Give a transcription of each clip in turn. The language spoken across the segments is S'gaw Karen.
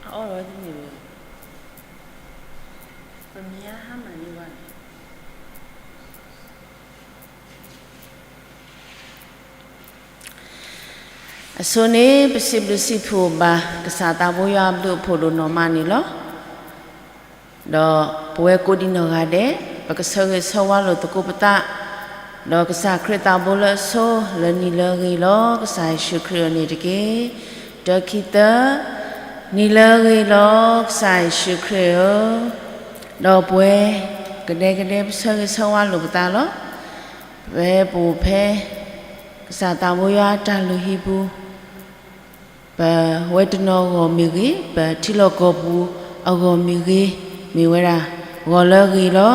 အီၣ်ဝဲတန့ၢ်ဘၣ်, ပမ့ၢ်ဟါမၢ်န့ၢ်ဝဲန့ၣ် အဆိန့ၣ် ပစံးဘျုးစံးဖှိၣ်ဘၣ် ကစၢ်သးဘိယွၤအဘျုးအဖှိၣ်ဒိၣ်နီၢ်မးန့ၣ်လီၤ. ဒီးပဝဲကိးဒံနီၢ်ဂၤဒဲး ပကဆၢဂ့ၤဆၢဝါလိာ်သကိးပသး, ဒီးကစၢ်ခရံာ်သးဘိလၢအဆိ လၢနံၤလၢအဂ့ၤလီၤ ကစၢ်ယ့ၣ်ၡူးခရံာ်အအိၣ်န့ၣ်တက့ၢ်. တၢ ခံ သၢ, နံၤလၢအဂ့ၤလီၤ ကစၢ်ယ့ၣ်ၡူးခရံာ်ဧၢ. ဒီးပဝဲကဒဲကဒဲ ပဆၢဂ့ၤဆၢဝါလိာ်ပသးလီၤ. ပဝဲပအိၣ်ဖဲ ကစၢ်သးဘိယွၤအတၢ်လုၢ်ဟံၣ်ပူၤ ပဝဲတနီၤအဂီၢ်မ့ၢ်ဂ့ၤ, ပထံလီၢ်ကီၢ်ပူၤအဂီၢ်မ့ၢ်ဂ့ၤ, မ့ၢ်ဝဲဒၣ်ဂီၤလၢအဂ့ၤလီၤ.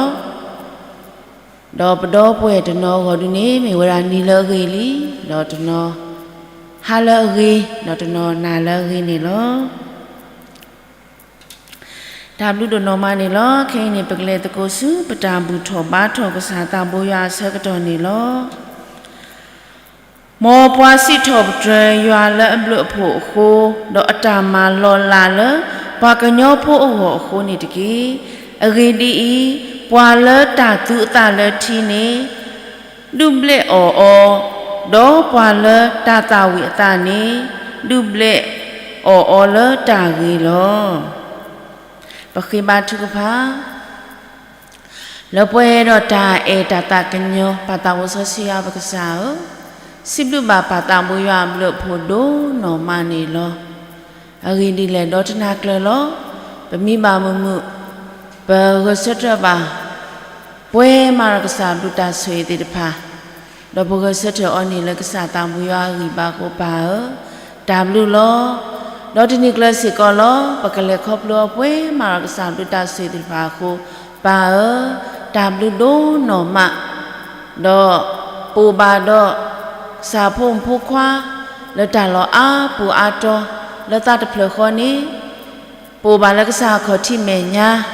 ဒီးပဒီပုၢ်ဝဲၢ်တနီၤအဂီၢ်ဒုန့ၣ် မ့ၢ်ဝဲဒၣ်နံၤလၢအဂ့ၤလံ, ဒီးတနီၤဟါလၢအဂ့ၤ, ဒီးတနီၤနၤလၢအဂ့ၤန့ၣ်လီၤ. တၢ်ဘျုးဒိၣ်နီၢ်မးန့ၣ်လီၤ. ခဲအံၤန့ၣ် ပကလဲၤသကိးဆူ ပတၢ်ဘူၣ်ထီၣ်ဘါထီၣ်ကစၢ်သးဘိယွၤအဆၢကတီၢ်န့ၣ်လီၤ. မ်ပှၤစံးထီၣ်ပတြၢၤယွၤလၢအဘျုးအဖှိၣ်အဃိ, ဒီးအတၢ်မၤလီၤလးလၢပှၤကညီဖိအဂီၢ်အဃိန့ၣ်တက့ၢ်. အဂ့ၢ်ဒ်အံၤ, ပှၤလၢတၢ်သူအသးလၢထံန့ၣ် ဒုးဘျဲးအီၣ်အီၤ, ဒီးပှၤလၢတၢ်သၣ်ဝံၤအသးန့ၣ် ဒုးဘျဲးအီၣ်အီၤလၢတၢ်ဂ့ၤလီၤ. ပဃ့ဘါထုကဖၣ် လၢပှဲၤဒီးတၢ်အဲၣ်တၢ်သးကညီၤ ပၢ်သးစီဆှံယွၤပကစၢ်ဧၢ, စံးဘျုးဘၣ်ပၢ်သးဘိယွၤအဘျုးအဖှိၣ်ဒိၣ်နီၢ်မးန့ၣ်လီၤ. အဂ့ၢ်ဒ်လဲၣ်ဒီးတနၤကျၢၤလီၤ. ပမံဘၣ်မုာ်မုာ်, ပဂဲၤဆၢထၢၣ်ဘၣ် ပှဲၤမးဒီးကစၢ်ဘျုးတၢ်ဆိၣ်ဂ့ၤသ့ၣ်တဖၣ်, ဒီးပဂဲၤဆၢထၢၣ်အီၤန့ၣ်လၢကစၢ်သးဘိယွၤအဂံၢ်ဘါအဃိပၢ်ဧၢ, တၢ်ဘျုးလီၤ. ဒီးတနံၤကျၢၤစ့ၢ်ကီးလီၤ. ပကလဲၤခီဖျိအီၤပှဲၤမးဒီးကစၢ်ဘျုးတၢ်ဆိၣ်ဂ့ၤသ့ၣ်တဖၣ်အဃိ ပၢ်ဧၢ, တၢ်ဘျုးဒိၣ်နီၢ်မး, ဒီးပအိၣ်ဘၣ်ဒီး ကစၢ်ဖိမုၣ်ဖိခွါ လၢတၢ်လီၢ်အါပူၤအါတီၤ လၢသးတဖျၢၣ်ဃီန့ၣ် ပအိၣ်ဘၣ်လၢကစၢ်အခီၣ်ထံးမဲာ်ညါ,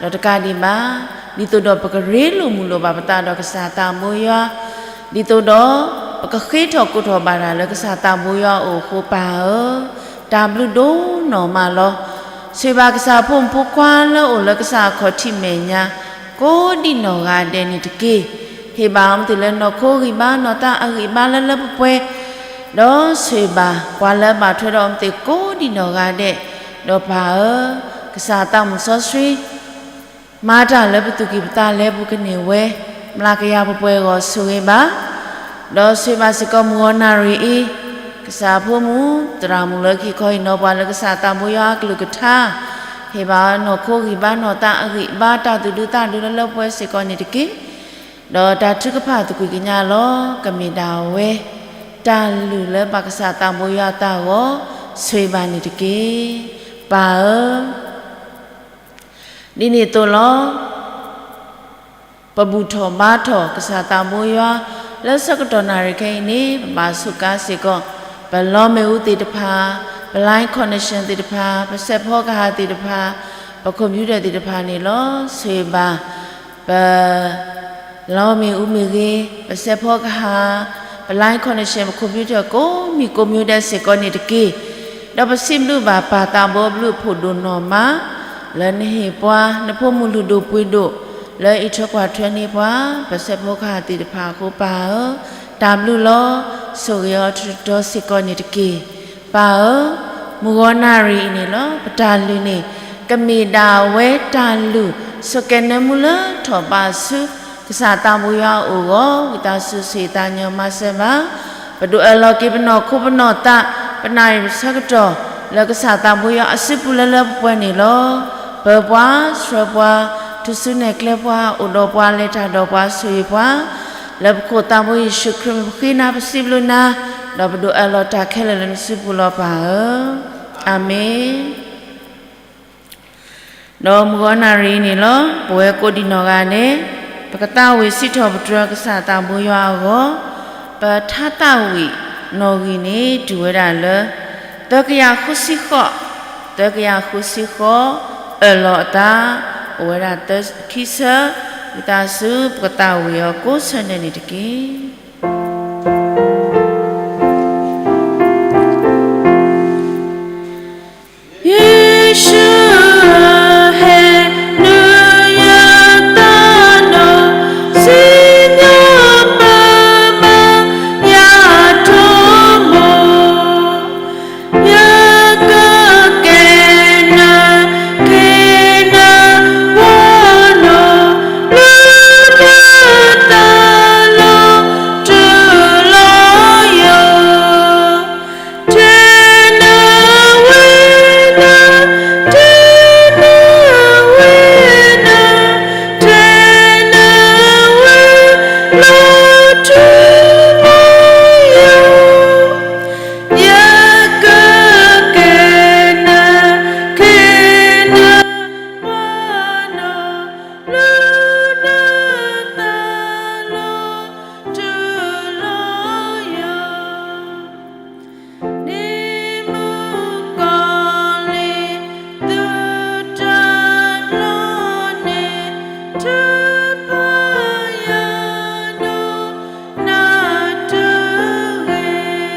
ဒီးတကးဒံးဘၣ် ဒ်သိးဒီးပကရ့လိာ်မုာ်လိာ်ဘၣ်ပသးဒီးကစၢ်သးဘိယွၤ, ဒ်သိးဒီး ပကဃ့ထီၣ်ကိးထီၣ်ဘၣ်တၢ်လၢကစၢ်သးဘိယွၤအအိၣ်အဃိပၢ်ဧၢ, တၢ်ဘျုးဒိၣ်နီၢ်မးလီၤ. ဆိၣ်ဂ့ၤဘၣ်ကစၢ်ဖိမုၣ်ဖိခွါလၢအအိၣ်လၢကစၢ်အခီၣ်ထံးမဲာ်ညါ ကိးဒံနီၢ်ဂၤဒဲးန့ၣ်တက့ၢ်. ဟ့ၣ်ဘၣ်အီၤမ့ၢ်သ့ၣ်လၢနီၢ်ခိဂံၢ်ဘါနီၢ်သးအဂံၢ်ဘါလၢလၢပှဲၤပှဲၤ, ဒီးဆိၣ်ဂ့ၤဘၣ်ပှၤလၢအဘၣ်ထွဲဒီးအီၤမ့ၢ်သ့ၣ်ကိးဒံနီၢ်ဂၤဒဲး, ဒီးပၢ်ဧၢ, ကစၢ်သးမုၣ်စီဆှံ မၤတၢ်လၢပသူၣ်ကံၢ်ပသးလဲပူၤကန့ၢ်ဝဲ, မျးကယၤပှဲၤပှဲၤအဂီၢ်ဆိၣ်ဂ့ၤဘၣ်, ဒီးဆိၣ်ဂ့ၤဘၣ်စ့ၢ်ကီးမုၢ်ဂီၤနၣ်ရံၣ်အံၤ, ကစၢ်ဖိမုၣ်သရၣ်မုၣ်လၢခံခီဟ့ၣ်နီၤပှၤလၢ ကစၢ်သးဘိယွၤအကလုၢ်ကထါ, ဟ့ၣ်ဘၣ်နီၢ်ခိဂံၢ်ဘါနီၢ်သးအဂံၢ်ဘါ တၢ်သူၣ်ဒူသးဒူလၢလၢပှဲၤပှဲၤစ့ၢ်ကီးန့ၣ်တက့ၢ်. ဒီးတၢ်ထုကဖၣ်သကွံာ်ကညးလီၤ. ကမ့ၢ်ဒၣ်ဝဲ တၢ်လုၢ်လၢပၢ်ကစၢ်သးဘိယွၤအသးအဂီၢ် ဆိၣ်ဂ့ၤဘၣ်န့ၣ်တက့ၢ်. ပၢ်ဧၢ, ဒ်န့ၣ်အသိးလီၤ. ပဘူၣ်ထီၣ်ဘါထီၣ်ကစၢ်သးဘိယွၤ လၢဆၢကတီၢ်နၣ်ရံၣ်ခဲအံၤန့ၣ် ပဘၣ်စူးကါစ့ၢ်ကီး ပလီမ့ၣ်အူသ့ၣ်တဖၣ်, ပ line connection သ့ၣ်တဖၣ်, ပစဲးဖီကဟၣ်သ့ၣ်တဖၣ်, ပ computer သ့ၣ်တဖၣ်န့ၣ်လီၤ. ဆိၣ်ဂ့ၤဘၣ် ပ လီမ့ၣ်အူမ့ၢ်ဂ့ၤ, ပစဲးဖီကဟၣ်, ပ line connection, ပ computer ကိးမံၤကိးမံၤဒဲးစ့ၢ်ကီးန့ၣ်တက့ၢ်. ဒီးပစံးဘျုးဘၣ်ပၢ်သးဘိအဘျုးအဖှိၣ်ဒိၣ်နီၢ်မး လၢနဟ့ၣ်ပှၤ နဖိမုၢ်လုၢ်ဒိၣ်ပှ့ၤဒိၣ် လၢအအံးထွဲကွၢ်ထွဲန့ၢ်ပှၤ ပစဲးဖီကဟၣ်သ့ၣ်တဖၣ်အဃိပၢ်ဧၢ, တၢ်ဘျုးလီၤ. ဆိၣ်ဂ့ၤအီၤတတီၤစ့ၢ်ကီးန့ၣ်တက့ၢ်. ပၢ်ဧၢ, မုၢ်ဂီၤနၣ်ရံၣ်အံၤန့ၣ်လီၤ. ပတၢ်လုၢ်န့ၣ် ကမ့ၢ်ဒၣ်ဝဲတၢ်လုၢ် ဆိးကဲနၢမူလၢထီၣ်ဘးဆူ ကစၢ်သးဘိယွၤအအိၣ်အဂီၢ် ဝံသးစူၤဆိၣ်ဂ့ၤသးညီမၤစၢၤဘၣ်. ပဒုးအၢၣ်လီၤက့ၤပနီၢ်ခိပနီၢ်သး ပနၣ်ရံၣ်ပဆၢကတီၢ် လၢကစၢ်သးဘိယွၤအစုပူၤလၢလၢပှဲၤပှဲၤန့ၣ်လီၤ. ပၢၤပှၤ, ဆှၢပှၤ, ထူၣ်စုနဲၣ်ကျဲပှၤ, အိၣ်ဒီးပှၤ, လဲၤတၢ်ဒီးပှၤ, ဆိၣ်ဂ့ၤပှၤ, လၢပခိၣ်သးဘိယ့ၣ်ၡူးခရံာ်မံၤပဃ့နၤပစံးဘျုးနၤ, ဒီးပဒုးအၢၣ်လီၤတၢ်ခဲလၢာ်လၢနစုပူၤလီၤပၢ်ဧၢ. အၤမ့ၣ်. ဒီးမုၢ်ဂီၤနၣ်ရံၣ်အံၤန့ၣ်လီၤ. ပဝဲကိးဒံးနီၢ်ဂၤဒဲး ပကသးဝံၣ်စံးထီၣ်ပတြၢၤကစၢ်သးဘိယွၤအဂီၢ်, ပထါသးဝံၣ်နီၣ်ဂံၢ်န့ၣ် တုၤဝဲဒၣ်လၢ သၢကယၤဃုဆံဃိး, သၢကယၤဃုဆံဃိး, အၢၣ်လီၤအသး, အိၣ်ဝဲဒၣ်သၢခံဆၢ, ဝံသးစူၤ ပကသးဝံၣ်အီၤကိးဆၢဒဲးန့ၣ်တက့ၢ်. ယ့ၣ် ယ့ၣ်ၡူးဧၢ, ဟ့ၣ်နုာ်ယသးနီၣ်, စံၣ်ညီၣ်ပၢမၤယၤတၢ်ဆိကမိၣ်, ယကကဲနၤ ကဲနၤ ပှၤနီၣ် လၢနသးလီၤ တုၤလီၤယီၤ. ထဲနၤဝဲနၤ, ထဲနၤဝဲနၤ, ထဲနၤဝဲလီၤ တုၤလီၤယီၤ. ယကကဲနၤ ကဲနၤ ပှၤနီၣ် လၢနသးလီၤ တုၤလီၤယီၤ. န့ၣ်မုၣ်ကီၤလံၢ် သုတၢ်လီၤန့ၣ် ထုးဖးယၤဒီး နၤတဂ့ၤ.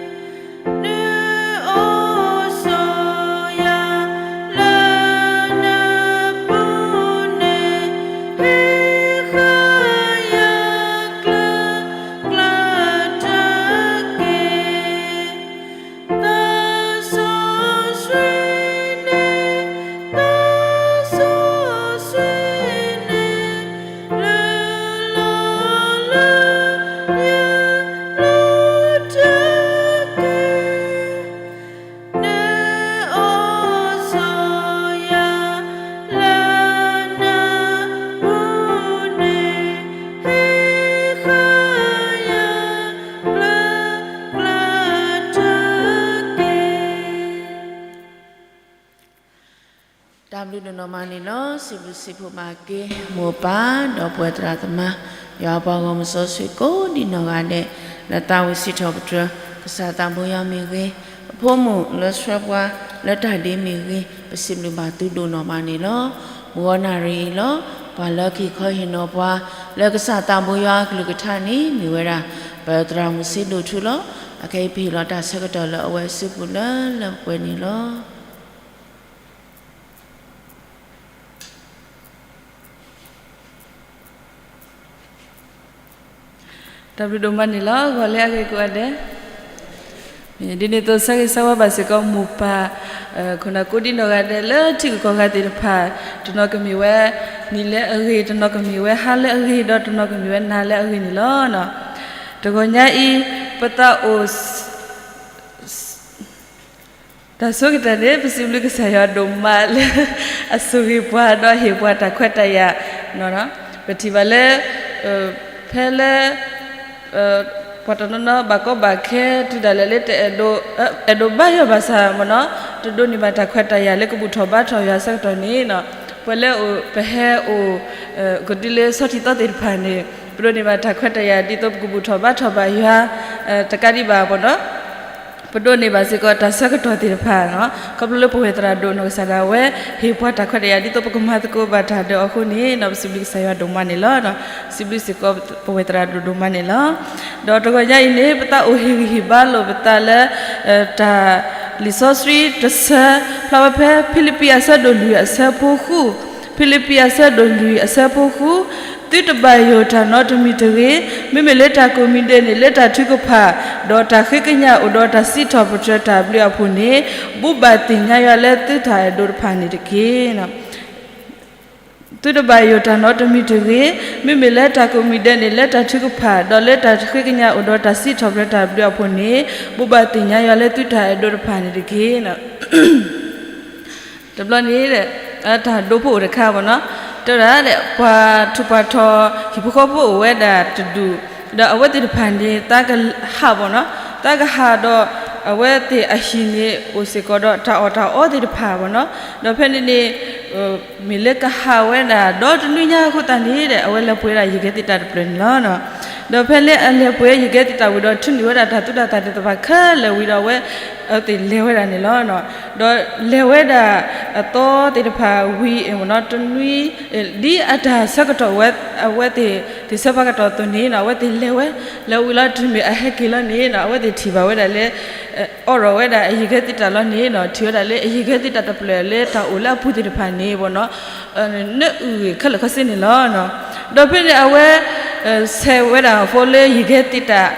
နုာ်အိၣ်ဆိးယၤလၢနပူၤန့ၣ်, ဟ့ၣ်ဃာ်ယၤကျၢၤကျၢၤတက့ၢ်. သးစီဆှံန့ၣ်, သးစီဆှံန့ၣ် လုၢ်လီၤလၢယၤလၢတၢ်ကဲ, နုာ်အိၣ်ဆိးယၤလၢနပူၤန့ၣ်, ဟ့ၣ်ဃာ်ယၤကျၢၤကျၢၤတက့ၢ်. တၢ်ဘျုးဒိၣ်နီၢ်မးန့ၣ်လီၤ. စံးဘျုးစံးဖှိၣ်ဘၣ်က့ၤ မိၢ်ပၢ်ဒီးပဝဲသရၣ်သမါ, ယွၤပှၤဂီၢ်မုၢ်စီဆှံကိးဒံးနီၢ်ဂၤဒဲး, လၢသးဝံၣ်စံးထီၣ်ပတြၢၤ ကစၢ်သးဘိယွၤမ့ၢ်ဂ့ၤ, ပဖိမုၣ်လၢဆှၢပှၤလၢတၢ်ဒ့မ့ၢ်ဂ့ၤ, ပစံးဘျုးဘၣ်သုဒိၣ်နီၢ်မးန့ၣ်လီၤ. မုၢ်ဂီၤနၣ်ရံၣ်အံၤလီၤ. ပှၤလၢက့ၤခီဟ့ၣ်နီၤပှၤ လၢကစၢ်သးဘိယွၤအကလုၢ်ကထါန့ၣ် မ့ၢ်ဝဲဒၣ် ပသရၣ်မုၣ်စ့ဒိၣ်ထူလီၤ. အခဲအံၤပဟ့ၣ်လီၤတၢ်ဆၢကတီၢ်လၢအဝဲစုပူၤလၢလၢပှဲၤပှဲၤန့ၣ်လီၤ. တၢ်ဘျုးဒိၣ်မးန့ၣ်လီၤ. ဂီၤလၢအဂ့ၤကိးဂၤဒဲး, ဒ်န့ၣ်အသိး ဆၢဂ့ၤဆၢဝါဘၣ်စ့ၢ်ကီးမိၢ်ပၢ် ခိၣ်နၢ်ကိးဒံးနီၢ်ဂၤဒဲးလၢထံဂုၤကီၢ်ဂၤသ့ၣ်တဖၣ်, တနီၤကမ့ၢ်ဝဲနံၤလၢအဂ့ၤ, တနီၤကမ့ၢ်ဝဲဟါလၢအဂ့ၤ, ဒီးတနီၤကမ့ၢ်ဝဲနၤလၢအဂ့ၤန့ၣ်လီၤ. တဂီၤညါအံၤ ပသးအိၣ် တၢ်ဆိကတၢၢ်န့ၣ် ပစံးဘျုးကစၢ်ယွၤဒိၣ်မးလၢ အဆိၣ်ဂ့ၤပှၤဒီးဟ့ၣ်ပှၤတၢ်ခွဲးတၢ်ယာ်, ပထံၣ်ဘၣ်လၢ ဖဲလၢ ပှၤတနီၤနီၤဘၣ်ကီဘၣ်ခဲ တုၤဒၣ်လဲာ်လၢတအဲၣ်ဒိး အဲၣ်ဒိးဘါယွၤဘၣ်ဆၣ်မ့ၢ်နီၤ, တဒိးန့ၢ်ဘၣ်တၢ်ခွဲးတၢ်ယာ်လၢကဘူၣ်ထီၣ်ဘါထီၣ်ယွၤအဆၢကတီၢ်န့ၣ်, ပှၤလၢပဟဲအိၣ် ကဒုလၢဆီထံးသီသ့ၣ်တဖၣ်န့ၣ် ပဒိးန့ၢ်ဘၣ်တၢ်ခွဲးတၢ်ယာ်ဒ်သိးပကဘူၣ်ထီၣ်ဘါထီၣ်ဘၣ်ယွၤ တကးဒံးဘၣ်မ့ၢ်နီၤ ပဒိးန့ၢ်ဘၣ်စ့ၢ်ကီးတၢ်ဆၢကတီၢ်သ့ၣ်တဖၣ်, ခီဖျိလၢပဝဲသရၣ်ဒိၣ်နီၢ်ကစၢ်ဒၣ်ဝဲ ဟ့ၣ်ပှၤတၢ်ခွဲးတၢ်ယာ်ဒ်သိးပကမၤသကိးဘၣ်တၢ်ဒီးအဃိန့ၣ် ပစံးဘျုးကစၢ်ယွၤဒိၣ်မးန့ၣ်လီၤ. စံးဘျုးစ့ၢ်ကီးပဝဲသရၣ်ဒိၣ်ဒိၣ်မးန့ၣ်လီၤ. ဒီးတဂီၤညါအံၤန့ၣ် ပသးအိၣ်ဟ့ၣ်ဂံၢ်ဟ့ၣ်ဘါလိာ်ပသးလၢ တၢ်လံာ်စီဆှံတဆၢ ဖျါဝဲဖဲဖံလံးပံးအဆၢဒိၣ်လွံၢ်အဆၢဖိဃု, ဖံလံးပံးအဆၢဒိၣ်လွံၢ်အဆၢဖိဃု, သုတဘၣ်ယိၣ်တၢ်နီတမံၤတဂ့ၤ, မ့မ့ၢ်လၢတၢ်ကိးမံၤဒဲးန့ၣ် လၢတၢ်ထုကဖၣ်, ဒီးတၢ်ဃ့ကညးအိၣ်ဒီးတၢ်စံးထီၣ်ပတြၢၤတၢ်ဘျုးအဖှိၣ်န့ၣ်, ဘိးဘၣ်သ့ၣ်ညါယွၤလၢသုတၢ်အဲၣ်ဒိးတဖၣ်န့ၣ်တက့ၢ်. သုတဘၣ်ယိၣ်တၢ်နီတမံၤတဂ့ၤ, မ့မ့ၢ်လၢတၢ်ကိးမံၤဒဲးန့ၣ် လၢတၢ်ထုကဖၣ်, ဒီးလၢတၢ်ဃ့ကညးအိၣ်ဒီးတၢ်စံးထီၣ်ပတြၢၤတၢ်ဘျုးအဖှိၣ်န့ၣ်, ဘိးဘၣ်သ့ၣ်ညါယွၤလၢသုတၢ်အဲၣ်ဒိးတဖၣ်န့ၣ်တက့ၢ်. တဘျီန့ၣ် တၢ်ဒိဖိအိၣ်တခါမ့ၢ်နီၤ, တဲဝဲဒၣ် ပှၤထူးပှၤတီၤ ဟံၣ်ဖိဃီဖိအိၣ်ဝဲဒၣ်တဒူၣ်, ဒီးအဝဲသ့ၣ်တဖၣ်န့ၣ် သးကဟးမ့ၢ်နီၤ, သးကဟးဒီး အဝဲသ့ၣ်အဟံၣ်န့ၣ် အိၣ်စ့ၢ်ကီးဒီးတၢ်အီၣ်တၢ်အီသ့ၣ်တဖၣ်မ့ၢ်နီၤ, ဒီးဖဲန့ၣ်န့ၣ် မ့ၢ်လၢကဟးဝဲဒၣ် ဒီတနွံညါအဃိသတးန့ၣ် အဝဲလဲၤပှ့ၤဒၣ်ယကဲသ့ၣ်တၢ်တဖျၢၣ်န့ၣ်လီၤ. ဒီးဖဲလၢအလဲၤပှ့ၤယဂဲၤသံးတၢ်ဝံၤဒီး ထုးန့ၢ်ဝဲဒၣ်တၢ်သူၣ်တၢ်သးသ့ၣ်တဖၣ်ခဲလၢာ်ဝံၤဒီး အဝဲသ့ၣ်လဲၤဝဲဒၣ်န့ၣ်လီၤ. ဒီးလဲၤဝဲဒၣ် အသီသ့ၣ်တဖၣ်ဝံၤအမ့ၢ်နီၤ တနွံ ဒ်အတၢ်ဆၢကတီၢ်ဝဲ အဝဲသ့ၣ် သ့ၣ်ဆၢဖးကတီၢ်အသိးန့ၣ်နီၤ အဝဲသ့ၣ်လဲၤဝဲ လဲၤဝံၤလီၤ တုၤမ့ၢ်အဟဲက့ၤလီၤန့ၣ်နီၤ အဝဲသ့ၣ်ထံၣ်ဘၣ်ဝဲဒၣ်လၢ အိးထီၣ်ဝဲဒၣ်အယဂဲၤသံးတၢ်လီၤန့ၣ်နီၤ ထံၣ်ဝဲဒၣ်လၢအယဂဲၤသံးတၢ်တဖျၢၣ်လၢတၢ်အိၣ်လၢအပူၤသ့ၣ်တဖၣ်န့ၣ် ဘီနီၤ နအုၣ်ဂ့ၤခဲလၢာ်ခဲဆ့န့ၣ်လီၤ. ဒီးဖဲန့ၣ်အဝဲ ဆဲးဝဲဒၣ်အဖိလၢယဂဲၤသံးတၢ်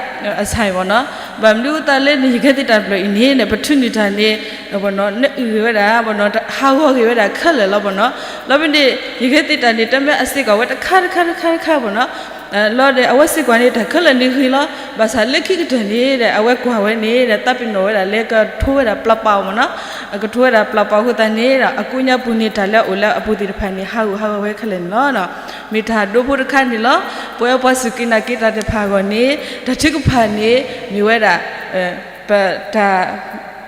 အဆၣ်အံၤဘီနီၤ ဘၣ်မနုၤအဃိသတးလၢနယဂဲၤသံးတၢ်တဖျၢၣ်အံၤန့ၣ် ပထုးန့ၢ်တၢ်န့ၣ် ဘီနီၤ နအုၣ်ဂ့ၤဝဲဒၣ် ဘီနီၤ ဟးဂီၤဂ့ၤဝဲဒၣ်ခဲလၢာ်လီၤ ဘီနီၤ လီၤဖဲန့ၣ် ယဂဲၤသံးတၢ်န့ၣ် တမ့ၢ်အစ့ၢ်ကီးဝဲတခါတခါတခါတခါ ဘီနီၤ လီၤဒီးအဝဲစ့ၢ်ကီးန့ၣ် တၢ်ခဲလၢာ်န့ၣ်ဂ့ၤလီၤ ဘၣ်ဆၣ်လၢခံကတၢၢ်န့ၣ်ဒီး အဝဲကွၢ်ဝဲန့ၣ်ဒီး သးပ့ၤနီၣ်ဝဲဒၣ်လၢကထိဝဲဒၣ်ပျီပာ်အီၤမ့ၢ်နီၤ ကထိဝဲဒၣ်ပျီပာ်အဃိသတးန့ၣ်ဒီး အကိးညါပူၤန့ၣ် တၢ်လၢအအိၣ်လၢအပူၤသ့ၣ်တဖၣ်န့ၣ် ဟးဂူာ်ဟးဂီၤဝဲခဲလၢာ်န့ၣ်လီၤ. မ့ၢ်တၢ်ဒိဖိတခါန့ၣ်လီၤ. ပဝဲပှၤစူၢ်က့ၤနာ်က့ၤတၢ်သ့ၣ်တဖၣ်အဂီၢ်န့ၣ် တၢ်ထုကဖၣ်န့ၣ် မ့ၢ်ဝဲဒၣ် ပတၢ်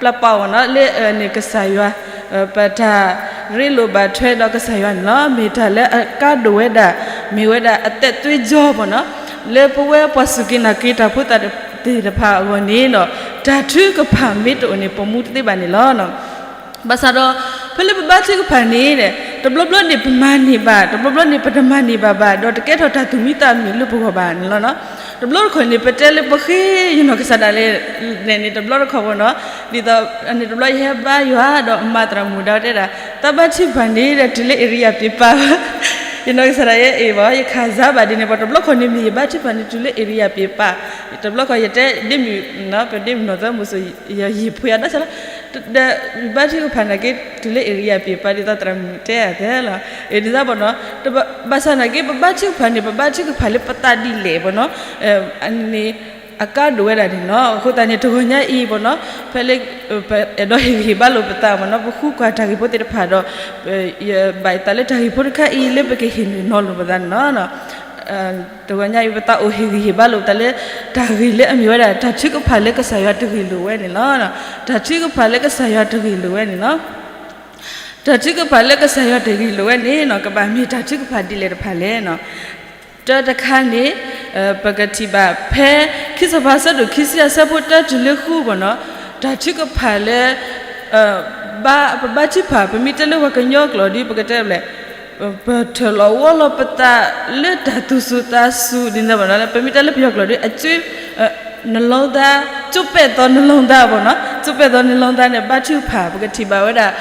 ပျီပာ်အီၤနီၤ လၢန့ၣ်ကစၢ်ယွၤ ပတၢ်ရ့လိာ်ဘၣ်ထွဲဒီးကစၢ်ယွၤန့ၣ်လီၤ. မ့ၢ်တၢ်လၢအကါဒိၣ်ဝဲဒၣ် မ့ၢ်ဝဲဒၣ်အသက်သွေးကြော ဘီနီၤ လၢပဝဲပှၤစူၢ်က့ၤနာ်က့ၤတၢ်ဖိသၣ်သ့ၣ်တဖၣ်အဂီၢ်န့ၣ်ဒီး တၢ်ထုကဖၣ်မ့ၢ်တအိၣ်န့ၣ် ပမူတသ့ဘၣ်န့ၣ်လီၤ. ဘၣ်ဆၣ်ဒီး ဖဲလၢပဘါထုကဖၣ်န့ၣ် တဘျီဘျီန့ၣ်ပမၤန့ၢ်ဘၣ် တဘျီဘျီန့ၣ်ပတမၤန့ၢ်ဘၣ်ဘၣ် ဒီးတကဲထီၣ်တၢ်သူၣ်မံသးမုာ်လၢပဂီၢ်ဘၣ်န့ၣ်လီၤ. တဘျီတခီၣ်န့ၣ် ပတဲလၢပဃ့ယနီၢ်ကစၢ်ဒၣ်လဲာ်န့ၣ် တဘျီတခီၣ်ဘီနီၤ ဒ်သိးန့ၣ်တဘျီယဟဲဘါယွၤဒီးမၤသရၣ်မုၣ်ဒီးတဲဒၣ် တၢ်ဘါထုကဖၣ်န့ၣ်ဒီး တုၤလၢ area ပ့ၤပာ် ယနီၢ်ကစၢ်ဒၣ်ယဲအံၤဘၣ် ယခးစါဘၣ်ဒ်န့ၣ် ပှၤတဘျီခီၣ်န့ၣ်မ့ၢ်ယဘါထုကဖၣ်န့ၣ် တုၤလၢ area ပ့ၤပာ် တဘျီခီၣ်ယတဲဒ်မုၢ် ပဒ်မုၢ်နီၢ်သၢမူစိၤ ယဟ့ၣ်ဖိယၤဒၣ်ဆၣ်လီၤ ဒီးယဘါထုကဖၣ်နာ်က့ တုၤလၢ area ပ့ၤပာ်ဒ်သိးသရၣ်မုၣ်တဲအသးလီၤ ဒ်သိးဘၣ်နီၤ ဘၣ်ဆၣ်နာ်က့ ပဘါထုကဖၣ်န့ၣ် ပဘါထုကဖၣ်လၢပသးဒ်လဲၣ်ဘၣ်နီၤ အန့ၣ် အကါဒိၣ်ဝဲဒၣ်န့ၣ်လီၤ. အဃိသတးန့ၣ် တဂီၤညါအံၤဘၣ်နီၤ ဖဲလၢ ပအဲၣ်ဒိးဟ့ၣ်ဂံၢ်ဟ့ၣ်ဘါလိာ်ပသးဘၣ်နီၤ ပဃုကွၢ်တၢ်ဂ့ၢ်ဖိသ့ၣ်တဖၣ်ဒီး ယဘၣ်ယသးလၢတၢ်ဂ့ၢ်ဖိတခါအံၤ လၢပကဟ့ၣ်နီၤလိာ်ပသးန့ၣ်လီၤ. တဂီၤညါအံၤ ပသးအိၣ်ဟ့ၣ်ဂံၢ်ဟ့ၣ်ဘါလိာ်ပသးလၢ တၢ်ဂ့ၢ်လၢအမ့ၢ်ဝဲဒၣ် တၢ်ထုကဖၣ်လၢကစၢ်ယွၤတဂ့ၢ်လိာ်ဝဲန့ၣ်လီၤ. တၢ်ထုကဖၣ်လၢကစၢ်ယွၤတဂ့ၢ်လိာ်ဝဲန့ၣ်လီၤ. တၢ်ထုကဖၣ်လၢကစၢ်ယွၤတဂ့ၢ်လိာ်ဝဲန့ၣ်နီၤ ကဘၣ်မ့ၢ်တၢ်ထုကဖၣ်ဒ်လဲၣ်တဖၣ်လဲၣ်နီၤ. တၢတခါန့ၣ် ပကထံၣ်ဘၣ်ဖဲ ခံစီၤပၤဆၢဒိၣ်ခံဆံအဆၢဖိတၢတုၤလၢဃုဘၣ်နီၤ တၢ်ထုကဖၣ်လၢ ဘါ ပဘါထုကဖၣ် ပမ့ၢ်တဲလၢပှၤကညီကျိာ်ဒီး ပကတဲလဲၣ် ပထၢၣ်လီၤဝီလီၤပသးလၢတၢ်သူၣ်စူၤသးစူၤဒ်န့ၣ်ဘၣ်နီၤ ပမ့ၢ်တဲလၢပယီၤကျိာ်ဒီး အကၠိ နလီသး ကၠိပဲ့သီနလီသးဘၣ်နီၤ ကၠိပဲ့သီနလီသးန့ၣ် ဘါထုကဖၣ် ပကထံၣ်ဘၣ်ဝဲဒၣ်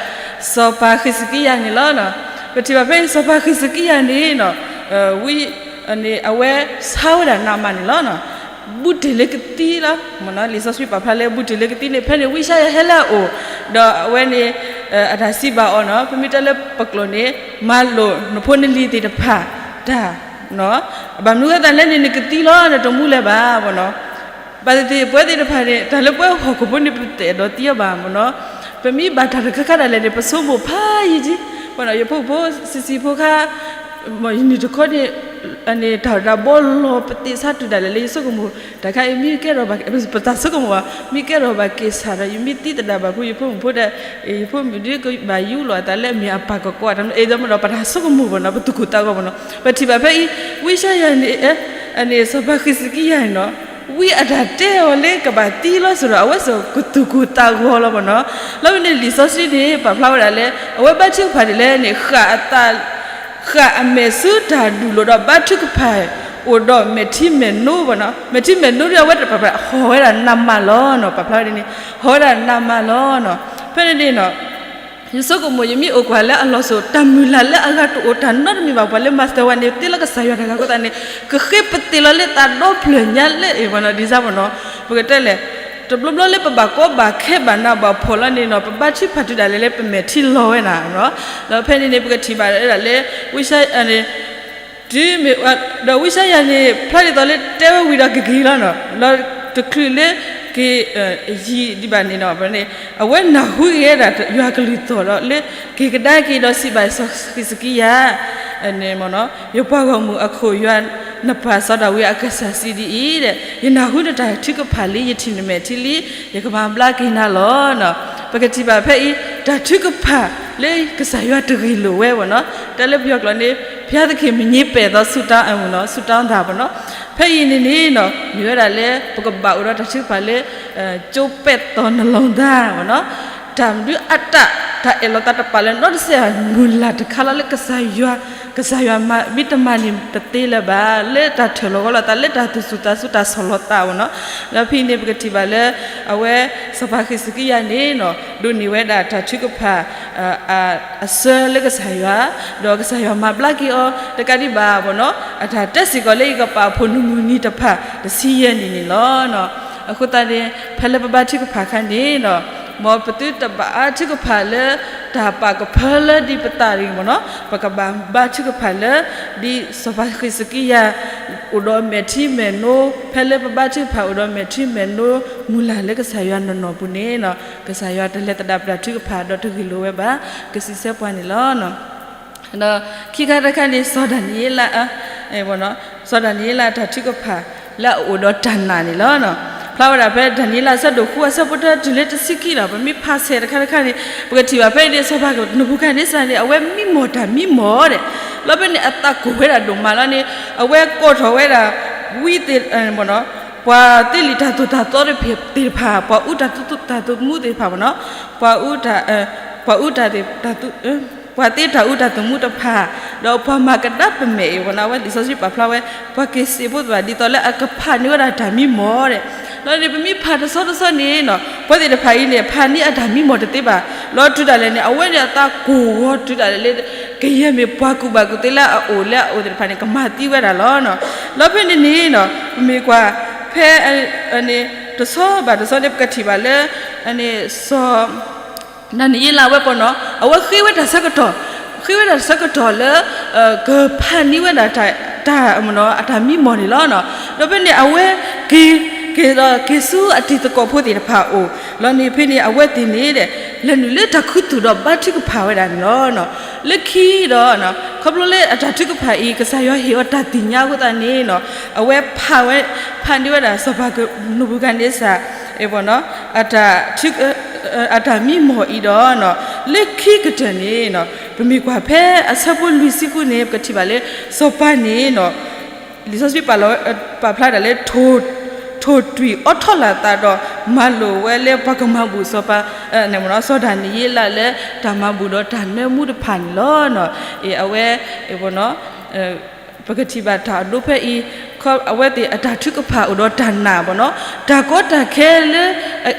စီၤပၤဃံးစကံယၤန့ၣ်လီၤ. ပထံၣ်ဘၣ်ဖဲအံၤ စီၤပၤဃံးစကံယၤန့ၣ်နီၤ ဝံ န့ၣ် အဝဲဆါဝဲဒၣ်နးမးန့ၣ်လီၤ. ဘူးတ့ၢ်လၢကသံလီၤ မ့ၢ်နီၤ လံာ်စီဆှံပာ်ဖျါလၢဘူးတ့ၢ်လၢကသံန့ၣ် ဖဲန့ၣ် ဝံယၡါယၤဟဲလၢအအိၣ် ဒီးအဝဲန့ၣ် အတၢ်စံးဘၣ်အီၤနီၤ ပမ့ၢ်တဲလၢပကျိာ်န့ၣ် မၤလိာ်နဖိနလံၤသ့ၣ်တဖၣ်တၢ် ဘၣ်မနုၤဃိသတးလဲၣ်န့ၣ် နကသံလီၤ နတမူလၢၤဘၣ် ဘၣ်နီၤ ဘၣ်သ့ၣ်သ့ၣ်ပဝဲသ့ၣ်တဖၣ်န့ၣ် တၢ်လၢပဝဲဟီၣ်ခိၣ်ဖိန့ၣ် ပတအဲၣ်ဒိးသံအီၤဘၣ်မ့ၢ်နီၤ ပမ့ၢ်ဘၣ်တၢ်တခါခါဒၣ်လဲာ်န့ၣ် ပဆိကမိၣ်ဖးယံာ်ကံ ယဖိမုၣ်ဖိ ဆံးဆံးဖိခါ ယနံၣ်တခီန့ၣ် တၢ်တၢ်ဘီလီၤပသ့ၣ်ဆါတုၤဒၣ်လဲာ်လၢယဆိကမိၣ် တၢ်ခါအံၤမ့ၢ်ကဲထီၣ်ဘၣ် ပတၢ်ဆိကမိၣ်ဘၣ် မ့ၢ်ကဲထီၣ်ဘၣ်က့ၤဆၣ်ဒီး ယမ့ၢ်သံသဒၣ်ဘၣ်ဖိ ယဖိမုၣ်ဖိဒီး ယဖိမုၣ်ဒုကဘၣ်ယူလီၤအသးလၢအမ့ၢ်အပၢ်ကကိးတၢ် အဲၣ်ဒိးမ့ၢ်ဒီးပတၢ်ဆိကမိၣ်ဘၣ်နီၤ ပသူၣ်ကိၢ်သးဂီၤဘၣ်နီၤ ပထံၣ်ဘၣ်ဖဲအံၤ ဝံယၡါယၤန့ၣ် န့ၣ် စီၤပၤဃံးစကံယၤန့ၣ်နီၤ ဝံအတၢ်တဲအီၤလၢကဘၣ်သံလီၤစ့ၢ်ဒီး အဝဲစ့ၢ်ကီးကသူၣ်ကိၢ်သးဂီၤလီၤဘၣ်နီၤ လီၤဖဲန့ၣ် လံာ်စီဆှံန့ၣ် ပာ်ဖျါဝဲဒၣ်လၢ အဝဲဘါထုကဖၣ်ဒ်လဲၣ်န့ၣ် ဃၣ်အသး ဃၣ်အမဲာ်ဆူတၢ်ဒုးလိာ်ဒီးဘါထုကဖၣ် အိၣ်ဒီးမဲာ်ထံမဲာ်နိဘၣ်နီၤ မဲာ်ထံမဲာ်နိဒ်အဝဲတပာ်ဖျါ ဟီၣ်ဝဲဒၣ်နးမးလီၤနီၤ ပာ်ဖျါဝဲဒ်န့ၣ် ဟီၣ်ဝဲဒၣ်နးမးလီၤနီၤ ဖဲန့ၣ်န့ၣ်နီၤ ယဆိကမိၣ် ယမ့ၢ်အိၣ်ကွၢ်လၢအလီၢ်စိၤ တၢ်မုၢ်လၢ်လၢအဂၤတအိၣ်တၢ်နီတမံၤဘၣ် ပှၤလၢမၤစၢၤဝဲန့ၣ် သ့လီၤကစၢ်ယွၤတဂၤအဃိသတးန့ၣ် ကဃ့ပသ့ၣ်လီၤလၢသးဒီဖျၢၣ်ညါလၢအံၤဘၣ်နီၤ ဒ်စၢ်ဘၣ်နီၤ ပကတဲလဲၣ် တဘျီဘျီလၢပဘၣ်ကီဘၣ်ခဲဘၣ်နးဘၣ်ဖှီၣ်လီၤန့ၣ်နီၤ ပဘါထုကဖၣ်တုၤဒၣ်လဲာ်လၢပမဲာ်ထံလီၤဝဲနၤနီၤ ဒီးဖဲန့ၣ်န့ၣ် ပကထံၣ်ဘၣ်ဒၣ်လၢ ဝံယၡါယၤန့ၣ် တုၤမ့ၢ် ဒီးဝံယၡါယၤန့ၣ် ဖျါဒ်သိးလၢတဲဝဲဝံၤဒီးကက့ၤလီၤနီၤ လီၤတချုးလၢက့ၤ ယံာ်ဒံးဘၣ်န့ၣ်နီၤ အဝဲနၢ်ဟူက့ၤဝဲဒၣ်ယွၤကလုၢ်သီၣ်ဒီးလၢ က့ၤကဒါက့ၤဒီးစံးဘၣ်စီၤဃံးစကံယၤ န့ၣ်မ့ၢ်နီၤ ယပှၤဂီၢ်မုၢ်အခိၣ် ယွၤနပၢ်စီၤဒၤဝံးအကစၢ်စံးဒ်အံၤဒီး ယနၢ်ဟူနတၢ်ထုကဖၣ်လံ ယထံၣ်နမဲာ်ထံလံ ယကမၤဘျါက့ၤနၤလီၤနီၤ ပကထံၣ်ဘၣ်ဖဲအံၤ တၢ်ထုကဖၣ်လၢကစၢ်ယွၤတဂ့ၢ်လိာ်ဝဲဘၣ်နီၤ တဲလၢပယီၤကျိာ်န့ၣ် ဘုရားသခင်မငြင်းပယ်သောဆုတောင်း အမ့ၢ်နီၤ ဆုတောင်းသံပေါ့နော်. ဖဲအံၤန့ၣ်န့ၣ်နီၤ မ့ၢ်ဝဲဒၣ်လၢ ပကဘၣ်အိၣ်ဒီးတၢ်ထုကဖၣ်လၢ ကၠိပဲ့သောနှလုံးသားပေါ့နော်. တၢ်မနုၤအတၢ် တၢ်အဲၣ်လီၤသးတပာ်လၢၤနီတစဲး မုၢ်လၢ်တခါလီၤလၢကစၢ်ယွၤ, ကစၢ်ယွၤမၤမ့ၢ်တမၤန့ၣ်တသ့လၢၤဘၣ်, လၢတၢ်ထၢၣ်လီၤဂီၤလိာ်သး လၢတၢ်သူၣ်စူၤသးစူၤတၢ်ဆီၣ်လီၤသးပေါ့နော်. ဒီးဖဲအံၤန့ၣ် ပကထံၣ်ဘၣ်လၢ အဝဲ စီၤပၤဃံးစကံယၤန့ၣ်နီၤ ဒိးန့ၢ်ဝဲဒၣ်တၢ်ထုကဖၣ် အစၢလၢကစၢ်ယွၤ, ဒီးကစၢ်ယွၤမၤဘျါက့ၤအီၤ တကးဒံးဘၣ်ပေါ့နော်, အတၢ်တဲစ့ၢ်ကီးလၢ ယကပာ်ဖှိၣ်နမုၢ်နံၤတဖၣ် တဆံယဲၢ်နံၣ်န့ၣ်လီၤ. အဃိသတးန့ၣ် ဖဲလၢပဘါထုကဖၣ်အခါန့ၣ်နီၤ, မ်ပသုတဘၣ်အါထုကဖၣ်လၢ တၢ်ပာ်ကဖၢလၢဒ်ပသးတဂ့ၤပေါ့နော်, ပကဘၣ်ဘါထုကဖၣ်လၢ ဒ်စီၤပၤဃံးစကံယၤ အိၣ်ဒီးမဲာ်ထံမဲာ်နိ, ဖဲလၢပဘါထုကဖၣ်အိၣ်ဒီးမဲာ်ထံမဲာ်နိ မုၢ်လၢ်လၢကစၢ်ယွၤနီၢ်နီၢ်ပူၤန့ၣ်နီၤ, ကစၢ်ယွၤတလဲၤသဒၣ်ပတၢ်ထုကဖၣ်ဒီးတဂ့ၢ်လိာ်ဝဲဘၣ်, ကစံးဆၢပှၤန့ၣ်လီၤ. ဒီးခံခါတခါန့ၣ် စီၤဒၤနံးယ့လး, စီၤဒၤနံးယ့လးတၢ်ထုကဖၣ်လၢအအိၣ်ဒီးတၢ်နာ်န့ၣ်လီၤ. ဖျါဝဲဒၣ်ဖဲဒၤနံးယ့လးအဆၢဒိၣ်ဃုအဆၢဖိတၢတုၤလၢတဆံခံနီၤ, ပမ့ၢ်ဖးဆဲးတခါတခါန့ၣ် ပကထံၣ်ဘၣ်ဖဲအံၤန့ၣ် စီၤပၤနဘူၤခၣ်န့စၢ်န့ၣ် အဝဲမံမီၢ်တၢ်မံမီၢ်ဒဲး, လီၤဖဲန့ၣ် အသးကိၢ်ဝဲဒၣ်ဒိၣ်မးလီၤန့ၣ် အဝဲကိးထီၣ်ဝဲဒၣ် ဝံသ့ၣ် ပှၤသ့လံာ်တၢ်သိၣ်တၢ်သီသ့ၣ်တဖၣ်, ပှၤအူတၢ်သူတၢ်သမူသ့ၣ်တဖၣ်ပေါ့နော်, ပှၤအူတၢ် ပှၤအူတၢ်သ့ၣ်တၢ် ပှၤသ့တၢ်အူတၢ်သမူတဖၣ်, ဒီးပှၤမၤကဒါပမဲာ်အံၤပေါ့နော်, အဝဲလံာ်စီဆှံပာ်ဖျါဝဲ ပှၤက့ၤစံးဖိသ့ၣ်တဖၣ် ဒ်သိးလၢအကဖးန့ၢ်ဝဲဒၣ်တၢ်မံမီၢ်ဒဲး, လီၤန့ၣ် ပမ့ၢ်ဖးတဆီတဆီန့ၣ်နီၤ ပှၤသ့ၣ်တဖၣ်အံၤန့ၣ် ဖးန့ၢ်အတၢ်မံမီၢ်တသ့ဘၣ်, လီၤတုၤဒၣ်လဲာ်န့ၣ် အဝဲန့ၣ်အသးကိၢ်ဂီၤတုၤဒၣ်လဲာ်လၢ ကယဲၢ်မ့ၢ်ပှၤကူၣ်ဘၣ်ကူၣ်သ့လၢအအိၣ်လၢအအိၣ်သ့ၣ်တဖၣ်န့ၣ် ကမၤသံဝဲဒၣ်လီၤ. လီၤဖဲန့ၣ်န့ၣ်နီၤ ပမ့ၢ်ကွၢ် ဖဲ တဆီဘၣ်တဆီန့ၣ် ပကထံၣ်ဘၣ်လၢ စီၤ ဒၤနံးယ့လးဝဲပနီၤ အဝဲဃ့ဝဲတၢ်ဆၢကတီၢ်, ဃ့ဝဲတၢ်ဆၢကတီၢ်လၢ ကဖးန့ၢ်ဝဲဒၣ်တၢ် အတၢ်မံမီၢ်န့ၣ်လီၤ. ဒီးဖဲန့ၣ် အဝဲက့ၤ က့ၤဒီးက့ၤဆူအတံၤသကိးဖိသ့ၣ်တဖၣ်အအိၣ် လီၤန့ၣ် ဖဲန့ၣ် အဝဲသ့ၣ်န့ၣ်ဒီး လဲၤနုာ်လၢတၢ်ခူသူၣ်ဒီးဘါထုကဖၣ်ဝဲဒၣ်န့ၣ်လီၤ. လၢခံဒီး ခီဖျိလၢအတၢ်ထုကဖၣ်အံၤ ကစၢ်ယွၤဟ့ၣ်အီၤတၢ်သ့ၣ်ညါအဃိသတးန့ၣ်နီၤ အဝဲဖးဝဲ ဖးန့ၢ်ဝဲဒၣ်စီၤပၤနဘူၤခၣ်န့စၢ် အတၢ် အတၢ်မံမီၢ်အံၤဒီး လၢခံကတၢၢ်န့ၣ် ပမ့ၢ်ကွၢ်ဖဲအဆၢဖိလွံၢ်ဆံဃုန့ၣ် ပကထံၣ်ဘၣ်လၢ စီၤပၤန့ၣ် လံာ်စီဆှံပာ်ဖျါဒၣ်လၢ ထိၣ်တွံၢ်အီထီၣ်လၢအသးဒီး မၤလိာ်ဝဲလၢပှၤကမၤဘူၣ်စီၤပၤ စီၤဒၤနံးယ့လးလၢတၢ်မၤဘူၣ်ဒီးတၢ်နၢမူတဖၣ်န့ၣ်လီၤ. အဝဲ ပကထံၣ်ဘၣ်တၢ်အဒိဖဲအံၤ အဝဲသ့ၣ်အတၢ်ထုကဖၣ်အိၣ်ဒီးတၢ်နာ်ဘၣ်နီၤ တၢ်ကီတၢ်ခဲလၢ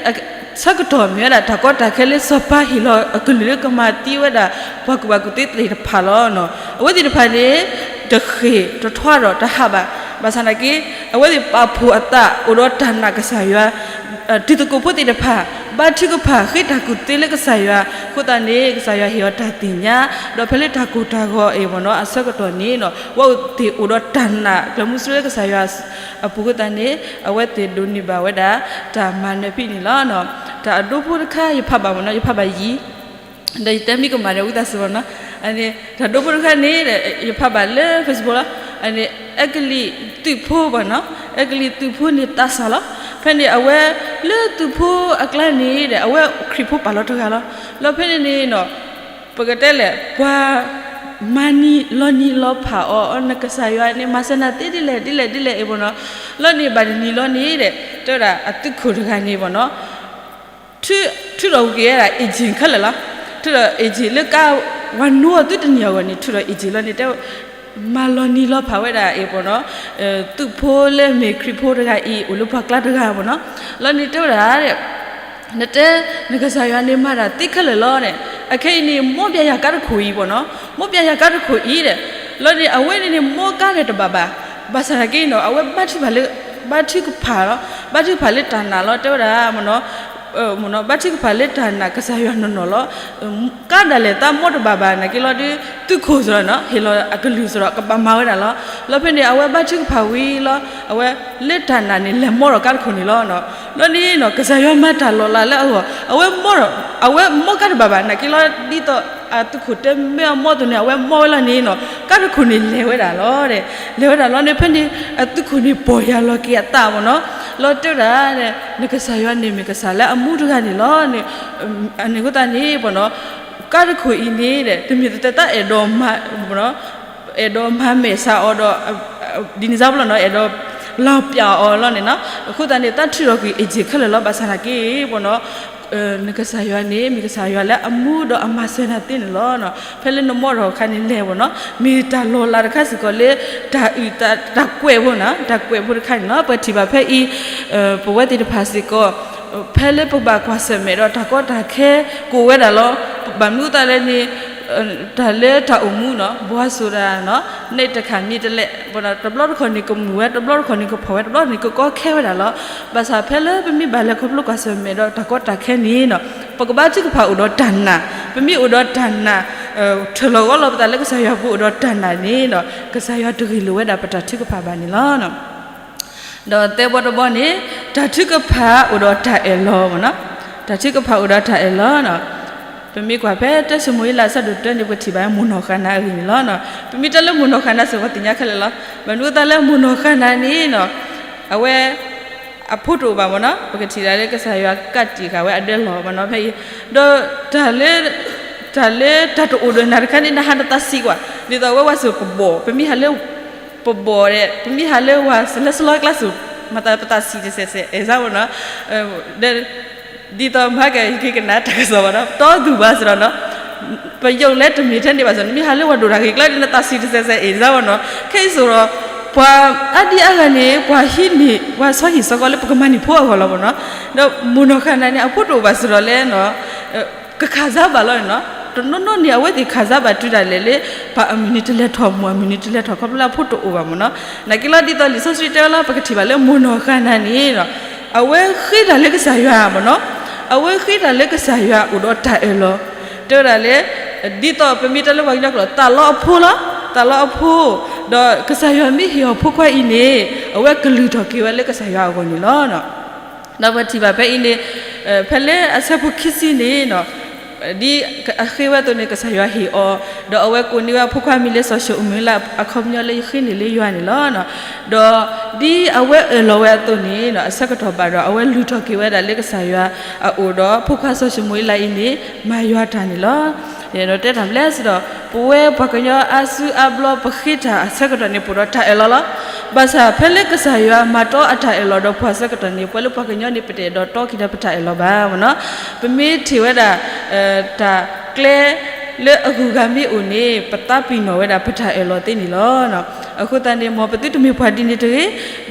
ဆၢကတီၢ်မ့ၢ်ဝဲဒၣ် တၢ်ကီတၢ်ခဲလၢစီၤပၤဟ့ၣ်လီၤအကလုၢ်လၢကမၤသံဝဲဒၣ် ပှၤကူၣ်ဘၣ်ကူၣ်သ့သ့ၣ်တဖၣ်လီၤ. အဝဲသ့ၣ်တဖၣ်န့ၣ် တဃ့ၢ်တထွါဒီးတဟးဘၣ်. ဘၣ်ဆၣ်သနာ်က့ အဝဲသ့ၣ်ပာ်ဖှိၣ်အသးအိၣ်ဒီးတၢ်နာ်ကစၢ်ယွၤ တံၤသကိးဖိသ့ၣ်တဖၣ် ဘါထုကဖၣ်ဃ့တၢ်ကူၣ်သ့လၢကစၢ်ယွၤအဃိသတးန့ၣ် ကစၢ်ယွၤဟ့ၣ်အီၤတၢ်သ့ၣ်ညါ ဒီးဖဲလၢတၢ်ကိၢ်တၢ်ဂီၤအံၤမ့ၢ်နီၤ အဆၢကတီၢ်န့ၣ်နီၤ အဝဲသ့ၣ်အိၣ်ဒီးတၢ်နာ်ကျၢၤမုဆူလၢကစၢ်ယွၤအပူၤအဃိသတးန့ၣ် အဝဲသ့ၣ်ဒိးန့ၢ်ဘၣ်ဝဲဒၣ် တၢ်မၤနၢၤဖံးန့ၣ်လီၤ. တၢ်အဒိဖိတခါ ယဖးဘၣ်မ့ၢ်နီၤ ယဖးဘၣ်ယံာ် ဒီးယတဲမံကမၣ်ဒီးဝံသးစူၤမ့ၢ်နီၤ တၢ်ဒိဖိတခါန့ၣ် ယဖးဘၣ်လၢ Facebook လီၤ. အဲကလံးသုးဖိဘၣ်နီၤ အဲကလံးသုးဖိန့ၣ်သးစၢ်လီၤ. ဖဲန့ၣ်အဝဲ လၢသုးဖိအကျါန့ၣ်ဒီး အဝဲခရံာ်ဖိပာ်လီၤတဂၤလီၤ. လီၤဖဲန့ၣ်န့ၣ်နီၤ ပကတဲလဲၣ် ပှၤ မၤနံၤလီၤနံၤလီၤဖးအီၤ နကစၢ်ယွၤန့ၣ် မၤစၢၤနၤသ့ဒ်လဲၣ်ဒ်လဲၣ်ဒ်လဲၣ်အံၤမ့ၢ်နီၤ လီၤန့ၣ်ဘၣ်တနံၤလီၤန့ၣ်ဒီး တဲဝဲဒၣ်အသုးခိၣ်တဂၤန့ၣ်မ့ၢ်နီၤ ထုးထီၣ်က့ၤဝဲဒၣ် agent ခဲလၢာ်လီၤ. ထုးထီၣ် agent လၢကါဝၤနိအီၤသုတနံၤအဂီၢ်န့ၣ် ထုးထီၣ် agent လီၤန့ၣ် တဲ မၤလီၤနံၤလီၤဖးဝဲဒၣ်အံၤမ့ၢ်နီၤ သုးဖိလၢမ့ၢ်ခရံာ်ဖိတဂၤအံၤ အိၣ်လၢပှၤကျါတဂၤမ့ၢ်နီၤ လီၤန့ၣ်တဲဝဲဒၣ် နတဲ နကစၢ်ယွၤန့ၣ်မၤတၢ်သ့ခဲလၢာ်လီၤန့ၣ် အခဲအံၤန့ၣ် မီၢ်ပျဲယၤကါတခိၣ်အံၤမ့ၢ်နီၤ မီၢ်ပျဲယၤကါတခိၣ်အံၤဒီး လီၤန့ၣ် အဝဲန့ၣ်န့ၣ် မီၢ်ကါဒီးတဘၣ်ဘၣ် ဘၣ်ဆၣ်သနာ်က့နီၤ အဝဲဘါထုကဖၣ်လၢ ဘါထုကဖၣ်လၢတၢ်နာ်လီၤ တဲဝဲဒၣ်မ့ၢ်နီၤ မ့ၢ်နီၤ ဘါထုကဖၣ်လၢတၢ်နာ်ကစၢ်ယွၤနီၢ်နီၢ်လီၤ. ကါဒၣ်လဲာ်သးမီၢ်တဘၣ်ဘၣ် နာ်က့လီၤဒုး သုးခိၣ်စ့ၢ်ကီးနီၤ ဟ့ၣ်လီၤအကလုၢ်စ့ၢ်ကီး ကဘၣ်မၤဝဲဒၣ်လီၤ. လီၤဖဲန့ၣ် အဝဲဘါထုကဖၣ်ဝံၤလီၤ အဝဲလၢတၢ်နာ်န့ၣ် လဲၤမီၢ်ဒီးကါတခိၣ်န့ၣ်လီၤ. လီၤန့ၣ်နီၤ ကစၢ်ယွၤမၤတၢ်လီၤလးလၢအဂီၢ် အဝဲမီၢ်ဒီး အဝဲမီၢ်ကါတဘၣ်ဘၣ် နာ်က့လီၤ ဒ်သိးအသုးခိၣ်တဲမ့ၢ်အမီၢ်သိးန့ၣ် အဝဲမီၢ်ဝဲလီၤန့ၣ်နီၤ ကါတခိၣ်န့ၣ်လဲၤဝဲဒၣ်လီၤ လဲၤဝဲဒၣ်လီၤန့ၣ် ဖဲန့ၣ် အသုးခိၣ်န့ၣ်ပီၢ်ယၢ်လီၤက့ၤအသးမ့ၢ်နီၤ လီၤတဲဝဲဒၣ် နကစၢ်ယွၤန့ၣ်မ့ၢ်ကစၢ်လၢအမူတဂၤန့ၣ်လီၤန့ၣ် အန့ၣ်အဃိသတးန့ၣ်မ့ၢ်နီၤ ကါတခိၣ်အံၤန့ၣ်ဒီး တမ့ၢ်တတဲတၢ်အဲၣ်ဒိးမၤမ့ၢ်နီၤ အဲၣ်ဒိးမၤမဲာ်ဆှးအီၤဒီး ဒ်န့ၣ်စ့ၢ်ကီးလီၤနီၤ, အဲၣ်ဒိးလီၤပျံၤအီၤလီၤန့ၣ်နီၤ. အဃိသတးန့ၣ် တၢ်ထုးထီၣ်ကွံာ်အ့ၣ်ကၠံၣ်ခဲလၢာ်လီၤ. ဘၣ်ဆၣ်သနာ်က့ ပနီၤ နကစၢ်ယွၤန့ၣ် မ့ၢ်ကစၢ်ယွၤလၢအမူဒီးအမၤစၢၤနၤသ့န့ၣ်လီၤ. ဖဲလၢနမီၢ်ထီၣ်အခါန့ၣ်လဲၣ်ပနီၤ မ့ၢ်တၢ်လီၤလးတခါစ့ၢ်ကီးလၢ တၢ်အုၣ် တၢ်ကွဲးဖိနီၤ, တၢ်ကွဲးဖိတခါန့ၣ်လီၤ. ပထံၣ်ဘၣ်ဖဲအံၤ ပဝဲသ့ၣ်တဖၣ်စ့ၢ်ကီး ဖဲလၢပဘၣ်ကွၢ်ဆၢၣ်မဲာ်ဒီးတၢ်ကီတၢ်ခဲကအိၣ်ဝဲဒၣ်လီၤ. ဘၣ်မနုၤအဃိသတးလဲၣ်န့ၣ် တၢ်လၢတၢ်အိၣ်မူနီၤ ဘှါစိၤဒၣ်နီၤ န့ၣ်တခါမ့ၢ်တလဲၣ် တဘျီတခီၣ်န့ၣ်ကမုာ်ဝဲ, တဘျီတခီၣ်န့ၣ်ကဖှီၣ်ဝဲ, တဘျီန့ၣ်ကကီခဲဝဲဒၣ်လီၤ. ဘၣ်ဆၣ်ဖဲလၢပမ့ၢ်ဘၣ်လဲၤခီဖျိကွၢ်ဆၢၣ်မဲာ်ဒီးတၢ်ကီတၢ်ခဲန့ၣ်နီၤ ပကဘါထုကဖၣ်အိၣ်ဒီးတၢ်နာ်, ပမ့ၢ်အိၣ်ဒီးတၢ်နာ် ထၢၣ်လီၤဂီၤလီၤပသးလၢကစၢ်ယွၤအပူၤအိၣ်ဒီးတၢ်နာ်န့ၣ်နီၤ ကစၢ်ယွၤတဂ့ၢ်လိာ်ဝဲဒၣ်ပတၢ်ထုကဖၣ်ဘၣ်န့ၣ်လီၤ. ဒီးသၢဘီတဘီန့ၣ် တၢ်ထုကဖၣ်အိၣ်ဒီးတၢ်အၢၣ်လီၤနီၤ, တၢ်ထုကဖၣ်အိၣ်ဒီးတၢ်အၢၣ်လီၤနီၤ. ပမ့ၢ်ကွၢ်ဖဲတၢၡမူၤအ့လးအဆၢဒိၣ်တၢန့ၣ် ပထံၣ်ဘၣ်မိၢ်နီၢ်ဃၤနၤအဂ့ၢ်န့ၣ်လီၤ. ပမ့ၢ်တဲလၢမိၢ်နီၢ်ဃၤနၤစ့ၢ်ကီး ပှၤသ့ၣ်ညါခဲလၢာ်လီၤ. ဘၣ်မနုၤအဃိသတးလၢမိၢ်နီၢ်ဃၤနၤန့ၣ်နီၤ အဝဲ အဖိတအိၣ်ဘၣ်မ့ၢ်နီၤ, ပကထံၣ်ဒၣ်လၢကစၢ်ယွၤကးတံာ်ဃာ်ဝဲအဒၢလီၤမ့ၢ်နီၤ ဖဲအံၤ, ဒီး တၢ်လၢ တၢ်လၢတၢ်တအိၣ်ဒီးနၤတခါန့ၣ် နဟးနသးဆံးကွၢ်, ဒ်သိးအဝဲဝဲစ့ၢ်ကီးပဘီၣ်, ပမ့ၢ်ဟးလၢ ပဘီၣ်ဒီး ပမ့ၢ်ဟးလၢဝဲစလဲစလီကျါစ့ၢ်ကီး မၤသးပသးဆံးတစဲးစဲး အဲၣ်စၢ်မ့ၢ်နီၤ ဒ်သိးမၤက့ၤ ယက့ၤကနၣ်တၢ်ကစီၣ်ဘၣ်ဒီး တီသူၣ်ဘၣ်စ့ၢ်ကီးနီၤ, ပယုၢ်လၢတမ့ၢ်ထဲန့ၣ်ဘၣ်စ့ၢ်ကီး နမ့ၢ်ဟးလၢပှၤဒိၣ်တၢ်ဂ့ၢ်ကျါန့ၣ် နသးဆံးတစဲးစဲး အဲၣ်စၢ်မ့ၢ်နီၤ, ခဲအံၤစ့ၢ်ကီး ပှၤအါဒံအါဂၤန့ၣ် ပှၤဟံးန့ၢ် ပှၤဆီဟံၣ်ဆီဃီလၢပကမၤန့ၢ်ဖိအဂီၢ်လီၤမ့ၢ်နီၤ, ဒီးမိၢ်နီၢ်ဃၤနၤန့ၣ် အဖိတအိၣ်ဘၣ်စ့ၢ်ကီးလဲၣ်နီၤ ကခးစၢ်ဘၣ်လီၤန့ၣ်နီၤ, တနီၤနီၤန့ၣ် အဝဲသ့ၣ်ခးစၢ်ဘၣ်တုၤဒၣ်လဲာ်လၢ ပၢ်အမုၢ်နံၤတလဲၤထီၣ် မိၢ်အမုၢ်နံၤတလဲၤထီၣ် ခီဖျိလၢအဖိတအိၣ်ဘၣ်မ့ၢ်နီၤ, နာ်က့လီၤ ဒ်သိးလံာ်စီဆှံတဲဝဲလီၤ ပကထံၣ်ဘၣ်လၢမိၢ်နီၢ်ဃၤနၤန့ၣ်နီၤ အဝဲဃ့တၢ်လၢကစၢ်ယွၤမ့ၢ်နီၤ, အဝဲဃ့တၢ်လၢကစၢ်ယွၤအိၣ်ဒီးတၢ်အၢၣ်လီၤ, တဲဝဲဒၣ်လၢ ဒ်သိးပမ့ၢ်တဲလၢပှၤကညီကျိာ် သးလီအဖိလီၤ, သးလီအဖိ, ဒီးကစၢ်ယွၤမ့ၢ်ဟ့ၣ်အီၤဖိခွါအံၤန့ၣ် အဝဲကလုၢ်ထီၣ်က့ၤဝဲလၢကစၢ်ယွၤအဂီၢ်န့ၣ်လီၤ. ဒီးပထံၣ်ဘၣ်ဖဲအံၤန့ၣ် ဖဲလၢအဆၢဖိခံဆံန့ၣ် ဒ်အဃ့ဝဲအသိးန့ၣ် ကစၢ်ယွၤဟ့ၣ်အီၤ, ဒီးအဝဲကိးန့ၢ်ဝဲအဖိခွါမံၤလၢစီၤၡမူၤအ့လး အခီပညီလၢယဃ့န့ၢ်လၢယွၤန့ၣ်လီၤ. ဒီးဒ်အဝဲအၢၣ်လီၤဝဲအသိးန့ၣ် အဆၢကတီၢ်ဘၣ်ဒီး အဝဲလုၢ်ထီၣ်က့ၤဝဲဒၣ်လၢကစၢ်ယွၤအအိၣ်ဒီး ဖိခွါစီၤၡမူၤအ့လးအံၤန့ၣ် မၤယွၤတၢ်န့ၣ်လီၤ. ဒီးတဲတၢ်ဘျဲစ့ၢ်ဒီး ပဝဲပှၤကညီအါစုအါဘျီ ပဃ့တၢ်အဆၢကတီၢ်န့ၣ် ပအိၣ်ဒီးတၢ်အၢၣ်လီၤလီၤ. ဘၣ်ဆၣ်ဖဲလၢကစၢ်ယွၤမၤတီအတၢ်အၢၣ်လီၤဒီးပှၤအဆၢကတီၢ်န့ၣ် ပဝဲလၢပှၤကညီန့ၣ် ပတအဲၣ်ဒိးတီက့ၤဒီးပတၢ်အၢၣ်လီၤဘၣ်မ့ၢ်နီၤ, ပမ့ၢ်ထံၣ်ဝဲဒၣ် တၢ်ကျဲလၢအဂုၤအဂၤမ့ၢ်အိၣ်န့ၣ် ပသးပ့ၤနီၣ်ဝဲဒၣ်ပတၢ်အၢၣ်လီၤသ့န့ၣ်လီၤ. အဃိသတးန့ၣ် မ်ပသုတမ့ၢ်ပှၤဒ်န့ၣ်တဂ့ၤ,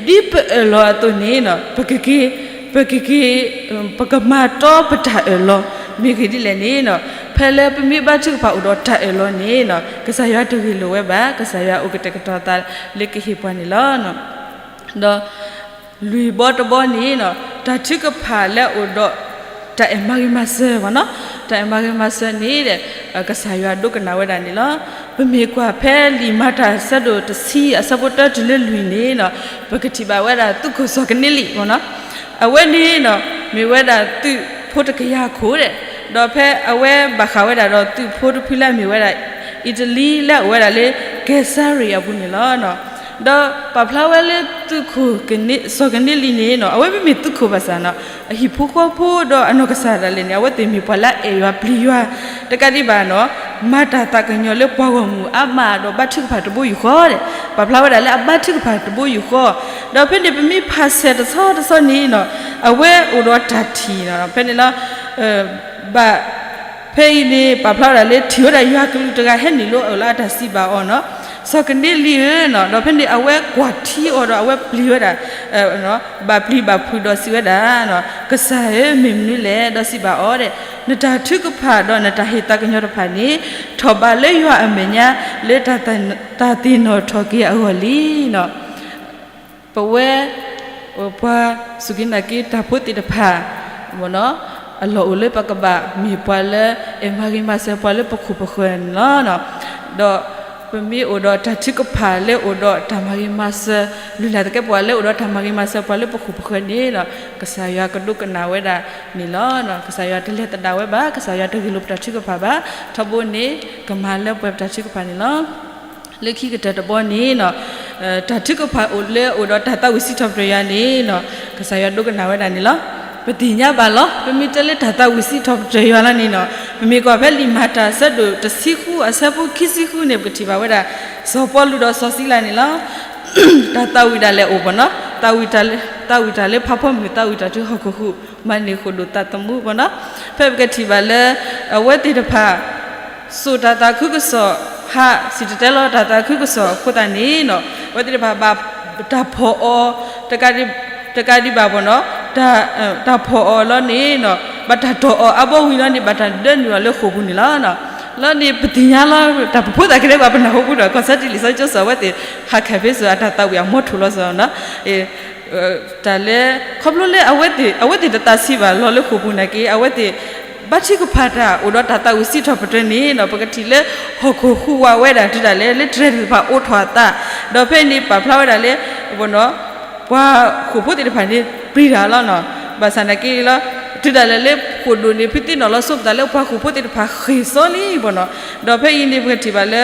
ဒ်ပအၢၣ်လီၤအသိးန့ၣ် ပကက့ၤ ပကက့ၤ ပကမၤတီပတၢ်အၢၣ်လီၤ မ့ၢ်ဂ့ၢ်ဒ်လဲၣ်န့ၣ်နီၤ, ဖဲလၢပမ့ၢ်ဘါထုကဖၣ်အိၣ်ဒီးတၢ်အၢၣ်လီၤန့ၣ်နီၤ ကစၢ်ယွၤတဂ့ၤလိာ်ဝဲဘၣ်, ကစၢ်ယွၤအိၣ်ကတဲာ်ကတီၤသးလၢကဟ့ၣ်ပှၤန့ၣ်လီၤ. ဒီးလွံၢ်ဘီတဘီန့ၣ်နီၤ တၢ်ထုကဖၣ်လၢအအိၣ်ဒီး တၢ်အဲၣ်မၤဂ့ၤမၤစၢၤမ့ၢ်နီၤ, တၢ်အဲၣ်မၤဂ့ၤမၤစၢၤန့ၣ်ဒီး ကစၢ်ယွၤဒိကနၣ်ဝဲဒၣ်န့ၣ်လီၤ. ပမ့ၢ်ကွၢ်ဖဲလံာ်မၤတၢ်အဆၢဒိၣ်တဆံအဆၢဖိတၢတုၤလၢလွံၢ်န့ၣ်နီၤ, ပကထံၣ်ဘၣ်ဝဲဒၣ်သုးခိၣ်စီၤကန့လံမ့ၢ်နီၤ, အဝဲန့ၣ်နီၤ မ့ၢ်ဝဲဒၣ်သုးဖိတကယၤခိၣ်ဒီး ဒီးဖဲအဝဲဘၣ်ဃးဝဲဒၣ်ဒီးသုးဖိတဖုလၢအမ့ၢ်ဝဲဒၣ် အံၣ်တလံလၢအအိၣ်ဝဲဒၣ်လၢ ကဲစၤရံးအပူၤန့ၣ်လီၤ. ဒီးပာ်ဖျါဝဲလၢသုးခိၣ်စီၤကန့လံန့ၣ်နီၤ အဝဲမ့မ့ၢ်သုးခိၣ်ဘၣ်ဆၣ်နီၤ အဟံၣ်ဖိဃီဖိဒီးအနီၢ်ကစၢ်ဒၣ်လဲာ်န့ၣ် အဝဲသ့ၣ်မ့ၢ်ပှၤလၢအအဲၣ်ယွၤပျံၤယွၤ တကးဒံးဘၣ်နီၤ မၤတၢ်သးကညီၤလၢပှၤဂီၢ်မုၢ်အါမးဒီးဘါထုကဖၣ်တဘိယူၢ်ဃီဒီး ပာ်ဖျါဝဲဒၣ်လၢအဘါထုကဖၣ်တဘိယူၢ်ဃီ, ဒီးဖဲန့ၣ်ပမ့ၢ်ဖးဆဲးတဆီတဆီန့ၣ်နီၤ အဝဲအိၣ်ဒီးတၢ်ထံၣ်နီၤ ဖဲန့ၣ်လီၤ ဘၣ် ဖဲအံၤန့ၣ် ပာ်ဖျါဝဲဒၣ်လၢထံၣ်ဝဲဒၣ်ယွၤကလူးတဂၤဟဲနုာ်လၢအအိၣ်လၢအတၢ်စံးဘၣ်အီၤနီၤ, စီၤကန့လံဧၢနီၤ, ဒီးဖဲန့ၣ်အဝဲကွၢ်ထံအီၤဒီးအဝဲပျံၤဝဲဒၣ် ဘၣ်ပျံၤဘၣ်ဖုးဒီးစံးဝဲဒၣ်, ကစၢ်ဧၢ မ့ၢ်မနုၤလဲၣ် ဒီးစံးဘၣ်အီၤဒီး နတၢ်ထုကဖၣ်ဒီးနတၢ်ဟ့ၣ်သးကညီၤတဖၣ်န့ၣ် ထီၣ်ဘးလၢယွၤအမဲာ်ညါ လၢတၢ်သ့ၣ်နီၣ်ထီၣ်က့ၤအဂီၢ်လံနီၤ. ပဝဲ ပှၤစူၢ်က့ၤနာ်က့ၤတၢ်ဖိသ့ၣ်တဖၣ် အလီၢ်အိၣ်လၢပကဘၣ်မ့ၢ်ပှၤလၢ အဲၣ်မၤဂ့ၤမၤစၢၤပှၤလၢပခိၣ်ပဃၢၤန့ၣ်လီၤ. ဒီးပမ့ၢ်အိၣ်ဒီးတၢ်ထုကဖၣ်လၢအိၣ်ဒီးတၢ်မၤဂ့ၤမၤစၢၤ လုၢ်လၢ်သကဲးပဝးလၢအိၣ်ဒီးတၢ်မၤဂ့ၤမၤစၢၤပှၤလၢပခိၣ်ပဃၢၤန့ၣ်ဒီး ကစၢ်ယွၤကဒိကနၣ်ဝဲဒၣ်န့ၣ်လီၤ. ကစၢ်ယွၤတလဲၤသဒၣ်ဝဲဘၣ်, ကစၢ်ယွၤတဂ့ၤလိာ်ပတၢ်ထုကဖၣ်ဘၣ်, ထီဘိန့ၣ် ကမၤလၢပှဲၤပတၢ်ထုကဖၣ်န့ၣ်လီၤ. လၢခံကတၢၢ်တဘီန့ၣ်နီၤ, တၢ်ထုကဖၣ်အိၣ်လၢအိၣ်ဒီးတၢ်သးဝံၣ်စံးထီၣ်ပတြၢၤယွၤန့ၣ်နီၤ, ကစၢ်ယွၤဒိကနၣ်ဝဲဒၣ်န့ၣ်လီၤ. ပသ့ၣ်ညါဘၣ်လီၤ. ပမ့ၢ်တဲလၢတၢ်သးဝံၣ်စံးထီၣ်ပတြၢၤယွၤလၢန့ၣ်နီၤ, ပမ့ၢ်ကွၢ်ဖဲလံာ်မၤတၢ်အဆၢဒိၣ်တဆံဃုအဆၢဖိခံဆံဃုန့ၣ် ပကထံၣ်ဘၣ်ဝဲဒၣ် စီၤပီလူးဒီးစီၤစံလၤန့ၣ်လီၤ. တၢ်သးဝံၣ်ဒၣ်လဲာ်အိၣ်ဘၣ်နီၤ, သးဝံၣ်တၢ်လၢဖးဖီမုၢ်, သးဝံၣ်တၢ်တုၤဟီၣ်ခိၣ်ဟူး, မၤန့ၢ်ဃိၣ်ဒိၣ်သးသမူဘၣ်နီၤ. ဖဲပကထံၣ်ဘၣ်လၢ အဝဲသ့ၣ်တဖၣ် စိာ်တၢ်သးခုကစီၣ်, ဟးစံၣ်တဲၤတဲလီၤတၢ်သးခုကစီၣ်အဃိသတးန့ၣ်နီၤ, အဝဲသ့ၣ်တဖၣ်ဘၣ်တၢ်ဖီၣ်အီၤ, တကးဒံးဘၣ်ဘၣ်နီၤ, တၢ်ဖီၣ်အီၤလီၤန့ၣ်နီၤ, ဘၣ်တၢ်တီၢ်အီၤအါဘီဝံၤလီၤန့ၣ် ဘၣ်တၢ်ဒၢနုာ်အီၤလၢဃိာ်ပူၤန့ၣ်လီၤ. လီၤန့ၣ် ပသ့ၣ်ညါလီၤ တၢ်ပဖိသၣ်ကဲထီၣ်ပှၤပနၢ်ဟူပူၤဒီး ကီၢ်စဲတံၢ်လံာ်စီဆှံကၠိစီၤ အဝဲသ့ၣ် ဟးခးဖဲစိၤအတၢ်သးဝံၣ်အမီထိၣ်လီၤစီၤနီၤ တၢ်လၢ ခီဖျိလၢအဝဲသ့ၣ် အဝဲသ့ၣ်တသးဆံးဘၣ်လီၤလၢဃိာ်ပူၤနာ်က့ အဝဲသ့ၣ် ဘါထုကဖၣ်တၢ် အိၣ်ဒီးတၢ်သးဝံၣ်စံးထီၣ်ပတြၢၤန့ၣ်နီၤ, ပကထံၣ်လၢဟီၣ်ခိၣ်ဟူးဝးဝဲဒၣ်တုၤဒၣ်လဲာ် လၢတြဲၤသ့ၣ်တဖၣ်အိးထီၣ်အသး, ဒီးဖဲအံၤန့ၣ် ပာ်ဖျါဝဲဒၣ်လၢ ပှၤဃိာ်ဖိသ့ၣ်တဖၣ်န့ၣ် ပျံၤတၢ်လီၤနီၤ. ဘၣ်ဆၣ်နာ်က့လီၤ တုၤဒၣ်လဲာ်လၢဃိာ်ဒိၣ်န့ၣ် ဖုသံနီၣ်လီၤဆိပသးလၢပှၤဃိာ်ဖိသ့ၣ်တဖၣ်ဃ့ၢ်စီလံဘၣ်နီၤ. ဒီးဖဲအံၤန့ၣ် ပကထံၣ်ဘၣ်လၢ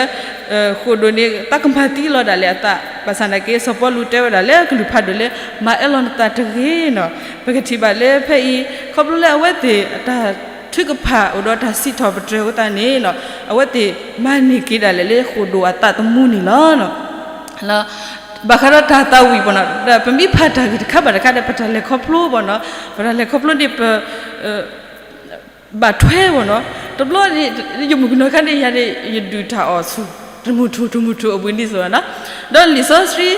ဃိာ်ဒိၣ်န့ၣ် သးကမၤသံလီၤဒၣ်လဲာ်အသး, ဘၣ်ဆၣ်နာ်က့ စီၤပီလူးတဲဝဲဒၣ်လၢကလုၢ်ဖးဒိၣ်လၢ မၤအၢၣ်လီၤနသးတဂ့ၤနီၤ. ပကထံၣ်ဘၣ်လၢဖဲအံၤ ခီဖျိလၢအဝဲသ့ၣ်အတၢ်ထုကဖၣ်အိၣ်ဒီးတၢ်စံးထီၣ်ပတြၢၤအဃိသတးန့ၣ်နီၤ, အဝဲသ့ၣ်မၤန့ၢ်က့ၤဒၣ်လဲာ်လၢဃိာ်ဒိၣ်အသးသမူန့ၣ်လီၤ. ဘၣ်ဃးဒီးတၢ်သးဝံၣ်ဘၣ်နီၤ, ဒီးပမ့ၢ်ဖးတၢ်ဂ့ၢ်တခါဘၣ်တခါဒီး ပတၢ်လဲၤခီဖျိဘၣ်နီၤ, ပတၢ်လဲၤခီဖျိန့ၣ် ပ ဘၣ်ထွဲဘၣ်နီၤ. တဘျီန့ၣ် ယမုၢ်ကနီၤခါန့ၣ် ယၤန့ၣ် ယဒုၣ်တၢ်အီၣ်ဆူၣ် တမုၢ်ထူၣ်တမုၢ်ထူၣ်အပူၤန့ၣ်စ့ၢ်ကီးနီၤ. ဒီးလံာ်စီဆှံ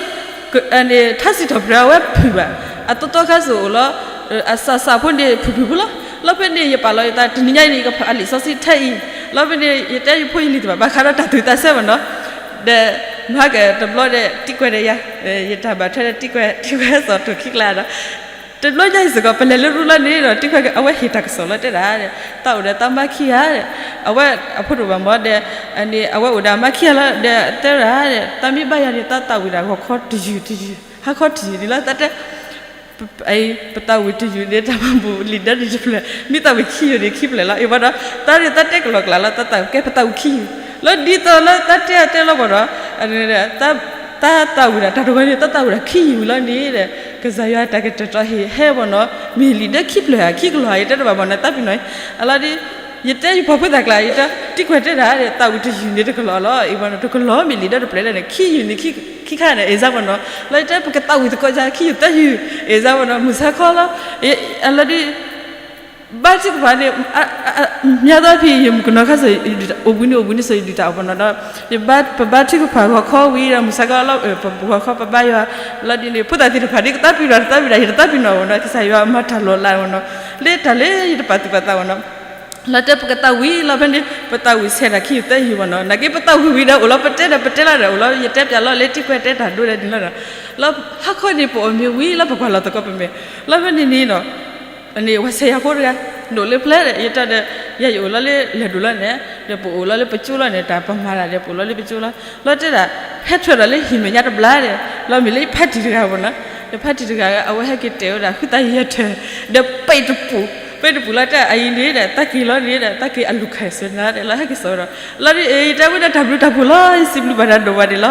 ထါစံးထီၣ်ပတြၢၤအဝဲဖုၣ်ဘၣ်, အသီသီခါစ့ၢ်အိၣ်လီၤ, အစးစးဖိန့ၣ် ဖုၣ်ဖုၣ်ဖိလီၤ. လီၤဖဲန့ၣ် ယပာ်လီၤယသး တနံၤညါအံၤန့ၣ် ယကဖးလံာ်စီဆှံထဲအံၤ, လီၤဖဲန့ၣ် ယတဲယဖိယလံၤသ့ၣ်တဖၣ် ဘၣ်ဃးဒီးတၢ်သူၣ်သးစဲဘၣ်နီၤ. ဒီး မဟါကတဘျီဒီး တံၢ်ကွဲးဒီးယၤ, ယတၢ်ဘၣ်ထွဲဒီးတံၢ်ကွဲး တံၢ်ကွဲးစီၤတိၢ်ခံကျါဒီး တဘျီညါအံၤစ့ၢ်ကီး ပလဲၤလၢရူလီၤန့ၣ်ဒီး တံၢ်ကွဲးအဝဲဟ့ၣ်တၢ်ကစီၣ်လီၤတဲဒၣ်, သးအိၣ်ဒီးသးမါခံဂၤ, အဝဲအဖိတအိၣ်ဘၣ်မးဒီး အဝဲအိၣ်ဒီးအမါခံဂၤလီၤဒီး တဲဒၣ်, သးမ့ၢ်ဘါယၤန့ၣ် သးသးဝံၣ်ဒၣ်ဂီၤခီတယုၢ်တယုၢ် ဟါခီတယုၢ်ဒ်လီၤ သးတဲ ပသးဝံၣ်တယုၢ်န့ၣ် တၢ်မၤဘူၣ်လံာ်ဒၢတယုၢ်တဖျၢၣ်, မ့ၢ်သးဝံၣ်ခံယုၢ်န့ၣ်ခံဖျၢၣ်လီၤ. အံၤဘၣ်ဒီး သးန့ၣ်သးတဲကလီၤကျါလီၤ သးသးကဲပသးဝံၣ်ခံယုၢ်, လီၤဒ်သိးလၢသးတဲအတဲလီၤဘၣ်ဒီး သးသးဝံၣ်ဒၣ်တၢ်တဂီၤန့ၣ် သးသးဝံၣ်ဒၣ်ခံယုၢ်ဝံၤလီၤန့ၣ်ဒီး ကစၢ်ယွၤတၢ်ကတဲာ်ကတီၤဟ့ၣ်ဟဲဘၣ်နီၤ, မ့ၢ်လံာ်ဒၢခံဖျၢၣ်ဧါ ခံကလီၤဧါ ယတဲတဘၣ်ဘၣ်နီၤ သးပ့ၤနီၣ်, အလီၤဒ် ယတဲယပှၤဖိသၣ်ကျါ ယတဲ တံၢ်ကွဲးတဲဒၣ်ဒီး သးဝံၣ်တယုၢ်န့ၣ်တကလီၤလီၤ, အံၤဘၣ်နီၤ တကလီၤမ့ၢ်လံာ်ဒၢတဖျၢၣ်လီၤန့ၣ် ခံယုၢ်န့ၣ် ခံခါန့ၣ် အ့ၣ်စၢ်ဘၣ်နီၤ, လီၤယတဲပကသးဝံၣ်သကိးယၤ ခံယုၢ်သၢယုၢ် အ့ၣ်စၢ်ဘၣ်နီၤ မုၢ်ဆါခီလီၤ, အလီၤဒ် ဘါထုကဖၣ်န့ၣ် မၤသးဖဲ ယမုၢ်ကနီၤခါစ့ၢ် အိၣ်ဘှံးနံၤအိၣ်ဘှံးနံၤစ့ၢ် ယဒုၣ်တၢ်အီၣ်ဘၣ်နီၤဒီး ပဘါထုကဖၣ်ဂီၤခီဝံၤဒီး မုၢ်ဆါခီလီၤ ပဂီၤခီပဘါယွၤ လီၤဒ်န့ၣ် ဖိသၣ်သ့ၣ်တဖၣ်ဒ်ကသးပ့ၤနီၣ်တသးပ့ၤနီၣ် ယတသးပ့ၤနီၣ်ဘၣ်နီၤ ကစၢ်ယွၤမၤတၢ်လီၤလးဘၣ်နီၤ လၢတၢ်လၢယတပာ်သူၣ်ပာ်သးဘၣ်နီၤ လီၤတဲပကသးဝံၣ်လီၤဖဲန့ၣ် ပသးဝံၣ်ဆဲးတၢ်ခံယုၢ်သၢယုၢ်ဘၣ်နီၤ နာ်က့ပသးဝံၣ်ဝံၤဒီးအိၣ်လီၤ ပတဲဒီးပတဲလီၤဒီးအိၣ်လီၤ ယတဲပျးလီၤလၢတံၢ်ကွဲးတဲတၢ်ဒိဒီးန့ၣ်လီၤနီၤ လီၤဟါခီန့ၣ် ပအီၣ်မ့ၤဝံၤလီၤ ပကွၢ်လီၤသကိးပမဲာ် လီၤဖဲန့ၣ်န့ၣ်နီၤ န့ၣ် ဝဲဆဲးယၤဖိတဂၤ ဒိၣ်လၢပျဲၢ်ဒီး ယတဲဒီး ယၤယအိၣ်လီၤလၢလဲၤဒိၣ်လီၤန့ၣ် ဒီးပအိၣ်လီၤလၢပကၠိလီၤန့ၣ် တၢ်ပမၤတၢ်ဒီး ပအိၣ်လီၤလၢပကၠိလီၤ လီၤတဲဒၣ် ဟဲထွဲဒီးလၢဟံၣ်မဲာ်ညါတဘျီဒီး လီၤမ့ၢ်လၢယဖါတံၢ်တဂၤဘၣ်နီၤ ယဖါတံၢ်တဂၤ အဝဲဟဲက့ၤတဲာ်ဝဲဒၣ် ဃုသးယဲၢ်ထၢၣ် ဒီးပဲတပူၤ ပဲတပူၤလီၤတဲအအံၤန့ၣ်ဒီး သးက့ၤလီၤန့ၣ်ဒီး သးက့ၤအလူၤခၢၣ်စၢၤနၤဒီး လီၤဟဲက့ၤစိာ်ဝဲဒီး လီၤဒ်အံၤ တဲဝဲဒၣ်တၢ်ဘျုးတၢ်ဖှိၣ်လီၤ ယစံးဘျုးဘၣ်တၢ်ဒိၣ်ဘၣ်ဒံး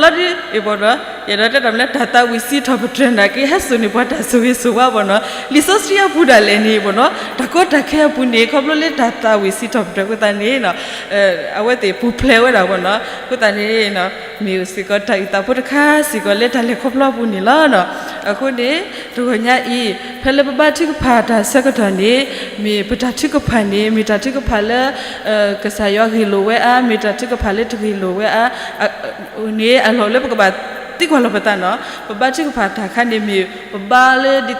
လီၤဒီး အလီၤဒ်အံၤဘၣ်ဒီး ယအဲၣ်ဒိးတဲတၢ်မနုၤလၢတၢ်သးဝံၣ်စံးထီၣ်ပတြၢၤနာ်က့ ဟဲစိာ်န့ၢ်ပှၤတၢ်ဆိၣ်ဂ့ၤဆိၣ်ဝါဘၣ်နီၤ လံာ်စီဆှံအပူၤဒၣ်လဲာ်န့ၣ်ဘၣ်နီၤ တၢ်ကီတၢ်ခဲအပူၤန့ၣ် ခီဖျိလၢတၢ်သးဝံၣ်စံးထီၣ်ပတြၢၤအဃိသတးန့ၣ် အဝဲသ့ၣ်ပူၤဖျဲးဝဲဒၣ်ဘၣ်နီၤ အဃိသတးန့ၣ် မ့ၢ်စ့ၢ်ကီးတၢ်အုၣ်သးဖိတခါစ့ၢ်ကီးလၢတၢ်လဲၤခီဖျိအပူၤန့ၣ်လီၤ. အဃိန့ၣ် တဂီၤညါအံၤ ဖဲလၢပဘါထုကဖၣ်တၢ်ဆၢကတီၢ်န့ၣ် မ့ၢ်ပတၢ်ထုကဖၣ်န့ၣ် မ့ၢ်တၢ်ထုကဖၣ်လၢ ကစၢ်ယွၤဂ့ၢ်လိာ်ဝဲအါ မ့ၢ်တၢ်ထုကဖၣ်လၢတဂ့ၢ်လိာ်ဝဲအါ န့ၣ် အလီၢ်လၢပကဘၣ်သံကွၢ်လီၤပသးနီၤ ပဘါထုကဖၣ်တၢ်ခါန့ၣ်မ့ၢ် ပဘါလၢဒ်သိး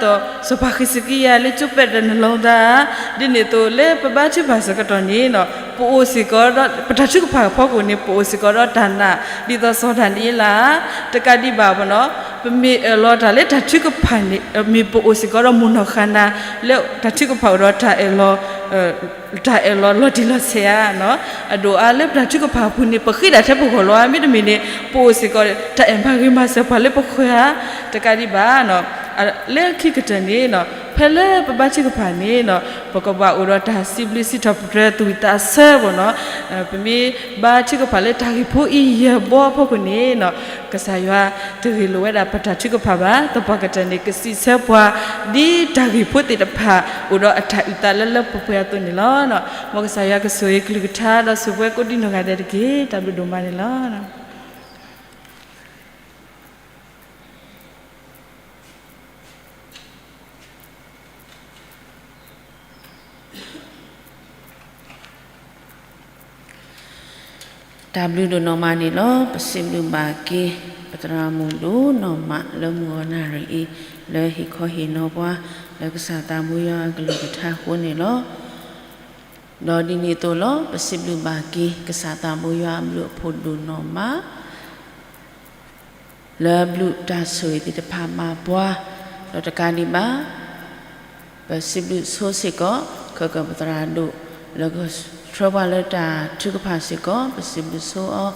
စီၤပၤဃံးစကံယၤလၢကၠိပဲတၢ်နလီၤသး ဒ်န့ၣ်အသိးလၢပဘါထုကဖၣ်ဆၢကတီၢ်န့ၣ်နီၤ ပအိၣ်စ့ၢ်ကီးဒီး ပတၢ်ထုကဖၣ်အဖီခိၣ်န့ၣ် ပအိၣ်စ့ၢ်ကီးဒီးတၢ်နာ် ဒ်သိးစီၤဒၤနံးယ့လး တကးဒံးဘၣ်ဘၣ်နီၤ ပမ့ၢ်အၢၣ်လီၤတၢ်လၢတၢ်ထုကဖၣ်န့ၣ် မ့ၢ်ပအိၣ်စ့ၢ်ကီးဒီးမိၢ်နီၢ်ဃၣ်နၤ လၢတၢ်ထုကဖၣ်အိၣ်ဒီးတၢ်အဲၣ်လီၤ တၢ်အဲၣ်လီၤလီၤတံၢ်လီၤဆဲးဧါနီၤ အဒိၣ်အါလၢပတၢ်ထုကဖၣ်အပူၤန့ၣ် ပဃ့ဒၣ်ထဲပဂီၢ်လီၤဧါ မ့တမ့ၢ်န့ၣ် ပအိၣ်စ့ၢ်ကီးတၢ်အဲၣ်မၤဂ့ၤမၤစၢၤပှၤလၢပဃၢၤဧါ တကးဒံးဘၣ်နီၤ လၢခံကတၢၢ်န့ၣ်နီၤ ဖဲလၢပဘါထုကဖၣ်န့ၣ်နီၤ ပကဘၣ်အိၣ်ဒီးတၢ်စံးဘျုးစံးထီၣ်ပတြၢၤသူၣ်ဝံၣ်သးဆၢဘၣ်နီၤ. ပမ့ၢ်ဘါထုကဖၣ်လၢတၢ်ဂ့ၢ်ဖိအံၤယဲၢ်ဘီအဖီခိၣ်န့ၣ်နီၤ ကစၢ်ယွၤတဂ့ၢ်လိာ်ဝဲဒၣ်ပတၢ်ထုကဖၣ်ဘၣ်, သပှၢ်ကတၢၢ်န့ၣ် ကစံးဆၢပှၤ ဒ်တၢ်ဂ့ၢ်ဖိသ့ၣ်တဖၣ် အိၣ်ဒီးအတၢ်အုၣ်သးလၢလၢပှဲၤပှဲၤအသိးန့ၣ်လီၤ. မ်ကစၢ်ယွၤကဆိၣ်ဂ့ၤကလုၢ်ကထါဒီးဆိၣ်ပှဲၤကိးဒံနီၢ်ဂၤဒဲးတက့ၢ်. တၢ်ဘျုးဒိၣ်မးန့ၣ်လီၤ. တၢ်ဘျုးဒိၣ်နီၢ်မးန့ၣ်လီၤ. ပစံးဘျုးဘၣ်က့ၤ ပသရၣ်မုၣ်ဒိၣ်နီၢ်မးလၢမုၢ်ဂီၤနၣ်ရံၣ်အံၤ လၢဟ့ၣ်ခီဟ့ၣ်နီၤပှၤ လၢကစၢ်သးဘိယွၤအကလုၢ်ကထါအဃိန့ၣ်လီၤ. ဒီးဒ်န့ၣ်အသိးလီၤ ပစံးဘျုးဘၣ်က့ၤ ကစၢ်သးဘိယွၤအဘျုးအဖှိၣ်ဒိၣ်နီၢ်မး လၢအဘျုးတၢ်ဆိၣ်ဂ့ၤသ့ၣ်တဖၣ်မၤပှၤ, ဒီးတကးဒံးဘၣ် ပစံးဘျုးဆိစ့ၢ်ကီး ခဲကၢၣ်ပသရၣ်ဒိၣ် လၢကဆှၢပှၤလၢတၢ်ထုကဖၣ်စ့ၢ်ကီး ပစံးဘျုးဆိအီ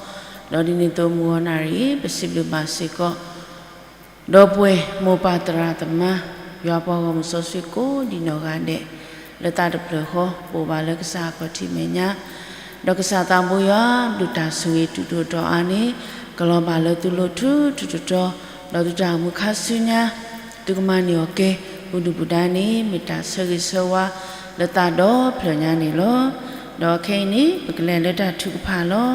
ၤ, ဒီးဒ်န့ၣ်အသိးမုၢ်ဂီၤနၣ်ရံၣ်အံၤ ပစံးဘျုးဘၣ်စ့ၢ်ကီး ဒီပုၢ်ဝဲၢ်မိၢ်ပၢ်သရၣ်သမါ ယွၤပှၤဂီၢ်မုၢ်စီဆှံကိးဒံနီၢ်ဂၤဒဲး လၢသးတဖျၢၣ်ဃီ ပအိၣ်ဘၣ်လၢကစၢ်အခီၣ်ထံးမဲာ်ညါ, ဒီးကစၢ်သးဘိယွၤ ဘျုးတၢ်ဆိၣ်ဂ့ၤတုၤဒိၣ်ထီၣ်အါန့ၣ် ကလီၤဘၣ်လၢသုလိၤထူထူတီတီ, ဒီးသုတၢ်အိၣ်မူခါဆူညါ သုကမၤန့ၢ်အီၤကဲ ပူၤဒုၣ်ပူၤဒါန့ၣ် မ့ၢ်တၢ်ဆၢဂ့ၤဆၢဝါလၢသးဒီဖျၢၣ်ညါန့ၣ်လီၤ. ဒီးခဲအံၤန့ၣ် ပကလဲၤလၢတၢ်ထုကဖၣ်လီၤ.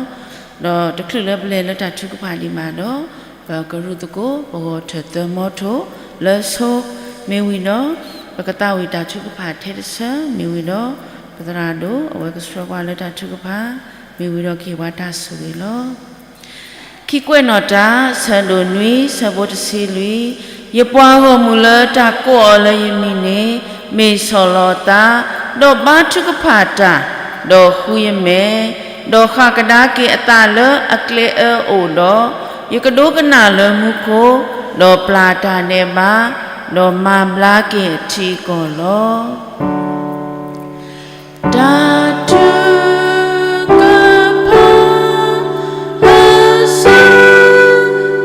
ဒီးတချုးလၢပလဲၤလၢတၢ်ထုကဖၣ်ဒံးဘၣ်ဒီး ပကရူၢ်သကိး ပဂီၢ်ထၢၣ်သၢမီထိၣ်လၢဆိ မ့ၢ်ဝံၤဒီး ပကသးဝံၣ်တၢ်ထုကဖၣ်ထဲတဆၢ မ့ၢ်ဝံၤဒီး ပသရၣ်ဒိၣ် အဝဲကဆှၢပှၤလၢတၢ်ထုကဖၣ် မ့ၢ်ဝံၤဒီးကဟ့ၣ်ပှၤတၢ်ဆိၣ်ဂ့ၤလီၤ. ခံကွဲးနီၣ်တၢ် ဆၢဒိၣ်နွံ ဆၢဖိတဆံလွံၢ်, ယပှၤဂီၢ်မုၢ်လၢတၢ်ကိးအီၤလၢယမံၤန့ၣ် မ့ၢ်ဆီၣ်လီၤသး, ဒီးဘါထုကဖၣ်တၢ်, ဒီးဃုယမဲာ်, ဒီးဃၣ်ကဒါက့ၤအသးလၢအကျဲအၢအိၣ်ဒီး, ယကဒိကနၣ်လၢမူခိၣ်, ဒီးပျၢ်တၢ်ဒဲးဘး, ဒီးမၤဘျါက့ၤအထံအကီၢ်လီၤ. တၢ်ထုကဖၣ် လၢဆၢ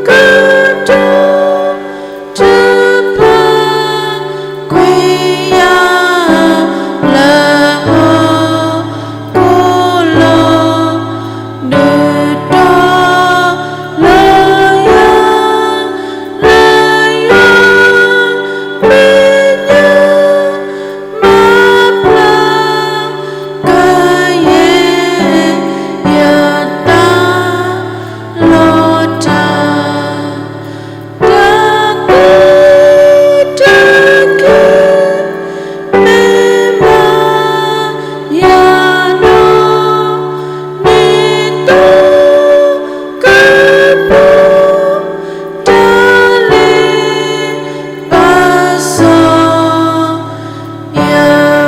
ကတီၢ် တဖၣ်ကွံာ်ယၤလၢဟီၣ်ခိၣ်လီၤ. ဒုးတီလၢယၤ လၢယွၤမဲာ်ညါ မၤဘျါ ကယဲၢ်ယသးလီၤတၢ် တၢ်ကိးတၢ်ဂီၤ မ့ၢ်ဘၣ်ယၤနီၣ် ဒ်သိးကပူၤ တၢ်လ့ပစီ ယ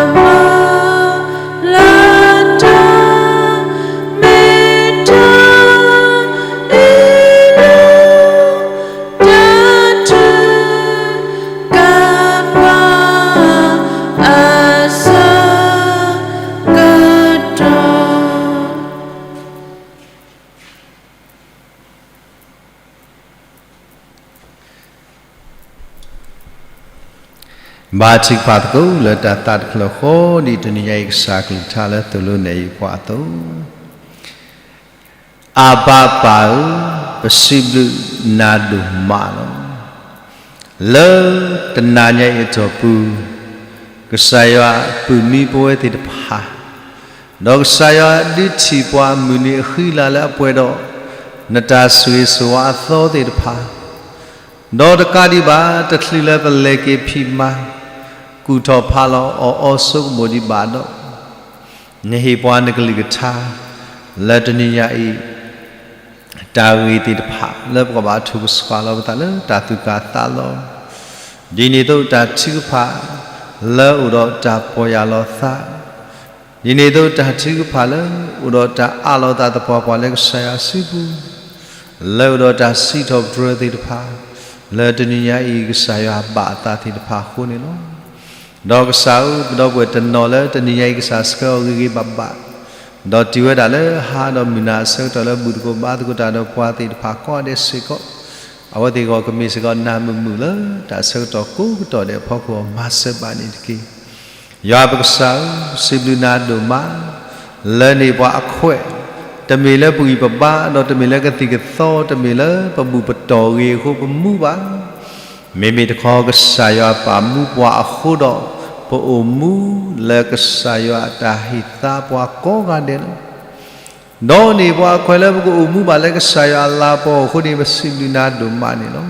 မၤလၢတၢ် မ့ၢ်တၢ်အ့ၣ်လိာ် တၢ်ထုကဖၣ် အဆၢကတီၢ် ဘါထုကဖၣ်သကိးလၢတၢ်သးတဖျၢၣ်ဃီ ဒ်တနံၤညါအံၤ ကစၢ်ကလုၢ်ကထါလၢသိၣ်လိနဲၣ်ယုာ်ပှၤအသိး, အဘၣ်ပၢ်ဧၢ, ပစံးဘျုးနၤဒိၣ်မးလီၤ. လၢတနၤညါအံၤအတီၢ်ပူၤ, ကစၢ်ယွၤပုၢ်မံပဝဲသ့ၣ်တဖၣ်, ဒီးကစၢ်ယွၤဒုးထံၣ်ပှၤမုၢ်နံၤအဃံအလၤလၢအပှဲၤဒီး နတၢ်ဆိၣ်ဂ့ၤဆိၣ်ဝါအသီသ့ၣ်တဖၣ်, ဒီးတကးဒံးဘၣ် တချုးလၢပလဲၤက့ၤဖံးမၤ ကူၣ်ထီၣ်ဖးလီၤအီၣ်အီဆိကမိၣ်ဒံးဘၣ်ဒီး နဟ့ၣ်ပှၤနကလုၢ်ကထါ လၢတနံၤညါအံၤ တၢ်ဂ့ၢ်သ့ၣ်တဖၣ် လၢပကဘၣ်ထိၣ်ပဆှၣ်လီၤပသးလၢတၢ်သူၣ်ကၢ်သးလီၤ, ဒ်န့ၣ်အသိးတၢ်ထုကဖၣ် လၢအိၣ်ဒီးတၢ်ပီၢ်ယၢ်လီၤသး ဒ်န့ၣ်အသိးတၢ်ထုကဖၣ်လၢ အိၣ်ဒီးတၢ်အးလီၤသးသပှၢ်ပှၢ်လၢကစၢ်ယွၤစုပူၤ, လၢအိၣ်ဒီးတၢ်စံးထီၣ်ပတြၢၤသ့ၣ်တဖၣ်, လၢတနံၤညါအံၤကစၢ်ယွၤဘၣ်အသးသ့ၣ်တဖၣ်အဃိန့ၣ်လီၤ. ဒီးကစၢ်ဧၢ, ပဒီပုၢ်ဝဲၢ်တနီၤလၢတနံၤညါအံၤကစၢ်ဆှၢအီၤဂ့ၤဂ့ၤဘၣ်ဘၣ်, ဒီးတုၤဝဲဒၣ်လၢဟါဒီးမုၢ်နၤအဆၢကတီၢ်လၢဘူၣ်သကိးဘါသကိးတၢ်ဒီးပှၤသ့ၣ်တဖၣ်ကိးဂၤဒဲးစ့ၢ်ကီး, အဝဲသ့ၣ်ဂီၢ်ကမ့ၢ်စ့ၢ်ကီးနၢ်မုာ်မုာ်လၢ တၢ်ဆၢကတီၢ်ကိးကတီၢ်ဒဲးအဖီခိၣ် မၤစၢၤဘၣ်န့ၣ်တက့ၢ်. ယွၤပကစၢ်ဧၢ, စံးဘျုးနၤဒိၣ်မး လၢန့ၣ်ပှၤအခွဲး, တမ့ၢ်လၢပဂံၢ်ပဘါ, ဒီးတမ့ၢ်လၢကသံၣ်ကသီ, တမ့ၢ်လၢပဘူၣ်ပတီၢ်ဂ့ၤအဃိပမူဘၣ် မ့မ့ၢ်တခီကစၢ်ယွၤပာ်မူပှၤအဃိဒီး, ပအိၣ်မူလၢကစၢ်ယွၤအတၢ်ဟ့ၣ်သါပှၤကိးဂၤဒဲးလီၤ. ဒီးန့ၣ်ပှၤအခွဲးလၢပကအိၣ်မူဘၣ်လၢကစၢ်ယွၤအလၤကပီၤအဃိန့ၣ် ပစံးဘျုးနၤဒိၣ်မးန့ၣ်လီၤ.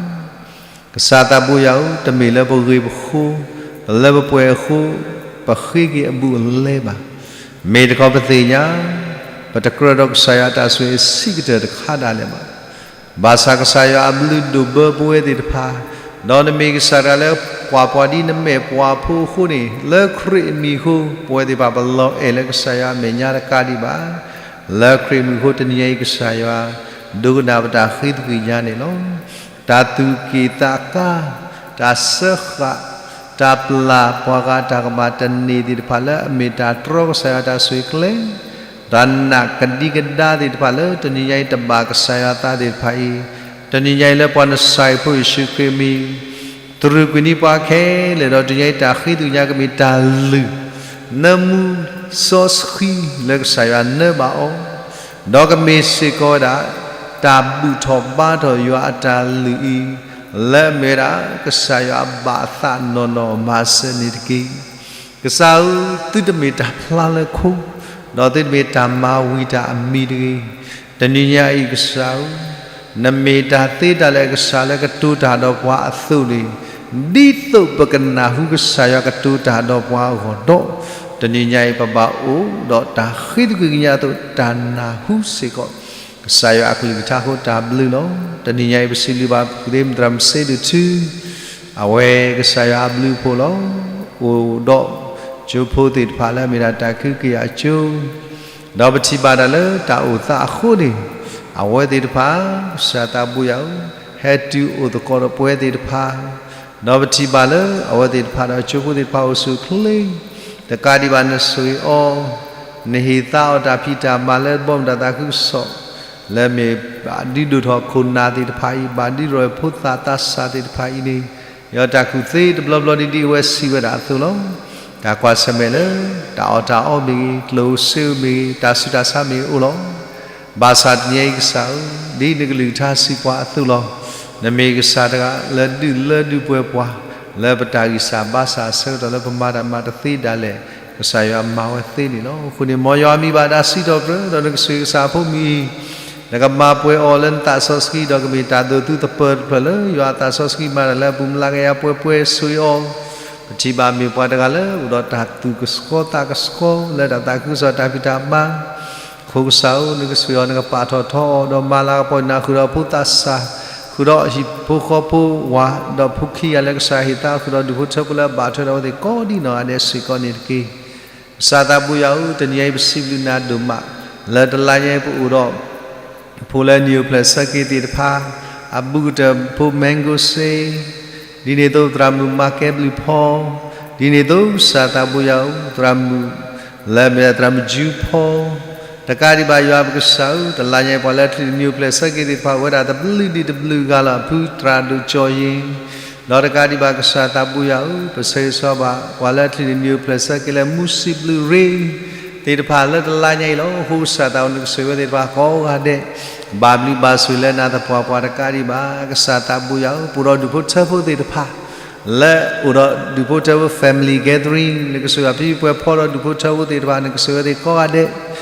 ကစၢ်သးဘိယွၤဧၢ, တမ့ၢ်လၢပဂ့ၤပဃိ, လၢပပှဲၤအဃိ, ပဃ့က့ၤအဘူးအလဲဘၣ်. မ့ၢ်တခီပသ့ၣ်ညါ ပတကြၢးဒီးကစၢ်ယွၤအတၢ်ဆိၣ်ဂ့ၤအဆံးကတၢၢ်တခါဒၣ်လဲာ်ဘၣ်. ဘၣ်ဆၣ်ကစၢ်ယွၤအဘျုးဒိၣ်ဘၢပဝဲသ့ၣ်တဖၣ်, ဒီးနမ့ၢ်ကစၢ်တဂၤလၢကွၢ်ပှၤဒ်နမဲာ်ပှၤဖိအဃိန့ၣ်, လၢခရံာ်အမံၤအဃိ ပဝဲသ့ၣ်တဖၣ်ပလီၤအဲၣ်လၢကစၢ်ယွၤအမဲာ်ညါတကးဒံးဘၣ်. လၢခရံာ်အမံၤအဃိတနံၤညါအံၤကစၢ်ယွၤ ဒိကနၣ်ပတၢ်ဃ့သကွံာ်ညါန့ၣ်လီၤ. တၢ်သူၣ်က့ၣ်သးကါ, တၢ်စၢဃာ်, တၢ်ပျၢ်ပှၤဂၤတၢ်ကမၣ်တန့ၢ်သ့ၣ်တဖၣ်လၢအမ့ၢ်တၢ်တြီကစၢ်ယွၤတၢ်ဆိၣ်ဂ့ၤကျဲ, တၢ်နာ်ကဒံကဒါသ့ၣ်တဖၣ်လၢတနံၤညါအံၤတဘၣ်ကစၢ်ယွၤအသးသ့ၣ်တဖၣ်အံၤ, တနံၤညါအံၤလၢပှၤနစၤအံၤဖိယ့ၣ်ၡူးခရံာ်အမံၤ တရူးကွံာ်န့ၢ်ပှၤခဲလၢာ်ဒီးတနံၤညါအံၤတၢ်ဃ့သကွံာ်ညါကမ့ၢ်တၢ်လုၢ် နၢမူစီဆှံလၢကစၢ်ယွၤနၢဘၣ်အီၤ, ဒီးကမ့ၢ်စ့ၢ်ကီးဝဲဒၣ် တၢ်ဘူၣ်ထီၣ်ဘါထီၣ်ယွၤအတၢ်လုၢ်အံၤ, လၢအမ့ၢ်ဝဲဒၣ် ကစၢ်ယွၤအဘၣ်အသးနီၢ်နီၢ်မၤစၢၤန့ၣ်တက့ၢ်. ကစၢ်ဧၢ, သုတမ့ၢ်တၢ်ဖျါလၢခိ, ဒီးသုတမ့ၢ်တၢ်မၤဝံၤတၢ်အမံၤတဂ့ၤ. တနံၤညါအံၤကစၢ်ဧၢ, နမ့ၢ်တၢ်သ့တၢ်လၢကစၢ်လၢကတိၤတၢ်ဒီးပှၤအသိးန့ၣ်, ဒ်သိးပကနၢ်ဟူကစၢ်ယွၤကတိၤတၢ်ဒီးပှၤအဂီၢ်ဒီး, တနံၤညါအံၤပဘၣ်အိၣ်ဒီးတၢ်ဃ့သကွံာ်ကညးအသိး တၢ်နၢ်ဟူစ့ၢ်ကီး ကစၢ်ယွၤအကလုၢ်ကထါအဃိတၢ်ဘျုးလီၤ. တနံၤညါအံၤပစံးဘျုးဘၣ်ပကသ့မုၢ်သရၣ်မုၣ်စ့ဒုးထူ, အဝဲကစၢ်ယွၤအဘျုးအဖှိၣ်လီၤ. အိၣ်ဒီးကၠိဖိသ့ၣ်တဖၣ်လၢအမ့ၢ်ဒၣ်တၢ်ကဟုကယာ်အကၠိ ဒီးပထံၣ်ဘၣ်တၢ်လၢတၢ်အိၣ်သးအဃိန့ၣ်, အဝဲသ့ၣ်တဖၣ် ကစၢ်သးဘိယွၤဧၢ, ဟဲတုၤအိၣ်သကိးဒီးပဝဲသ့ၣ်တဖၣ်, ဒီးပထံၣ်ဘၣ်လၢအဝဲသ့ၣ်တဖၣ်ဒီးကၠိဖိသ့ၣ်တဖၣ်အိၣ်ဆူၣ်အိၣ်ချ့, တကးဒံးဘၣ်နဆိၣ်ဂ့ၤအီၤ, နဟ့ၣ်သါအီၤတၢ်ဖံးတၢ်မၤလၢဘီမုၢ်တၢ်သးခုကစီၣ်, လၢမ့ၢ်ဘၣ်ဒုးဒိၣ်ထီၣ်ခိၣ်နၢ်သ့ၣ်တဖၣ်အံၤ, ဘၣ်ဒုးဒိၣ်ထီၣ်ဖိသၣ်သးစၢ်သ့ၣ်တဖၣ်အံၤန့ၣ်, ယွၤတၢ်ကူၣ်သ့တဘျီဘျီဒ်ဒ်အဝဲစံးဝဲဒၣ်အသိးလီၤ. တၢ်ကွၢ်ဆၢၣ်မဲာ်လၢ တၢ်အီၣ်တၢ်အီမ့ၢ်ဂ့ၤ, ကျိၣ်ဧိၤစ့ဧိၤမ့ၢ်ဂ့ၤ, တၢ်ဆူးတၢ်ဆါမ့ၢ်ဂ့ၤအိၣ်လီၤ. ဘၣ်ဆၣ်တနံၤအံၤကစၢ်ဧၢ, ဒ်နကလုၢ်ကထါစံးပှၤအသိးလီၤ. နမ့ၢ်ကစၢ်တဂၤလၢဒုးလၢဒုးပှဲၤပှၤ, လၢပတၢ်ဂံၢ်စၢ်ဘါစၢ်အဆၢကတီၢ်လၢပမၤတၢ်မၤတသ့ဒၣ်လဲာ်, ကစၢ်ယွၤမၤဝဲသ့န့ၣ်လီၤ. အဃိန့ၣ် မ်ယွၤမံၤဘၣ်တၢ်စံးထီၣ်ပတြၢၤ, ဒီးနကဆိၣ်ဂ့ၤကစၢ်အဖိမုၣ်အံၤ, နကမၤပှဲၤအီၤလၢနသးစီဆှံ, ဒီးကမ့ၢ်တၢ်ဒိးသူသပၢၤတဖျၢၣ်လၢယွၤအသးစီဆှံမၤတၢ်လၢအပူၤ မုၢ်လၢ်ကယၤပှဲၤပှဲၤ ဆိၣ်ဂ့ၤအီၤ ပထံၣ်ဘၣ်မ့ၢ်ပှၤတဂၤလၢအိၣ်ဒီးတၢ်သူၣ်ကဆှီသးကဆှီလၢတၢ်သးခုကစီၣ်တၢ်ဖံးတၢ်မၤ, အဃိကစၢ်ဧၢ, နကဆိၣ်ဂ့ၤအီၤ နကပာ်ထီၣ်ထီအီၤ ဒီးမၤလၤကပီၤနၤဃုာ်ဒီးဖိသးစၢ်, ဃုာ်ဒီးဟံၣ်ဖိဃီဖိဝၤ, ဒီးဖိခံဂၤလၢကစၢ်ဟ့ၣ်သါဃုာ်ဒီး ဒူၣ်ဖိထၢဖိလၢအဘၣ်ထွဲဒီးအဝဲသ့ၣ်ကိးဒံနီၢ်ဂၤဒဲးစ့ၢ်ကီးန့ၣ်တက့ၢ်. ကစၢ်သးဘိယွၤဧၢ, တနံၤအံၤပစံးဘျုးနၤဒိၣ်မး, လၢတလါညါအံၤပအိၣ်ဒီး ဖိလၢ နံၣ်အိၣ်ဖျဲၣ်ဆၢက့ၤသ့ၣ်တဖၣ်, အဘူးကတၢၢ်ဖိ Mango Sale, ဒ်န့ၣ်အသိးသရၣ်မုၣ်မၤကဲဘျုးဖီ, ဒ်န့ၣ်အသိးကစၢ်သးဘိယွၤဧၢ, သရၣ်မုၣ်လၢအမ့ၢ်သရၣ်မုၣ် Jew ဖီ, တကးဒံးဘၣ်ယွၤပကစၢ်ဧၢ, တလါညါအံၤပှၤလၢအချံးန့ၢ် နံၣ်အိၣ်ဖျဲၣ်ဆၢက့ၤသ့ၣ်တဖၣ် အိၣ်ဝဲဒၣ်တဘျုးဒံးတဘျုးဂၤလီၤ. ဖုသရၣ်ဒိၣ်ကၠီယ့, ဒီးတကးဒံးဘၣ်ကစၢ်သးဘိယွၤဧၢ, ပဆၢဂ့ၤဆၢဝါဘၣ် ပှၤလၢအချံးန့ၢ် နံၣ်အိၣ်ဖျဲၣ်ဆၢက့ၤလၢ မူစံးဘျုးရ့ သ့ၣ်တဖၣ်လၢတလါညါအံၤလီၤ. အဃိကစၢ်သးဘိယွၤ နကဆိၣ်ဂ့ၤဝဲသ့ၣ်တဖၣ်ကိးဂၤဒဲး, ဘၣ်ဘျုးဘၣ်ဆိၣ်ဂ့ၤလၢနၤသပှၢ်ပှၢ်တကးဒံးဘၣ်. ကစၢ်သးဘိယွၤဧၢ, ပအိၣ်ဒီးဒူၣ်ဖိထၢဖိသ့ၣ်တဖၣ် လၢအိၣ်ဒီးဒူၣ်ဖိထၢဖိ family gathering, နကဆိၣ်ဂ့ၤဖံဖုပှဲၤဖီဒီးဒူၣ်ဖိထၢဖိသ့ၣ်တဖၣ်, နကဆိၣ်ဂ့ၤဝဲသ့ၣ်ကိးဂၤဒဲး,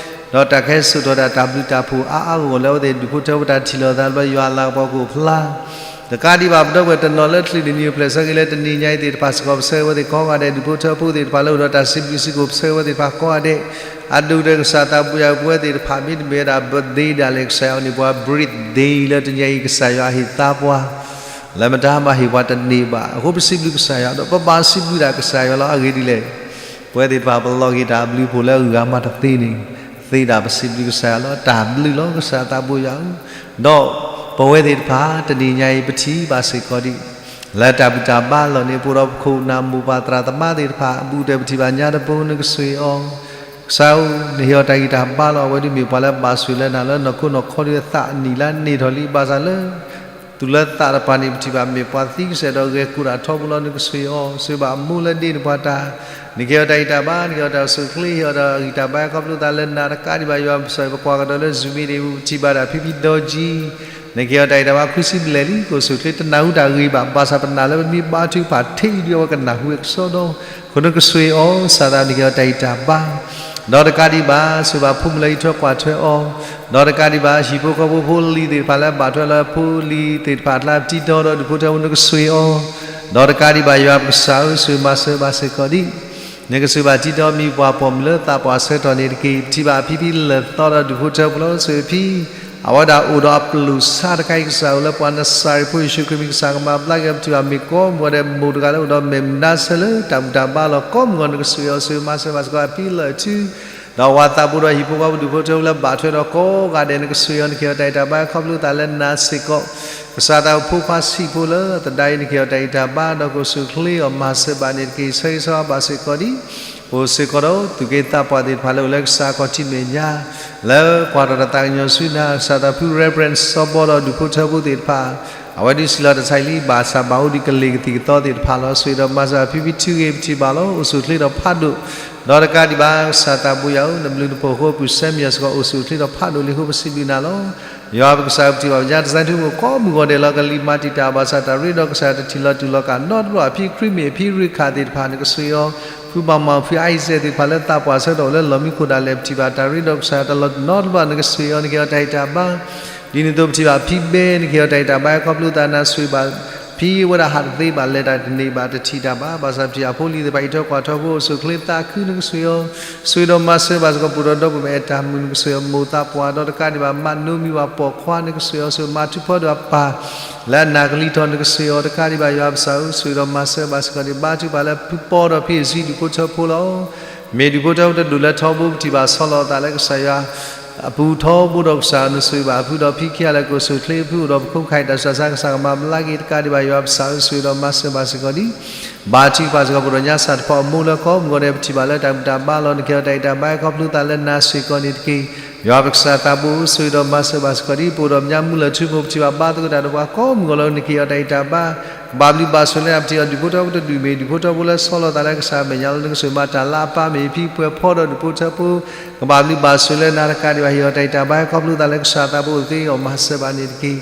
ဒီးတၢ်ကဟဲစိာ်ထီၣ်ဒၣ်တၢ်ဘျုးတၢ်ဖှိၣ်အါအါဂီၢ်ဂီၢ်လၢအဝဲသ့ၣ်ဒူၣ်ဖိထၢဖိတၢ်ထံၣ်လိာ်သးတဘျီ ယွၤအလၤကပီၤကအိၣ်ဖျါ တကးဒံးဘၣ် ပဒီပုၢ်ဝဲၢ်တနီၤလၢချံးန့ၢ် နံၣ်အိၣ်ဖျဲၣ်ဆၢက့ၤလၢတနံၤညါအံၤသ့ၣ်တဖၣ်စ့ၢ်ကီး ပဆၢဂ့ၤဝဲသ့ၣ်ကိးဂၤဒဲး, ဒူၣ်ဖိထၢဖိသ့ၣ်တဖၣ်လၢအိၣ်ဒီးတၢ်စံးဘျုးစံးဖှိၣ် ပဆၢဂ့ၤဝဲသ့ၣ်တဖၣ်ကိးဂၤဒဲး, အဒိၣ်ကတၢၢ်ကစၢ်သးဘိယွၤဧၢ, ပဝဲသ့ၣ်တဖၣ်မ့တမ့ၢ်ဝဲဒၣ် birthday ဒၣ်လဲာ် ကစၢ်ယွၤန့ၣ် ပှၤ birthday လၢတနံၤညါအံၤ ကစၢ်ယွၤဟ့ၣ်သါပှၤ လၢမတၤမၤဟ့ၣ်ပှၤတန့ၢ်ဘၣ်. အဃိပစံးဘျုးကစၢ်ယွၤ ဒီးပဘၣ်စံးဘျုးဒၣ်ကစၢ်ယွၤလီၤ. အဂ့ၢ်ဒ်လဲၣ်, ပဝဲသ့ၣ်တဖၣ်ပလီၢ်က့ၤတၢ်ဘျုးဖှိၣ်လၢအဂၤမးတသ့န့ၣ်, သ့ဒၣ်ပစံးဘျုးကစၢ်ယွၤလီၤ. တၢ်ဘျုးလီၤ ကစၢ်သးဘိယွၤဧၢ. ဒီးပဝဲသ့ၣ်တဖၣ် တနံၤညါအံၤ ပထံၣ်ဘၣ်စ့ၢ်ကီးဒံး လၢတၢ်ဘူၣ်တၢ်ဘါလီၢ်န့ၣ် ပအိၣ်ဒီးပခိၣ်နၢ်မိၢ်ပၢ်သရၣ်သမါသ့ၣ်တဖၣ် အဘူးကတၢၢ်ပထံၣ်ဘၣ်ညါတဘိ နကဆိၣ်ဂ့ၤအီၤ, ကစၢ်ဧၢ, နဟ့ၣ်အီၤတၢ်ဂံၢ်တၢ်ဘါလီၤ. အဝဲဒၣ်မ့ၢ်ပှၤလၢအဘၣ်ဆိၣ်ဂ့ၤလၢနၤလၢနီၢ်ခိနီၢ်ခီဒ်အသးအနံၣ်လၢအန့ၢ်ထီၣ်လံ ဘၣ်ဆၣ်လၢ သူၣ်လၢသးတဖၣ်န့ၣ် ပထံၣ်ဘၣ်မ့ၢ်ပှၤသံကစဲာ်ဒီးဂဲၤကိၢ်တၢ်ထီဘိလီၤ. နကဆိၣ်ဂ့ၤအီၤ ဆိၣ်ဂ့ၤဘၣ်အမိၢ်လၢဒ့န့ၣ်ပှၤတၢ်, နကဟ့ၣ်အီၤတၢ်ဂံၢ်တၢ်ဘါ, နကဟ့ၣ်အီၤတၢ်အိၣ်ဆူၣ်အိၣ်ချ့, ဟ့ၣ်အီၤတၢ်ဂံၢ်တၢ်ဘါအကီဖျိသးလၢနၤတကးဒံးဘၣ်ယွၤပကစၢ်, ပကွၢ်ကဒီးလၢ Zoom မ့ၢ်ဒၣ် ပထံၣ်ဘၣ်တၢ်ဖံဖံဒီကံ, နကဟ့ၣ်အီၤတၢ်ဂံၢ်တၢ်ဘါခွံဆံဘျဲၣ်လံ. ကအိၣ်ဆူၣ်အိၣ်ချ့တနၢ်ဟူတၢ်ဂ့ၤဘၣ်, ဘၣ်ဆၣ်ပနာ်လၢပမ့ၢ်ဘါထုကဖၣ်ထဲအံၤဒီး အဝဲကနၢ်ဟူဝဲကစီဒီ, အဃိနကဆိၣ်ဂ့ၤအီၤ ကစၢ်သးနကဟ့ၣ်အီၤတၢ်ဂံၢ်တၢ်ဘါ ဒီးတကးဒံးဘၣ် ဆိၣ်ဂ့ၤဘၣ်ဖိမုၣ်လၢဟံးထွဲကွၢ်ထွဲအီၤ, ဒီးတကးဒံးဘၣ် ဟံၣ်ဖိဃီဖိဖိလံၤသ့ၣ်တဖၣ်လၢဘၣ်ထွဲလၢ ဖိလံၤသ့ၣ်တဖၣ်အကျါ ပတံၤတီဒီးဒူၣ်ဖိထၢဖိ နကဆိၣ်ဂ့ၤအီၤ, ဒီးတကးဒံးဘၣ် ယွၤပကစၢ်ဧၢ ဆိၣ်ဂ့ၤမၤစၢၤဘၣ်စ့ၢ်ကီးဒံး, နကဆိၣ်ဂ့ၤဘၣ်တံၤတီမံၤပှၢ်ပိာ်မုၣ်လၢသးပှၢ်ဆၢကတီၢ်န့ၣ်တက့ၢ်. ပထံၣ်ဘၣ်အဖံဖံလဲၤသီဒီးဒူၣ်ဖိထၢဖိလီၤ. ဆိၣ်ဂ့ၤဖံ အဝဲဒၣ်အိၣ်ဒီးအပျုၢ်ဆါတခါအံၤ ကစၢ်ဧၢ လၢပှၤနစၤရ့းဖိယ့ၣ်ၡူးခရံာ်မံၤ ကစၢ်ကမၤဘျါက့ၤအီၤ. ပထံၣ်ဘၣ်မ့ၢ်ကိးမုၢ်ဂီၤဒဲး မိၢ်တဂၤလၢအိၣ်ဒီးမဲာ်မုာ်နါဆၢလၢတၢ်ဘူၣ်တၢ်ဘါလီၤ. ကိးမုၢ်ဂီၤ နကဆိၣ်ဂ့ၤအီၤ ဆိၣ်ဂ့ၤမၤစၢၤဘၣ်စ့ၢ်ကီးအဖံလၢာ်ထူ ဒီးအဝၤသးဘိဒီးဟံၣ်ဖိဃီဖိဒူၣ်ဖိထၢဖိလၢဘၣ်ထွဲဒီးကိးဂၤဒဲး နကဆိၣ်ဂ့ၤအီၤ နကဟ့ၣ်အီၤတၢ်ဂံၢ်တၢ်ဘါ ခီဖျိသးလၢနၤစ့ၢ်ကီး, ကစၢ်သးဖိခွါဆံးဖိလၢသဒါအံၤ နကဟ့ၣ်အီၤတၢ်ဂံၢ်တၢ်ဘါ ဒီးကအိၣ်ဆူၣ်အိၣ်ချ့အီၤ မၤစၢၤဘၣ်န့ၣ်တက့ၢ်. ဆၢဂ့ၤဆၢဝါဘၣ်စ့ၢ်ကီးဒံး ပအိၣ်စ့ၢ်ကီးဒီး သူၣ်က့သးပှၢ်သ့ၣ်တဖၣ်လၢအိၣ်လၢကစၢ်အခီၣ်ထံးမဲာ်ညါ လၢကွၢ်ထီၣ်တၢ်သးကညီၤဆူနၤ, ကစၢ်သးဖု Reverend စီၤဘီဒီးဒူၣ်ဖိထၢဖိသ့ၣ်တဖၣ်, အဝဲဒုးစံးလီၤတၢ်ဆါအံၤလံ ဘၣ်ဆၣ်ဘၣ်အိၣ်ဒံးကလ့ၢ်ကသံၣ်ကသီသ့ၣ်တဖၣ်လီၤ. ဆိၣ်ဂ့ၤဒီးမၤစၢၤအဖံဖံ ထုဂ့ၤ ပထံၣ်ဘၣ်လီၤ. အိၣ်ဆူၣ်အိၣ်ချ့ဒီးဖးဒိၣ်, ဒီးတကးဒံးဘၣ် ကစၢ်သးဘိယွၤဧၢ နဘျုးနဖှိၣ်အဃိ ပူၤဆၢမံယၤစ့ၢ်ကီး အိၣ်ဆူၣ်အိၣ်ချ့ဒီးဖးဒိၣ်လံအဃိ ပစံးဘျုးနၤလီၤ. ယွၤပကစၢ် ပထံၣ်ဘၣ်ပညါ တၢ်သးထူမုၢ်ကိးမုၢ်ဂီၤဒဲးလီၤ ကလံၤမၤတံာ်တာ် ဘၣ်ဆၣ်တၢ်ရ့ဒီးကစၢ်တထံၣ်လီၤတူၢ်လီၤကာ်နီတဘျီ အဖံခရံာ်မ့ၢ်အဖံရ့ခၣ်သ့ၣ်တဖၣ် နကဆိၣ်ဂ့ၤအီၤ, ဖုဘၣ်မၤ ဖုအံစဲးသ့ၣ်တဖၣ်လၢသးပှၢ်ဆၢကတီၢ်အိၣ်လၢလီၢ်မံခိၣ်ဒၣ်လဲာ် ပထံၣ်ဘၣ်တၢ်ရ့ဒီးကစၢ်တၢ်လီၤတူၢ်နီတဘျီ နကဆိၣ်ဂ့ၤအီၤ နကဟ့ၣ်အီၤတၢ်ဂံၢ်တၢ်ဘါ ဒ်န့ၣ်အသိးပထံၣ်ဘၣ်ဖံဘဲ နကဟ့ၣ်အီၤတၢ်ဂံၢ်တၢ်ဘါ ခီဖျိသးနၤဆိၣ်ဂ့ၤဘၣ် ဖံဝဲဒၣ်ဟးတသ့ဘၣ် လဲၤတၢ်တန့ၢ်ဘၣ် တထံၣ်တၢ်ဘၣ် ဘၣ်ဆၣ်ပထံၣ်အဖိလံၤသ့ၣ်တဖၣ် အံးထွဲကွၢ်ထွဲဖိ အိၣ်ဆူၣ်အိၣ်ချ့သးခု နကဆိၣ်ဂ့ၤအီၤ, ဆိၣ်ဂ့ၤဒီးမၤစၢၤဘၣ်စ့ၢ်ကီး ပအိၣ်ဒီးဒီပုၢ်ဝဲၢ်အဲၣ်တၢ်မုာ် နကဆိၣ်ဂ့ၤအမိၢ်သးပှၢ် ဒီးတကးဒံးဘၣ် မးနိမံၤဝၤပိာ်ခွါ နကဆိၣ်ဂ့ၤအီၤ ဆိၣ်ဂ့ၤမၤထူဖီဒီးအပၢ် လၢအနၢ်ကလံၤထီၣ် နကဆိၣ်ဂ့ၤအီၤ တကးဒံးဘၣ် ယွၤပကစၢ်ဧၢ ဆိၣ်ဂ့ၤဒီးမၤစၢၤဘၣ်စ့ၢ်ကီးန့ၣ် ဘါထုကဖၣ်လၢဖုပီဒီးဖံအစံဒူၣ်ဖိထၢဖိလီၤ. မ့ၢ်ဒူၣ်ဖိထၢဖိတဒူၣ်လၢထီဘိ ပထံၣ်ဘၣ်ဆီလီၤအသးလၢကစၢ်ယွၤ အပူၤထီဘိဒီးကစၢ် နဆိၣ်ဂ့ၤဘၣ်အဖုဒီးဖံခံဂၤလၢကအိၣ်ဆူၣ်အိၣ်ချ့ ဖုအိၣ်ဒီးပခိၣ်ပဃၢ်အံၤ တၢ်ဆူးတၢ်ဆါ ကစၢ်ကမၤဘျါက့ၤ တကးဒံးဘၣ် ယွၤပကစၢ်ဧၢ ဆိၣ်ဂ့ၤဒီးမၤစၢၤဘၣ်စ့ၢ်ကီးဒံး ဘါထုကဖၣ်စ့ၢ်ကီး ပဒိၣ်ညါစၢ်တဖၣ်အမိၢ်လၢကိးမုၢ်ဂီၤဒဲး ပထံၣ်ဘၣ်လၢတၢ်ဘူၣ်တၢ်ဘါလီၤ နကဟ့ၣ်အီၤတၢ်ဂံၢ်တၢ်ဘါ ခီဖျိသးလၢနၤစ့ၢ်ကီးန့ၣ်တက့ၢ်. ယွၤပကစၢ်သးဘိ ဆိၣ်ဂ့ၤဒီးမၤစၢၤဘၣ်စ့ၢ်ကီးဒံး ပအိၣ်ဒီးပညါမုၢ်လၢ်ထူမိၢ် ပထံၣ်ဘၣ်ဘါသကိးတၢ်ဒီးပှၤကိးမုၢ်ဂီၤလီၤ နကဟ့ၣ်အီၤတၢ်ဂံၢ်တၢ်ဘါ ကဘၣ်ဘျုးဘၣ်ဆိၣ်လၢနၤ ပထံၣ်အီၤဒူၣ်ဖိထၢဖိတဒူၣ်မ့ၢ် ဒူၣ်ဖိထၢဖိလၢဆီလီၤသးလၢကစၢ်အမဲာ်ညါလီၤ နကဆိၣ်ဂ့ၤမၤတၢ်လၢအပၢ်မ့ၢ်ဖံပှဲၤဖီဒီးဒူၣ်ဖိထၢဖိ ကဘၣ်ဘျုးဘၣ်ဆိၣ်လၢနၤတကးဒံးဘၣ် ဟ့ၣ်အီၤတၢ်ဂံၢ်တၢ်ဘါ ခီဖျိသးလၢကစၢ်သးဘိအိၣ်သ့အီၤ မၤစၢၤဘၣ်န့ၣ်တက့ၢ်.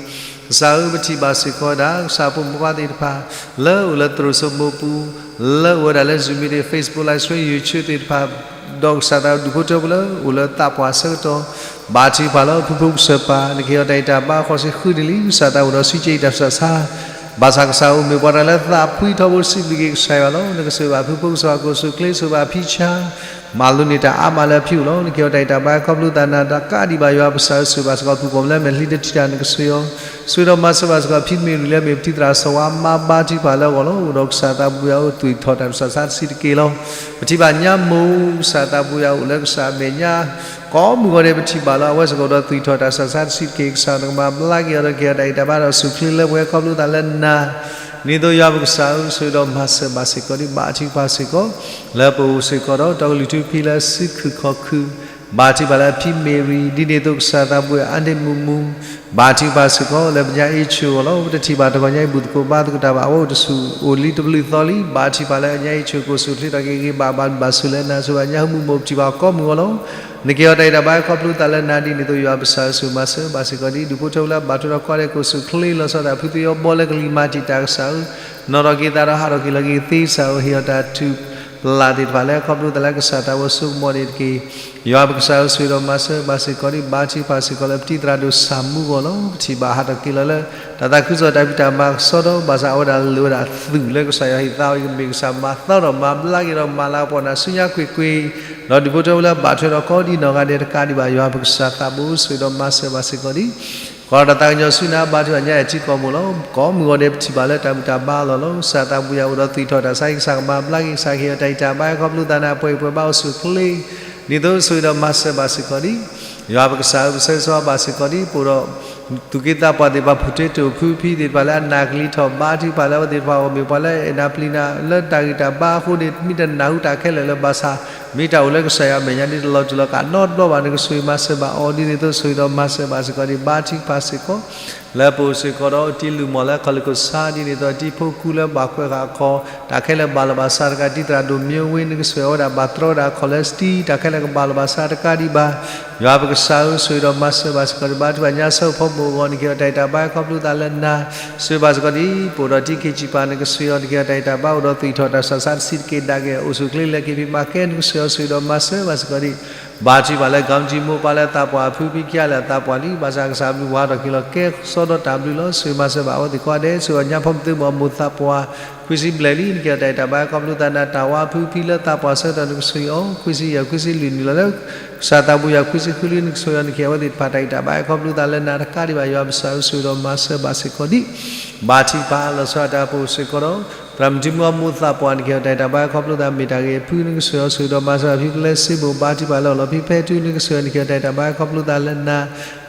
ကစၢ်ဧၢ ပထံၣ်ဘၣ်စ့ၢ်ကီးဝဲဒၣ် ကစၢ်ဖိမုၣ်ဖိခွါသ့ၣ်တဖၣ် လၢအိၣ်လၢသရိာ်စိမိပူၤ လၢအိၣ်ဝဲဒၣ်လၢ Zoom meeting, Facebook live stream, YouTube သ့ၣ်တဖၣ် ဒီးကစၢ်သးဒူၣ်ဖိထၢဖိလၢအိၣ်လၢသးပှၢ်ဆၢကတီၢ် ဘါထုကဖၣ်လၢဖုဖိကစၢၢ်ပၢ် နကဟ့ၣ်အီၤတၢ်ဂံၢ်တၢ်ဘါ ဃီၤစ့ၢ်ဃုတလံ ကစၢ်သးအိၣ်ဒီးစံးက့ၤတၢ်ဆူးတၢ်ဆါ ဘၣ်ဆၣ်ကစၢ်အိၣ်မ့ၢ်ပှၤတဂၤလၢသးဖှံထီဘိ စံးဘျုးက့ၤကစၢ်ယွၤလီၤ. နကဆိၣ်ဂ့ၤဘၣ်ဖုဖိကစၢ်ပၢ် ကအိၣ်ဆူၣ်အိၣ်ချ့ ဆိၣ်ဂ့ၤဘၣ်ဖံဆါ မၤလိန့ၢ်တၢ်အါမးလၢအဖံအိၣ်လီၤ. နကဟ့ၣ်အီၤတၢ်ဂံၢ်တၢ်ဘါ ခီဖျိသးနၤ တကးဒံးဘၣ် ယွၤပကစၢ်ဧၢ ဆိၣ်ဂ့ၤဘၣ်စ့ၢ်ကီး ဖုပိာ်မုၣ်လၢမဲာ်ချံတထံၣ်တၢ် နကဆိၣ်ဂ့ၤအီၤ ဆိၣ်ဂ့ၤဒီးမၤစၢၤဘၣ်စ့ၢ်ကီး ဖံမ့ၢ်ရံလၢမ့ၢ်ပတံၤသရၣ်စီၤဝါ မါဘါထုကဖၣ်လၢအဂီၢ်လီၤ. အိၣ်ဒီးကစၢ်သးဘိယွၤအိၣ် သွံၣ်ထီၣ်တၢ်ဆူးတၢ်ဆါတဆံးတက့ၢ်လီၤ. ပထံၣ်ဘၣ်ညါမိၢ် ကစၢ်သးဘိယွၤအိၣ်လၢကစၢ်အမဲာ်ညါ ကိးမုၢ်ဂီၤဒဲး ပထံၣ်ဘၣ်လီၤ. အဝဲစ့ၢ်ကီးဒီးသွံၣ်ထီၣ်တၢ်ဆူးတၢ်ဆါတဆံးတက့ၢ် ကစၢ်နကမၤဘျါက့ၤအီၤဒီး ကဟ့ၣ်အီၤတၢ်ဂံၢ်တၢ်ဘါဒီး ဆူၣ်ချ့လၢပှဲၤ ခီဖျိသးလၢနၤ ဒ်န့ၣ်အသိး ယွၤပကစၢ်ဧၢ ဆိၣ်ဂ့ၤဒီးမၤစၢၤဘၣ်စ့ၢ်ကီး ဒ်ဘါထုကဖၣ်စ့ၢ်ကီး လၢပအိၣ်စ့ၢ်ကီးဒီး တီကလုၢ်ထူဖံလၢစုခူၣ်ခီၣ်ခုၣ် ဘါထုကဖၣ်လၢအဖံမ့ၢ်ရံ ဒ်န့ၣ်အသိး ကစၢ်သးဘိယွၤအါန့ၢ်မုာ်မုာ် ဘါထုကဖၣ်စ့ၢ်ကီး လၢပညါအ့ၣ်ဆိၣ်အဂီၢ်လီၤ. ပတထံၣ်ဘၣ်တဂီၤညါအံၤ ဘူၣ်သကိးဘါသကိးတၢ်ဘၣ် အဝဲအိၣ်တဆူၣ်အိၣ်လံတဘျုးသီလံ ဘါထုကဖၣ်လၢအညါအ့ၣ်ဆိၣ် ကအိၣ်ဆူၣ်အိၣ်ချ့ထီၣ်က့ၤဂ့ၤဂ့ၤဘၣ်ဘၣ် ဘၣ်ဆိၣ်လၢနၤ ဆိၣ်ဂ့ၤဘၣ်ညါမုၢ်မိၢ် ပထံၣ်ဘၣ်ကိးမုၢ်ဂီၤလီၤ. နကဟ့ၣ်အီၤတၢ်ဂံၢ်တၢ်ဘါ ခီဖျိသးလၢနၤ ဒ်န့ၣ်အသိး ယွၤပကစၢ်ဧၢ ဆိၣ်ဂ့ၤမၤစၢၤဘၣ်စ့ၢ်ကီးဒ် ဒူၣ်ဖိထၢဖိလၢအဘၣ်ထွဲဒီးကိးဂၤဒဲး ကအိၣ်ဆူၣ်အိၣ်ချ့လီၤဆီဒၣ်တၢ် ဖုသ့အီၤဘီလၢကလံၤမၤတံာ်တာ် ကစၢ်ဧၢ နီၣ်ထီၣ်က့ၤသးဒီးဟးထီၣ်က့ၤလီၤက့ၤသ့ ကစၢ်ဧၢ ဟ့ၣ်အီၤတၢ်ထူၣ်ပျၢ်သ့ၣ်တဖၣ်လၢ ခီဖျိသးလၢကစၢ်သးဘိဆိကမိၣ်န့ၣ်တက့ၢ်. ယွၤပကစၢ်ဧၢ ဆိၣ်ဂ့ၤဒီးမၤစၢၤဘၣ်စ့ၢ်ကီးဒ် ဘါထုကဖၣ်စ့ၢ်ကီးလၢပတံၤသရၣ်ဒိၣ်ဆၣ်မူအဂီၢ်လီၤ. ပထံၣ်ဘၣ်ဟးထီၣ်က့ၤလီၤလၢ တၢ်သးခုကစီၣ်တၢ်ဖံးတၢ်မၤကစီဒီ ဘၣ်ဆၣ်အဝဲဒၣ်လိၣ်ဝဲဒၣ်သူၣ်လၢကစၢ်ယွၤဟ့ၣ်သါအီၤ ကမ့ၢ်ကစၢ်မၤသီထီၣ်မၤဘျါက့ၤဒီးမၤလၤကပီၤနၤဆူညါကွ့ၢ်ကွ့ၢ် ဒီးဒူၣ်ဖိထၢဖိလၢအဘၣ်ထွဲဒီးကိးဒံးနီၢ်ဂၤဒဲးတကးဒံးဘၣ် ယွၤပကစၢ်သးဘိဆိၣ်ဂ့ၤဒီးမၤစၢၤဘၣ်စ့ၢ်ကီးဒ် ကီၢ်ဒီးတၢ်ကညီၤဆူနၤ ဘါထုကဖၣ်ညါအဲၣ်ထံကီၢ်မိၢ်လီၤ. ကိးမုၢ်ဂီၤဒဲးပထံၣ်ဘၣ်လၢတၢ်ဘူၣ်တၢ်ဘါလီၤလီၤ. ကစၢ်သးဘိယွၤအိၣ်ဒီးသွံၣ်ထီၣ်တၢ်ဆါဟံၣ် ကစၢ်ကမၤဘျါက့ၤ ကစၢ်ကဟ့ၣ်အီၤတၢ်ဂံၢ်တၢ်ဘါ ခီဖျိသးနၤ ပှဲၤပှဲၤဘါအိၣ်ဆူၣ်အိၣ်ချ့ ဒ်သိးဆိၣ်ဂ့ၤဒီးမၤစၢၤဘၣ်စ့ၢ်ကီးဒ် ယွၤပကစၢ်ဧၢ ပဆၢဂ့ၤဆၢဝါဘၣ်စ့ၢ်ကီးဒ် ပအိၣ်ဒီး သူၣ်က့သးပှၢ်သ့ၣ်တဖၣ် ဖုၣ်ထ့တိာ်ဖုဖံသ့ၣ်တဖၣ်လၢအနၢ်ကလံၤထီၣ် ဘါထုကဖၣ်လၢအဝဲသ့ၣ်တဖၣ်အဂီၢ် မ့ၢ်ပှၤလၢအဲၣ်နၤပျံၤနၤလၢတၢ်ဂံၢ်တၢ်ဘါအဃိန့ၣ် မ့ၢ်တနၢ်ဟူတၢ်ခဲလၢာ်လၢၤဘၣ်ဆၣ် မ့ၢ်တၢ်အိၣ်လၢကစၢ်ယွၤအမဲာ်ညါဒ်တလီၤတူာ်လီၤကးနီတဘျီဘၣ် နကဆိၣ်ဂ့ၤမၤစၢၤဘၣ်အီၤဒ်န့ၣ်အသိး ဆိၣ်ဂ့ၤဒီးမၤစၢၤဘၣ်စ့ၢ်ကီးဒံး ဘါထုကဖၣ်စ့ၢ်ကီး လၢပအိၣ်စ့ၢ်ကီးဒီးတံၤလုၢ်မီၢ်လၢ ခီၣ်လ့ၢ်ခိၣ်ဆါဒ်န့ၣ်အသိး တံၤဖိကူလၢဘၣ်ကွဲးဃာ်အခီၣ် တၢ်ခဲလၢာ်ဘၣ်လီၤဘၣ်စးတကး တံၤသရၣ်ဒိၣ်မ့ၢ်ဝ့ နကဆိၣ်ဂ့ၤဝဲဒၣ် ဘၣ်တြီဝဲဒၣ်အခီၣ်လၢစတံ တၢ်ခဲလၢာ်ကဘၣ်လီၤဘၣ်စးတကးဒံးဘၣ် ယွၤပကစၢ်ဧၢ ဆိၣ်ဂ့ၤဒီးမၤစၢၤဘၣ်စ့ၢ်ကီးဒံး ဘါထုကဖၣ်ညါဆၢဖီမုၢ်အဂီၢ် နကဟ့ၣ်အီၤတၢ်အံၤတၢ်ဘါ ခီဖျိသးလၢနၤ ဆိၣ်ဂ့ၤဘၣ်စ့ၢ်ကီးဒံး ပအိၣ်ဒီးတံၤခ့ၣ်စံးပာ် နကဆိၣ်ဂ့ၤအီၤ နကဟ့ၣ်အီၤတၢ်အံၤတၢ်ဘါ အိၣ်ဒီးသွံၣ်ထီၣ်တၢ်ဆူးတၢ်ဆါတဆံးတက့ၢ်ဒၣ်က့ၤ အိၣ်ဆူၣ်အိၣ်ချ့လၢက့ၤဖံးမၤကဲ နကဆိၣ်ဂ့ၤဒီးမၤစၢၤဘၣ်စ့ၢ်ကီးဒံး ဘါထုကဖၣ်လၢ ကီမတံမိၢ်ပၢ်လၢသးပှၢ်အဖု ဖံးကယၤလၢသးပှၢ်လံ ဘၣ်ဆၣ်ကစၢ်အဘျုးဝါထီၣ်က့ၤလီၤ ကဲစီဒီးတၢ်ဘျုးလီၤ ဆိၣ်ဂ့ၤမၤစၢၤဘၣ်အဝဲသ့ၣ်ကိးဂၤဒဲး ဆိၣ်ဂ့ၤညါဖီမုၢ်သုမိၢ် မိၢ်သးပှၢ် ခွံဆံဘျဲၣ်လံ နကဟ့ၣ်အီၤတၢ်အံၤတၢ်ဘါ ခီဖျိသးနၤ တၢ်ဝါအဖု ဖံးလၢသးပှၢ်ဆၢကတီၢ် နကဆိၣ်ဂ့ၤအီၤ ခွံဆံယဲၢ် ခွံဆံလွံၢ်နံၣ်လီၤလၢ ကစၢ်သးဘိယွၤ ခွံဆံဃုလံ နကဆိၣ်ဂ့ၤအီၤ နကဟ့ၣ်အဝဲသ့ၣ်တဖၣ် တၢ်အံၤတၢ်ဘါ ခီဖျိသးလၢနၤတကးဒံးဘၣ် ယွၤပကစၢ်ဧၢ ဆိၣ်ဂ့ၤဒီးမၤစၢၤဘၣ်စ့ၢ်ကီးဒံး ဘါထုကဖၣ် လီၤဆီဒၣ်တၢ် ပအိၣ်စ့ၢ်ကီးဒီး သရၣ်မုၣ်ထံမူအမိၢ်သးပှၢ် နကဟ့ၣ်အီၤတၢ်အံၤတၢ်ဘါ ခီဖျိသးမ့ၢ်တၢ်ဂ့ၤအဖု နကဆိၣ်ဂ့ၤအီၤ ဆိၣ်ဂ့ၤဒီးမၤစၢၤဘၣ်ဖံဖဲလဲစ့ဘိၣ် ဘါထုကဖၣ်လၢအီၣ်လီၤဖံဖဲထူ နကဆိၣ်ဂ့ၤအီၤ နကဟ့ၣ်အီၤတၢ်အံၤတၢ်ဘါ ခီဖျိသးလၢနၤ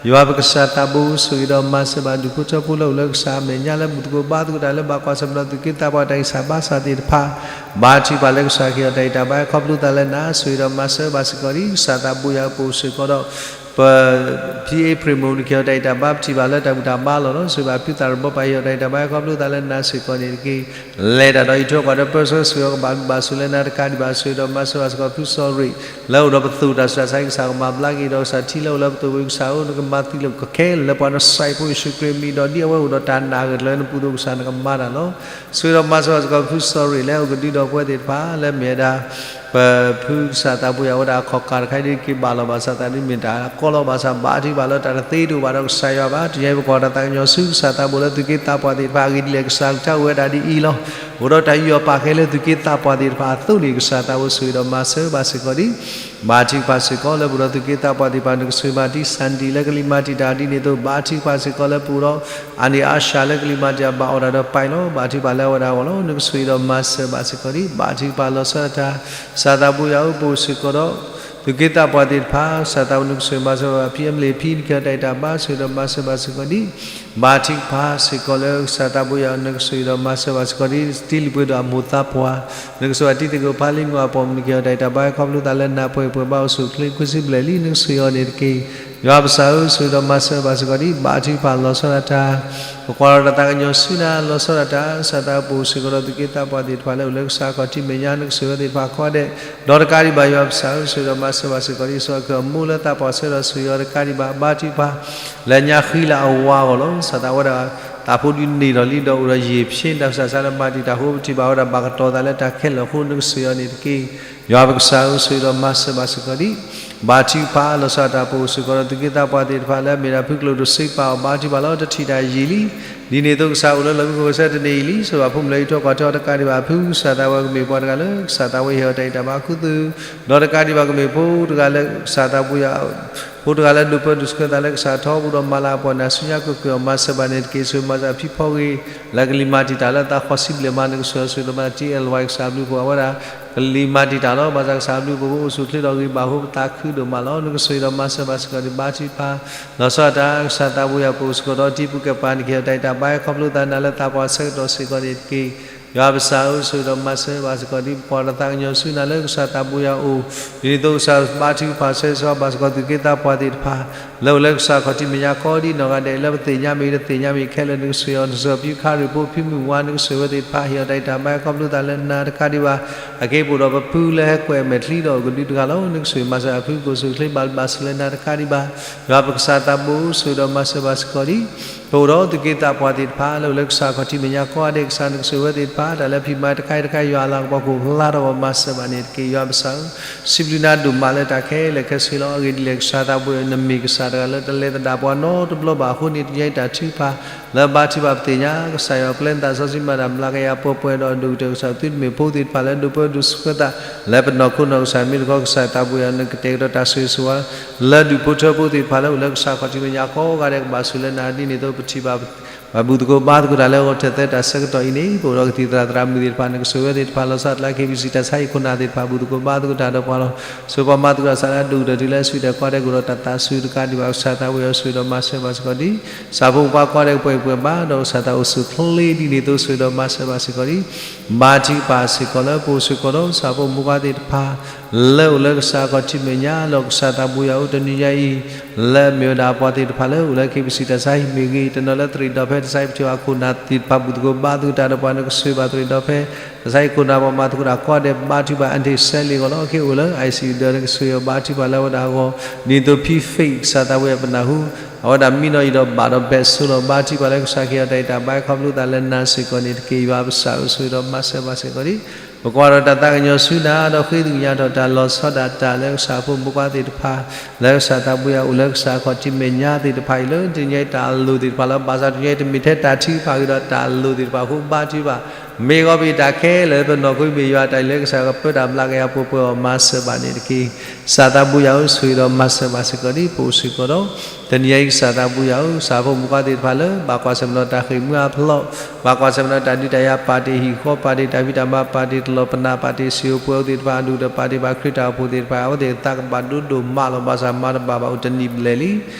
ယွၤပကစၢ်သးဘိ ဆိၣ်ဂ့ၤဒီးမၤစၢၤဘၣ် ဒူၣ်ဖိထၢဖိလၢအိၣ်လၢကစၢ်အမဲာ်ညါလၢ ဘူၣ်သကိးဘါသကိးတၢ်လၢဘၣ်ကွၢ်ဆၢၣ်မဲာ်ဒီး သုးက့သးပှၢ်တၢ်ဂံၢ်စၢ်ဘါစၢ်သ့ၣ်တဖၣ် ဘါထုကဖၣ်လၢကစၢ်ကဟ့ၣ်အီၤတၢ်အံၤတၢ်ဘါ ခီဖျိသးလၢနၤ ဆိၣ်ဂ့ၤဒီးမၤစၢၤဘၣ်စ့ၢ်ကီးဒံး ကစၢ်သးဘိယွၤ ပအိၣ်စ့ၢ်ကီးဒီး ပဖံအ့ဖြ့ၣ်မိၢ် နကဟ့ၣ်အီၤတၢ်အံၤတၢ်ဘါ ပထံၣ်ဘၣ်လၢတၢ်ဘူၣ်တၢ်ဘါလီၤလီၤ ဆိၣ်ဂ့ၤဘၣ်ဖုသးရၢၣ်ဘီပၢ် ဟ့ၣ်အီၤတၢ်အံၤတၢ်ဘါ ခီဖျိသးလၢနၤစ့ၢ်ကီးန့ၣ်တက့ၢ် လဲၤတၢ်ဒီးအံးထွဲကွၢ်ထွဲ ပၢဆှၢဆိၣ်ဂ့ၤအီၤ ကဘၣ်ဘျုးဘၣ်ဆိၣ်လၢနၤတကးဒံးဘၣ် ဆိၣ်ဂ့ၤဒီးမၤစၢၤဘၣ်စ့ၢ်ကီး ဖုစီၤရ့ၣ် လၢအိၣ်ဒီးပသိၣ်တၢ်ဆူးတၢ်ဆါအံၤ ကစၢ်ကမၤဘျါက့ၤဒီး ကစၢ်ထံလၢအိၣ်လၢပသိၣ်ဝံၤ ကစၢ်ဧၢ နကမၤသံလၢကခဲလၢာ်လၢပှၤ နစံးဖိယ့ၣ်ၡူးခရံာ်အမံၤဒီး ဒ်အဝဲအိၣ်ဒီးတၢ်နာ်ဂ့ၤတလၢနပူၤအသိး ကစၢ်နကမၤတၢ်လီၤ ဆိၣ်ဂ့ၤဒီးမၤစၢၤဘၣ်စ့ၢ်ကီး ဖုစီၤရ့ၣ် လၢအအိၣ်ကဒုဒီးပဝဲသ့ၣ်တဖၣ် လၢမ့ၢ်ဝဲဒၣ် ပဖုကစၢ်သးဘိယွၤ အဝဲဒၣ်အခီၣ်ကၢ်တခါအံၤ ဒ်က့ၤဘၣ်လီၤဘၣ်စးသးဒ်မ့ၢ်တၢ်ကီလီၤ ဘၣ်ဆၣ်ဘါထုကဖၣ်လၢ တၢ်တသ့တအိၣ်ဘၣ်ဒီးကစၢ်ယွၤဘၣ် တနံၤအံၤ ပကွၢ်တၢ်သးကညီၤဆူ ကစၢ်သးဘိလၢ သုးက့သးပှၢ်သ့ၣ်တဖၣ် အဂ့ၢ်ဒ်လဲၣ် ကစၢ်ကစၢ်အိၣ်ဝဲဒၣ်ဒ်အံၤလီၤ အိၣ်ဒီးတၢ်ယူးယီၣ်ပာ်ကဲလၢ သုးက့သးပှၢ်သ့ၣ်တဖၣ်အသိးန့ၣ် ကစၢ်သးဘိ ဆိၣ်ဂ့ၤဒီးမၤစၢၤဘၣ်စ့ၢ်ကီးဒံး ဘါထုကဖၣ်စ့ၢ်ကီးလၢ ပအိၣ်ဒီးသုးက့သးပှၢ်သ့ၣ်တဖၣ် နကဆိၣ်ဂ့ၤဘၣ် တံၢ်စၣ်ဒံၣ် လၢကလံၤမၤတံာ်တာ်ဒ်န့ၣ်အသိး ဘါထုကဖၣ်စ့ၢ်ကီးလၢ ပအိၣ်ဒီး အါန့ၢ်အါစှၤလၢကလံၤမၤတံာ်တာ် ဘၣ်အီၣ်တၢ်ဒီးပာ်လီၤ ဘါထုကဖၣ်လၢအဝဲဒၣ်အဂီၢ်လီၤ နကဆိၣ်ဂ့ၤဒီးမၤစၢၤဘၣ်စ့ၢ်ကီးဒံး ဘါထုကဖၣ်လီၤဆီဒၣ်တၢ် ကစၢ်သးဘိယွၤဧၢ ပအိၣ်စ့ၢ်ကီးဒီး သုးက့သးပှၢ်သ့ၣ်တဖၣ် ကစၢ်သးဘိ နကဆိၣ်ဂ့ၤမၤစၢၤဘၣ် ဖံအမလ့ၣ်ဖံ နကဟ့ၣ်အီၤတၢ်အံၤတၢ်ဘါ ဆိၣ်ဂ့ၤဒီးမၤစၢၤဘၣ်စ့ၢ်ကီးဒံး ဘါထုကဖၣ်စ့ၢ်ကီးလၢ ကစၢ်သးဘိယွၤ နကဆိၣ်ဂ့ၤဒီးမၤစၢၤဘၣ်စ့ၢ်ကီးဒံး တံၤလုၢ်ပှ့ၤဒိၣ်အမိၢ်သးပှၢ် နကဆိၣ်ဂ့ၤဘၣ်တံၤသကိးဖါလံမုၢ်အပိာ်မုၣ် နကဟ့ၣ်အီၤတၢ်အံၤတၢ်ဘါ ခီဖျိသးလၢနၤ ပှဲၤပှဲၤဘါအိၣ်ဆူၣ်အိၣ်ချ့ ခွံဆံဘျဲၣ်လံ နကဆိၣ်ဂ့ၤအီၤန့ၣ်တက့ၢ် ယွၤပကစၢ်ဧၢ ဆိၣ်ဂ့ၤဒီးမၤစၢၤဘၣ်စ့ၢ်ကီးဒံး ဘါထုကဖၣ်လီၤဆီဒၣ်တၢ် ပကွၢ်ဒီးတၢ်သးကညီၤဆူနၤ လီၤဆီဒၣ်တၢ် ကစၢ်သးဘိ ပအိၣ်စ့ၢ်ကီးဒီးသုးက့သးပှၢ်သ့ၣ်တဖၣ်လၢအိၣ်လၢကစၢ်ခီၣ်ထံးမဲာ်ညါ နကဆိၣ်ဂ့ၤအဝဲသ့ၣ်တဖၣ်ကိးဂၤဒဲး ဒီးတကးဒံးဘၣ် ယွၤပကစၢ်ဧၢ ဆိၣ်ဂ့ၤဒီးမၤစၢၤဘၣ်စ့ၢ်ကီးဒံး စီၤအၤခၢၣ်အမိၢ်လၢသးပှၢ်ဆၢကတီၢ် ဆိၣ်ဂ့ၤအီၤတကးဒံးဘၣ် ဘါထုကဖၣ် လၢညါဃံလၤအဝါအဂီၢ်လီၤ ကစၢ်သးဝဲဒၣ် သးဖိဒုးန့ၢ်ထီၣ်လံဒီးအိၣ်ဒီးယံာ်ဖျ့ တၢ်ဆူးတၢ်ဆါလၢမၤတံာ်တာ်အဃိ ပထံၣ်ဘၣ်ဝဲဒၣ်ဘၣ်ကတီၤသးလၢတၢ်ခဲလၢာ်အဃိ နကဆိၣ်ဂ့ၤအီၤန့ၣ်တက့ၢ် ယွၤပကစၢ်ဧၢ ဆိၣ်ဂ့ၤဒီးမၤစၢၤဘၣ်စ့ၢ်ကီးဒံး ဘါထုကဖၣ် လီၤဆီဒၣ်တၢ် ပအိၣ်စ့ၢ်ကီးဒီးသုးက့သးပှၢ်သ့ၣ်တဖၣ်လၢ မ့ၢ်ဒၣ်ဖုကျိာ်ဒိၣ်စ့ပာ်အီၤ ဘါထုကဖၣ်လီၤ တထံၣ်တၢ်ယံာ်လံ ဒ်န့ၣ်အသိး ကစၢ်အိၣ်လၢလီၢ်မံခိၣ်ကစၢၢ် တန့ၢ်အံၤလံ ဆိၣ်ဂ့ၤဘၣ်ဖိမုၣ်လၢအံးထွဲကွၢ်ထွဲအီၤတကးဒံးဘၣ် ဖုကစၢ်သးဝဲ ကမ့ၢ်ပှၤတဂၤလၢ ကစၢ်သးဝဲဟ့ၣ်အီၤတၢ်အံးတၢ်ဘါခူသူၣ် ဒီးတကးဒံးဘၣ် ကမ့ၢ်ဖိတဂၤလၢ ကစၢ်သးဘိယွၤ ဖိတဂၤလၢဒိးပၢဒိးဆှၢသးလၢကစၢ်ထီ ပအိၣ်ဒီးမၤလၤကပီၤနၤဆူညါ ကွ့ၢ်ကွ့ၢ်အီၤ မၤစၢၤဘၣ်န့ၣ်တက့ၢ် ဆိၣ်ဂ့ၤမၤစၢၤအဖံဖီဂ့ၤ လၢကလံၤမၤတံာ်တာ်လၢသးဃိးဆံဘျဲၣ်မး နကဆိၣ်ဂ့ၤအီၤ ဆိၣ်ဂ့ၤဒီးမၤစၢၤ တံၤအဲၣ်လဝါ ကစၢ်အဘျုးအဖှိၣ် အဝဲဒၣ် ကလံၤမၤတံာ်တာ်လီၤ ဘၣ်ဆၣ်ကစၢ်အဘျုးအဖှိၣ် ပအိၣ်ဆူၣ်အိၣ်ချ့ဒီးဂ့ၤဘၣ်အဃိ ပသးခုဒိၣ်မးလီၤ နကဆိၣ်ဂ့ၤဒီးမၤစၢၤဘၣ်စ့ၢ်ကီးဒံး ဘါထုကဖၣ် လီၤဆီဒၣ်တၢ် ကစၢ်သးဘိယွၤ ပအိၣ်စ့ၢ်ကီးဒီးတံၤဖိကဲပှၤ နကဟ့ၣ်အီၤတၢ်အံးတၢ်ဘါ ခီဖျိသးနၤလၢသးပှၢ်ဆၢကတီၢ်စ့ၢ်ကီးန့ၣ်တက့ၢ် ယွၤပကစၢ်ဧၢ ဆိၣ်ဂ့ၤဒီးမၤစၢၤဘၣ်စ့ၢ်ကီးဒံး ပကွၢ်ဒီးသးကညီၤဆူနၤလၢကစၢ်သးဘိယွၤအအိၣ် ဒ်န့ၣ်အသိးကစၢ်ဘါထုကဖၣ်ဆၢဂ့ၤဆၢဝါဘၣ်စ့ၢ်ကီး သုးက့သးပှၢ်သ့ၣ်တဖၣ် လၢအိၣ်လၢကစၢ်ခီၣ်ထံးမဲာ်ညါကိးဒံးနီၢ်ဂၤဒဲး လၢပသ့ၣ်ညါမ့ၢ်တသ့ၣ်ညါမ့ၢ်ခဲလၢာ် နကဆိၣ်ဂ့ၤအီၤ နဆိၣ်ဂ့ၤဖံခါရံၣ်ဖိ ဖံမုၢ်ဝါ နကဆိၣ်ဂ့ၤအဝဲသ့ၣ်တဖၣ် ဟ့ၣ်အီၤတၢ်အံးတၢ်ဘါ ခီဖျိသးလၢနၤတကးဒံးဘၣ် အက့ၢ်ပအိၣ်ဒီးပဖုလၢဟဲကွဲးအမဲာ်ချံဒီး ကဒုတဂၤလီၤ နကဆိၣ်ဂ့ၤမၤစၢၤအဖု ကအိၣ်ဆူၣ်အိၣ်ချ့ဘၣ်ဘျုးဘၣ်ဆိၣ်လၢနၤတကးဒံးဘၣ် ယွၤပကစၢ်သးဘိ ဆိၣ်ဂ့ၤဒီးမၤစၢၤဘၣ်စ့ၢ်ကီးဒံး ပအိၣ်ဒီးသုးက့သးပှၢ်သ့ၣ်တဖၣ် လၢအိၣ်လၢကစၢ်ခီၣ်ထံးမဲာ်ညါကိးဂၤဒဲး ကစၢ်နကဆိၣ်ဂ့ၤအဝဲသ့ၣ်တဖၣ် တၢ်လၢဖံးမၤတခါအံၤတခါ ယွၤအလၤကပီၤကအိၣ်ဖျါထီၣ်အဂီၢ် မၤစၢၤဘၣ်န့ၣ်တက့ၢ် ယွၤပကစၢ်ဧၢ စံးဘျုးနၤဒိၣ်မးလၢတၢ်ခဲလၢာ်ခဲဆ့လီၤ အဂ့ၢ်ဒ်လဲၣ် ကစၢ်သးဘိ နမ့ၢ်ကစၢ်တဂၤလၢတလဲၤသဒၣ်ပှၤနီတဘျီဘၣ်အဃိန့ၣ် တနံၤအံၤတၢ်ထုကဖၣ် လၢဘါထုကဖၣ်ပသ့ၣ်ညါ ကစၢ်ယွၤပျဲနသးစီဆှံမၤတၢ်မျးကယၤပှဲၤပှဲၤဒီးဒိၣ်ကတၢၢ် ကစၢ်သုတမ့ၢ်ဖိသ့ၣ်တဖၣ်လၢဒိးပၢဒိးဆှၢသး လၢပနီၢ်ခိနီၢ်ကစၢ်မ့ၢ်တခီ ကစၢ်သးဘိယွၤ နကတဲာ်ကတီၤတၢ်ဆိၣ်ဂ့ၤဆိၣ်ဝါ လၢဒူၣ်ဖိထၢဖိသ့ၣ်တဖၣ်လၢအိၣ်လၢကစၢ်ခီၣ်ထံးမဲာ်ညါကိးဂၤဒဲး ကဘၣ်ဆိၣ်လၢနၤဒ်န့ၣ်အသိး ပထံၣ်ဘၣ် ပဘူၣ်သကိးဘါသကိးတၢ်လၢအဂီၢ်ထဲသိးတၢ်ဆၢကတီၢ်အံၤန့ၣ် ပအိၣ်ဒီးကသံၣ်သရၣ်သရၣ်မုၣ်သ့ၣ်တဖၣ် နကဆိၣ်ဂ့ၤဝဲသ့ၣ်တဖၣ် လီၤဆီဒၣ်တၢ်လၢ KBC တၢ်ဆါဟံၣ်ခိၣ်နၢ်သ့ၣ်တဖၣ် ဘူၣ်သကိးဘါသကိးတၢ်ဒီးပှၤလီၤ. ဆိပှၤမၤသကိးတၢ်ဆါလၢအဒိၣ်ကတၢၢ်တုၤလၢ ဆွံဒဲး ကွၢ်ဒဲး ကအိၣ်ဒီးတၢ်သးစူၤတကးဒံးဘၣ် ကစၢ်သးပူၤယွၤဆိၣ်ဂ့ၤဒီးမၤစၢၤဘၣ်စ့ၢ်ကီးဒံး ကစၢ်ဖိမုၣ်ဖိခွါကိးဂၤဒဲး ပှဲၤပှဲၤဘၣ် ဒီးကစၢ်သးအိၣ်ဆူၣ်ချ့ဒ်န့ၣ်အသိး ဆိၣ်ဂ့ၤဒီးမၤစၢၤဘၣ်စ့ၢ်ကီးဒံး ဘါထုကဖၣ်စ့ၢ်ကီးလၢပအိၣ်စ့ၢ်ကီးဒီး ကစၢ်ဖိမုၣ်ဖိခွါသ့ၣ်တဖၣ် လၢအိၣ်လၢကစၢ်အခီၣ်ထံးမဲာ်ညါ ဒီးကစၢ်သးပူၤယွၤအိၣ်တနံၤညါအံၤ လၢအမ့ၢ်ဝဲဒၣ်ပှၤသ့ၣ်တဖၣ်လၢအိၣ်လၢ KBC တၢ်ဆါဟံၣ်မ့ၢ်ဂ့ၤ တနီၤလၢသရံးဒီးဖဲ တၢ်ဆါဟံၣ်ပထံၣ်ဘၣ်ခိၣ်နၢ်သ့ၣ်တဖၣ် ဘူၣ်သကိးဘါသကိးတၢ်ဒီးပှၤ နကဆိၣ်ဂ့ၤဘၣ်သရံးဒီးဖဲ တၢ်ဆါဟံၣ်ခိၣ်နၢ် ပှၤမၤသကိးတၢ်ကိးဂၤဒဲး ဘါထုကဖၣ် အါတက့ၢ် စဲးလ့ၣ်အဂီၢ်လီၤ. ခဲအံၤအိၣ်လၢ ICU ဒီး နကဆိၣ်ဂ့ၤအီၤ ဘါထုကဖၣ်လၢအဝဲဒၣ်အဂီၢ် ဒ်သိးဖံဖ့ၣ် ကစၢ်သးပူၤယွၤပနၢ်ဟူ အဝဲဒၣ်မံနီၤအံၤဒီးဘၣ်ဒီးဘဲးစိလီၤ ဘါထုကဖၣ်လၢကစၢ်ကဟ့ၣ်အီၤတၢ်ဂံၢ်တၢ်ဘါ ခီဖျိသးလၢနၤစ့ၢ်ကီးန့ၣ်တက့ၢ်. ယွၤပကစၢ်ဧၢ ဆိၣ်ဂ့ၤဒီးမၤစၢၤဘၣ်စ့ၢ်ကီးဒံး ပကွၢ်ဒီးတၢ်သးကညီၤဆူနၤ ဒီးဃ့ကညးထီၣ်တၢ်လီၤဆီဒၣ်တၢ်လၢကစၢ်ဖိမုၣ်ဖိခွါသ့ၣ်တဖၣ် လၢကစၢ်သးပူၤယွၤအိၣ်လၢကစၢ်အခီၣ်ထံးမဲာ်ညါသ့ၣ်တဖၣ်အံၤ လၢတနံၤညါအံၤတၢ်အလိၤသ့ၣ်တဖၣ်လီၤ. ဘၣ်ဆၣ်တနံၤညါအံၤတမ့ၢ်ထဲတၢ်ထုကဖၣ်ဂ့ၤဒီးတၢ်အလိၤသ့ၣ်တဖၣ်အဃိ ဘါထုကဖၣ် မ့ၢ်ဂီၤပအံၤတၢ်ခဲလၢာ်လၢပနီၢ်ခိမ့ၢ်ယွၤတၢ်အံၤလၢကစၢ်ကပၢတၢ်ဘျးကယၤပှဲၤပှဲၤအီၤ မၤစၢၤဘၣ်န့ၣ်တက့ၢ်. ကစၢ်သးပူၤယွၤဧၢ ဆိၣ်ဂ့ၤဒီးမၤစၢၤဘၣ်စ့ၢ်ကီးဒံး ပအိၣ်စ့ၢ်ကီးဒီး တနံၤညါအံၤကစၢ်သးပူၤယွၤဧၢ ကစၢ်ဖိမုၣ်ဖိခွါသ့ၣ်တဖၣ်လၢ ဘၣ်ကွၢ်ဆၢၣ်မဲာ်ဒီးတၢ်ဃ့ၢ်မှံဟးဖျိး ဘၣ်ကွၢ်ဆၢၣ်မဲာ်ဒီးတၢ်ဒုးတၢ်ယၤ ပာ်တ့ၢ်ဟံၣ်ဃီ ပာ်တ့ၢ်တၢ်ဖံးတၢ်မၤ ပာ်တ့ၢ်တလီၤပနၢ် ပာ်တ့ၢ်စံၣ်ဧိၤပှဲၤဧိၤသ့ၣ်တဖၣ် အဒိၣ်ဒီးပာ်တ့ၢ်ဘၣ်ခရံာ်တၢ်အိၣ်ဖှိၣ်သ့ၣ်တဖၣ် အဝဲသ့ၣ်အသးကဘၣ်ဒိဒိၣ်မးလီၤ. ဘၣ်ဆၣ်မၤတဘၣ်ဘၣ်အိၣ်တနံၣ်ဘျဲၣ်လံ.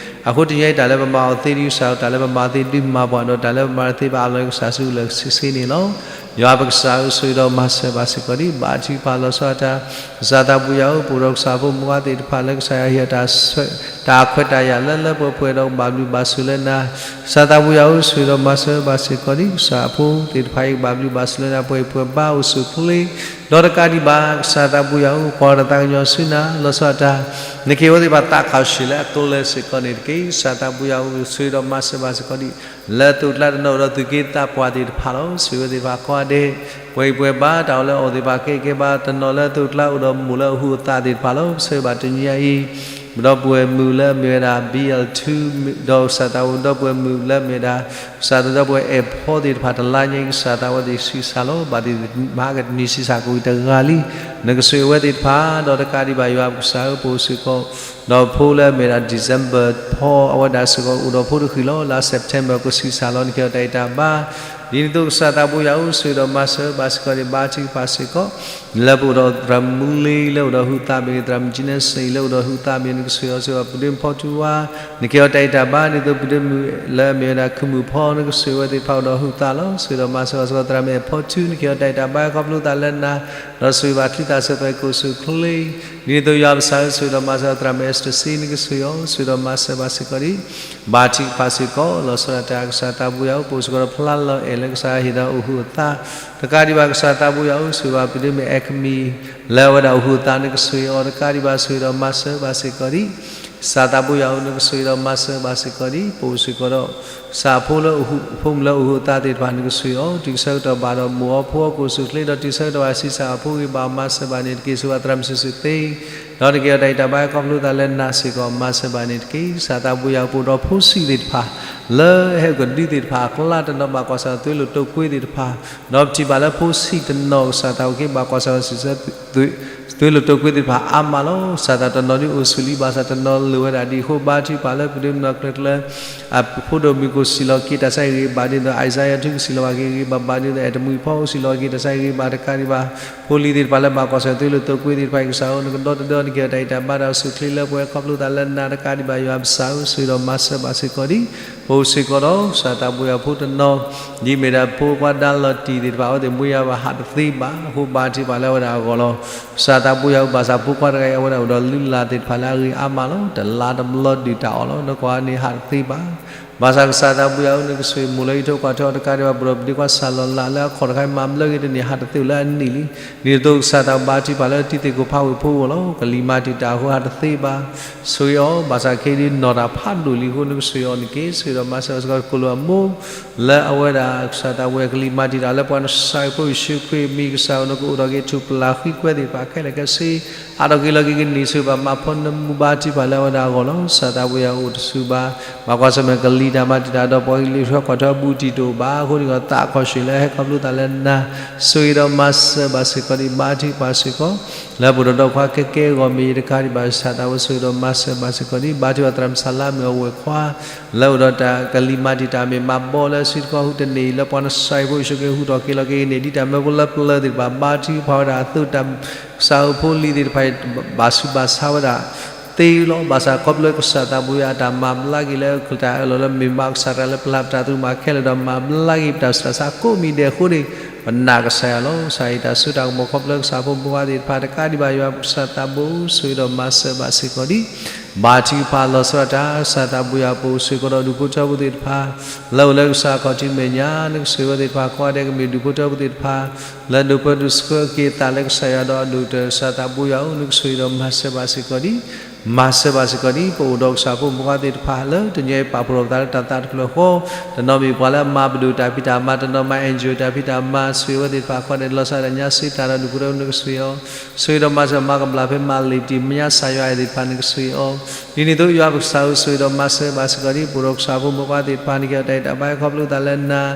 အဃိတနံၤညါအံၤတၢ်လၢပမၤအီၤသ့ဒ်ကစၢ် တၢ်လၢပမၤအီၤသ့ဒ်မၤပှၤဒီး တၢ်လၢပမၤတသ့ဘၣ်အလီၢ် ကစၢ်စုလၢာ်ဆ့ဆ့န့ၣ်လီၤ. ယွၤပကစၢ်ဧၢ ဆိၣ်ဂ့ၤဒီးမၤစၢၤဘၣ်စ့ၢ်ကီးဒံး ဘါထုကဖၣ်လီၤဆီဒၣ်တၢ် ကစၢ်သးပူၤယွၤဧၢ ပအိၣ်ဒီးကစၢ်ဖိမုၣ်ဖိခွါသ့ၣ်တဖၣ်လၢကစၢ်ယွၤဟ့ၣ် တၢ်ခွဲးတၢ်ယာ်လၢလၢပှဲၤပှဲၤဒီးကဘၣ်ဘျုးဘၣ်ဆိၣ်လၢနၤ ကစၢ်သးပူၤယွၤဧၢ ဆိၣ်ဂ့ၤဒီးမၤစၢၤဘၣ်စ့ၢ်ကီးဒံး ကစၢ်ဖိသ့ၣ်တဖၣ်အံၤ ကဘၣ်ဘျုးဘၣ်ဆိၣ်လၢနၤ ပှဲၤပှဲၤဘၣ်အိၣ်ဆူၣ်အိၣ်ချ့ ဒီးတကးဒံးဘၣ် ကစၢ်သးပူၤယွၤဧၢ ကွၢ်တၢ်သးကညီၤဆူနၤ လီၤဆီဒၣ်တၢ် နကဟ့ၣ်ဝဲသ့ၣ်တဖၣ်သးခးဆံးလၢအကျဲစ့ၢ်ကီးန့ၣ်တက့ၢ်. ကစၢ်သးပူၤယွၤဧၢ ဆိၣ်ဂ့ၤဒီးမၤစၢၤဘၣ်စ့ၢ်ကီးဒံး လၢသုးကျါတနီၤအိၣ်ဒီးသုးက့သးပှၢ်သ့ၣ်တဖၣ်လီၤ. ဆိၣ်ဂ့ၤဝဲသ့ၣ်တဖၣ်ကိးဂၤဒဲး ပှဲၤအံၤပှဲၤဘၣ် တၢ်အီၣ်လၢအီၣ်သ့ၣ်တဖၣ်ကဲကဲဘၣ် တနီၤလၢသုးကျါအိၣ်ဒီးမိၢ်လၢအဟုးအသးသ့ၣ်တဖၣ်လီၤ. ဆိၣ်ဂ့ၤဘၣ်တနံၤညါအံၤ ဒီပုၢ်ဝဲၢ်မုၣ်လၢအမ့ၢ်ဝဲဒၣ် ဘံၣ်အၣ်ထူ ဒီးကစၢ်သးဝဲဒီပုၢ်ဝဲၢ်မုၣ်လၢအမ့ၢ်ဝဲဒၣ် ကစၢ်သးဒီပုၢ်ဝဲၢ်အဲၣ်ဖီသ့ၣ်တဖၣ် တလါညါအံၤ ကစၢ်သးဝဲသ့ၣ်ဆံးစၢ်လီၤ. ဘၣ်သ့ၣ်မဟါကတနံၤဆံးစၢ်ကဝံၤတဂၤလံ နကဆိၣ်ဂ့ၤဝဲသ့ၣ်တဖၣ် ဒီးတကးဒံးဘၣ် ယွၤပကစၢ်ဧၢ ပအိၣ်စ့ၢ်ကီး ဒီးဖိလၢအမ့ၢ်ဝဲဒၣ် December ဖီအဝဲဒၣ်စ့ၢ်ကီး အိၣ်ဒီးဖိတဃံးလီၤ. လါ September ကဆံးစၢ်လီၤ နကဟ့ၣ်အီၤတၢ်ဂံၢ်တၢ်ဘါ ဒ်န့ၣ်အသိးကစၢ်သးပူၤယွၤဧၢ ဆိၣ်ဂ့ၤဒီးမၤစၢၤဘၣ်စ့ၢ်ကီးန့ၣ် ဘါထုကဖၣ်စ့ၢ်ကီး လၢပအိၣ်ဒီးသရၣ်မူလ့ လၢအိၣ်ဒီးဟုးသးမ့ၢ်ဂ့ၤ သရၣ်မုၣ်ကၠံနဲစံ လၢအိၣ်ဒီးဟုးသးမ့ၢ်ဂ့ၤ နကဆိၣ်ဂ့ၤအီၤ ဆိၣ်ဂ့ၤဘၣ်ပုၢ်ဒ့မုၣ်ဖီထူဝါ နကဟ့ၣ်အီၤတၢ်ဂံၢ်တၢ်ဘါ ဒ်သိးပုၢ်ဒ့မုၣ်လၢအမ့ၢ်ဝဲဒၣ် ခုမုၣ်ဖီ နကဆိၣ်ဂ့ၤဝဲသ့ၣ်တဖၣ်အိၣ်ဒီးဟုးသးလီၤ. ဆိၣ်ဂ့ၤဒီးမၤစၢၤဘၣ်စ့ၢ်ကီး သရၣ်မုၣ်အဲၣ်ဖီထူ နကဟ့ၣ်အီၤတၢ်ဂံၢ်တၢ်ဘါ ခီဖျိသးလၢနၤ ဒီးဆိၣ်ဂ့ၤဘၣ်ချံသၣ်စၢၤသွဲၣ်ကိၣ်ဆူၣ်အိၣ်ချ့ ဒ်န့ၣ်အသိးယွၤပကစၢ်ဧၢ ဆိၣ်ဂ့ၤဒီးမၤစၢၤ သရၣ်မုၣ်အဲၣ်စတၢၢ်စံ နကဆိၣ်ဂ့ၤအီၤ ဆိၣ်ဂ့ၤဒီးမၤစၢၤဘၣ်စ့ၢ်ကီးဒံး ဘါထုကဖၣ်စ့ၢ်ကီး လီၤဆီဒၣ်တၢ်ကစၢ်သးပူၤယွၤဧၢ ပအိၣ်စ့ၢ်ကီးဒီးဖျါလီၤအဲၣ်လၢကစၢ်ဟ့ၣ်ဒီးအိၣ်ဟုးအသး တကးဒံးဘၣ်ကစၢ်သးပူၤယွၤဧၢ ဆိၣ်ဂ့ၤဘၣ်ပုၢ်ဒ့မုၣ်အဲၣ်ကမံၤ လၢအဝဲဒၣ်အိၣ်ဟုးအသး နကဆိၣ်ဂ့ၤအီၤ တကးဒံးဘၣ် ဆိၣ်ဂ့ၤဒီးမၤစၢၤဘၣ်စ့ၢ်ကီးဒံး ကစၢ်သးပူၤယွၤဧၢ နကဆိၣ်ဂ့ၤဒီးမၤစၢၤဘၣ်စ့ၢ်ကီးဒံး ပအိၣ်စ့ၢ်ကီးဒီး ကစၢ်ဖိလၢအိၣ်ဟုး ဖိမုၣ်လၢအိၣ်ဟုးအသးသ့ၣ်တဖၣ် နကဆိၣ်ဂ့ၤအီၤ တုၤဆၢကတီၢ်ဘၣ်ဒီးမိၢ်အီၤဖိအီၤကိၣ်ဆူၣ်အိၣ်ချ့ ဒီးတုၤဆၢကတီၢ်ဘၣ်ဆံးစၢ်အီၤဖိဂ့ၤဘၣ် မၤစၢၤဘၣ်န့ၣ်တက့ၢ်. ဆိၣ်ဂ့ၤဘၣ်သရၣ်မုၣ်စူၢ်စူၢ်သ့ ဒီးနကဟ့ၣ်အီၤတၢ်ဂံၢ်တၢ်ဘါ ခီဖျိသးလၢနၤစ့ၢ်ကီး မၤစၢၤဘၣ်န့ၣ်တက့ၢ်. ကစၢ်သးပူၤယွၤဧၢ ပအိၣ်ဒီးဖိဆံးသ့ၣ်တဖၣ် လၢအဟဲအိၣ်ကဒုသ့ၣ်တဖၣ်အကျါ တနီၤဘၣ်ကွၢ်ဆၢၣ်သွဲလိာ်တိာ်ကွံသ့ၣ်တဖၣ် ဒီးပထံၣ်ဘၣ်လၢဖိဆံးတနီၤ ကစၢ်သးအိၣ်က့ၤ ဘၣ်ကွၢ်ဆၢၣ်သွဲ သွဲလိာ်တိာ်ကွံသ့ၣ်တဖၣ်အါမးလီၤ. ကစၢ်သးတနီၤဒုးအိၣ်ဆူၣ်လံ ဘၣ်ဆၣ်တနီၤလိၣ်ဝဲဒၣ်ဒ်အဃိ ဘါထုကဖၣ်လၢပဒိးမုၢ်နီၢ်ကျၢၤကျၢၤ အဖိဒိၣ်မုၣ်ကအိၣ်စံၣ်လီၤက့ၤတၢ်ဆါဟံၣ်ဂ့ၤဘၣ်ဒ်သိး အံၣ်စါယၤထူကစံၣ်လီၤဘၣ်က့ၤဂ့ၤဘၣ်ဘၣ်ဒ်သိး အဲၣ်တမှံၤဖီကစံၣ်လီၤက့ၤတၢ်ဆါဟံၣ်ဂ့ၤဘၣ်တကးဒံးဘၣ် ဖိလံၤသ့ၣ်တဖၣ်လၢဘၣ်ကွၢ်ဆၢၣ်သွဲလိာ်တိာ်ကွံသ့ၣ်တဖၣ်အံၤ ကစၢ်ဧၢ နကဒီသဒၢ နကဟ့ၣ်အီၤတၢ်ဂံၢ်တၢ်ဘါ တၢ်အိၣ်ဆူၣ်အိၣ်ချ့လၢပှဲၤ ခီဖျိသးလၢနၤတကးဒံးဘၣ် ယွၤပကစၢ်ဧၢ ဆိၣ်ဂ့ၤဒီးမၤစၢၤဘၣ်စ့ၢ်ကီးဒံး ပအိၣ်စ့ၢ်ကီးဒီး ကစၢ်သးပူၤယွၤဖိတနီၤ ဒ်မ့ၢ်ဒၣ်ဖိခွါဒါလီၤတံၢ်သ့ၣ်တဖၣ် အဝဲသ့ၣ်မူယၤဘၣ်ဟးတသ့ဘၣ် အဃိဘါထုကဖၣ်လၢအဝဲဒၣ်အဂီၢ်လီၤ. ကစၢ်သးပူၤယွၤဧၢ ဘၣ်ဆၣ်ဖိခွါတဂၤအံၤ အဝဲဒၣ်အိၣ်ဒီးလုၢ်လၢ်သ့ၣ်တဖၣ်လၢအဂ့ၤအါမးလီၤ. တလါတဘျီဒုၣ်တၢ်အီၣ်လီၤ. နီၢ်ကီၢ်န့ၣ်ဟးတသ့ဘၣ် ဘၣ်ဆၣ်ကစၢ်သးပူၤယွၤဧၢ နကဆိၣ်ဂ့ၤမိၢ်လၢဟံၣ်ထိၣ်ဃီထိၣ် တကးဒံးဘၣ် ပဒီပုၢ်ဝဲၢ်ခွါစၢ်လီၤလးလၢအခီၣ်တခါအံၤ မၤဘျၢဂ့ၤတန့ၢ် ဟးတသ့အိၣ်လၢအနံၣ်လံ. ဒ်သိးကစၢ်သးဘါထုကဖၣ်လၢတံၤသကိးဖးဝ့ၢ်ဖိအဂီၢ်လီၤ. ကလံၤမၤတံာ်တာ်အဃိဟးတသ့ဘၣ် ဆိၣ်ဂ့ၤအီၤ ဘၣ်ဆၣ်ခဲအံၤဒုးနီၢ်တၢ်ဖးဒိၣ်လံအဃိ နကဆိၣ်ဂ့ၤအီၤန့ၣ်တက့ၢ်. ဆိၣ်ဂ့ၤဒီးမၤစၢၤဘၣ်စ့ၢ်ကီး ကိၣ်လိာ်အမိၢ် လၢအဝဲဒၣ်ကစၢ်သးပူၤယွၤ ကလံၤမၤတံာ်တာ်လၢပှၤနဆှၢဖိယ့ၣ်ၡူးခရံာ်အမံၤ ကစၢ်ဧၢ နကအိၣ်ဒီးက့ၤထူၣ်ပျၢ်ဃံကွဲသ့ၣ်တဖၣ်ခဲလၢာ်ခဲဆ့ အါထီၣ်က့ၤလီၤက့ၤကန့ၢ်ဆူဘၣ်မၤဖိနမူဘါထုကဖၣ်လၢအဝဲဒၣ်အဂီၢ်လီၤ. ကစၢ်သးဘိယွၤအိၣ်တဆူဘၣ်, ဘၣ်ကွၢ်ဆၢၣ်မဲာ်ကလံၤတၢ်မၤတံာ်တာ်ဒီးပှၤကလုာ်ဟဲကွၢ်ထွဲအဘူးတံၢ်တအိၣ်ဘၣ်အဃိန့ၣ်ဒီး သးခီၣ်ဆှဲၣ်လၢဟဲခီဖျိသးလၢနၤ, ဆိၣ်ဂ့ၤဒီးမၤစၢၤဘၣ်စ့ၢ်ကီးဒံး ဘါထုကဖၣ်စ့ၢ်ကီး လၢပဒိၣ်ဒီးခွါကဲကဲအဂီၢ်မ့ၢ်ယတခါဒံးဘၣ် ကစၢ်သးဘိဆိၣ်ဂ့ၤဒီးမၤစၢၤဘၣ်စ့ၢ်ကီးဒံး ဘါထုကဖၣ်သရၣ်မုၣ်စၢ်လါမုၣ်အဝဲၢ်ခွါ လၢအိၣ်ဒီးတၢ်ကလံၤမၤတံာ်တာ်မ့ၢ်မၤဘီလၢစုတခီဟူးတန့ၢ်အံၤ လၢပှၤနစဲးဖိယ့ၣ်ၡူးခရံာ်ဟူးထီၣ်က့ၤလီၤက့ၤန့ၣ် ဒ်တၢ်မၢဖိလၢပျၢၤသ့ၣ်တဖၣ် ဘါထုကဖၣ်ဝဲဒၣ်အသိးတၢ် ကစၢ်အိၣ်ဖိလံၤသ့ၣ်တဖၣ်အံၤ ဘၣ်ဆူးဘၣ်ဆါဝဲဒၣ်သ့လီၤ. ဘၣ်ဆၣ်ခီဖျိကစၢ်သးဘိယွၤအတၢ်မၤဘျါက့ၤလၢတၢ်အၢၣ်လီၤလၢမ့ၢ်မးကစၢ်တၢ်လၢပျၢ်ပတၢ်သရူးမၤခဲလၢာ်ဒီးမၤဘျါက့ၤ ပတၢ်ဆူးတၢ်ဆါကိးမံၤဒဲးအဃိန့ၣ် ပနာ်ကစၢ်ယွၤလီၤ. ကစၢ်အံၤတၢ်စိတၢ်ကမီၤခီဖျိကစၢ်ဖိမုၣ်ဖိခွါသ့ၣ်တဖၣ် တကးဒံးဘၣ်ယွၤကစၢ်သးဘိဆိၣ်ဂ့ၤဒီးမၤစၢၤဘၣ်စ့ၢ်ကီးဒံး ဘါထုကဖၣ်လီၤဆီဒၣ်တၢ် ကစၢ်သးဘိယွၤပအိၣ်စ့ၢ်ကီးဒီးဒူၣ်ဖိထၢဖိသ့ၣ်တဖၣ် လၢအိၣ်လၢကစၢ်ခီၣ်ထံးမဲာ်ညါ နကဆိၣ်ဂ့ၤဝဲသ့ၣ်တဖၣ် ကိးဂၤဒဲးကမ့ၢ်ဒူၣ်ဖိထၢဖိသ့ၣ်တဖၣ် လၢဒိးပၢဒိးဆှၢက့ၤသးလၢကစၢ်ယွၤဒီးအဒိၣ်ကတၢၢ် ကစၢ်သးဘိယွၤဧၢ နကဆိၣ်ဂ့ၤဒီးမၤစၢၤဘၣ်စ့ၢ်ကီးဒံး မၤစၢၤဘၣ်စ့ၢ်ကီးဒံး ပအိၣ်ဒီးကစၢ်ဖိမုၣ်ဖိခွါသ့ၣ်တဖၣ် လၢတနံၤအံၤပာ်ဖှိၣ်ထီၣ်ပသးလၢတၢ်သးတဖျၢၣ်ဃီ တနီၤမ့ၢ်ပှၤလၢအမၤပဒိၣ်တၢ်ဖံးတၢ်မၤ တနီၤမၤ NGO တၢ်ဖံးတၢ်မၤ ဆိၣ်ဂ့ၤဝဲသ့ၣ်တဖၣ် ကိးဂၤဒဲးလီၤဆီဒၣ်တၢ်ညါစ့တၢ်ဒီးဒူၣ်ဖိထၢဖိ နကဆိၣ်ဂ့ၤအီၤ ဆိၣ်ဂ့ၤဒီးမၤစၢၤ မၤကဘျၣ်ဖဲမၤလ့ၤတံၢ် မညါစၢ်ယွၤအဲၣ်သ့ၣ်တဖၣ် နကဆိၣ်ဂ့ၤအီၤ ဒ်န့ၣ်အသိးယွၤပကစၢ်ဧၢ ဆိၣ်ဂ့ၤဒီးမၤစၢၤဘၣ်စ့ၢ်ကီးဒံး ပအိၣ်ဒီးကစၢ်ဖိမုၣ်ဖိခွါသ့ၣ်တဖၣ် နကဟ့ၣ်အီၤတၢ်အံးတၢ်ဘါဟဲခီဖျိသးလၢနၤ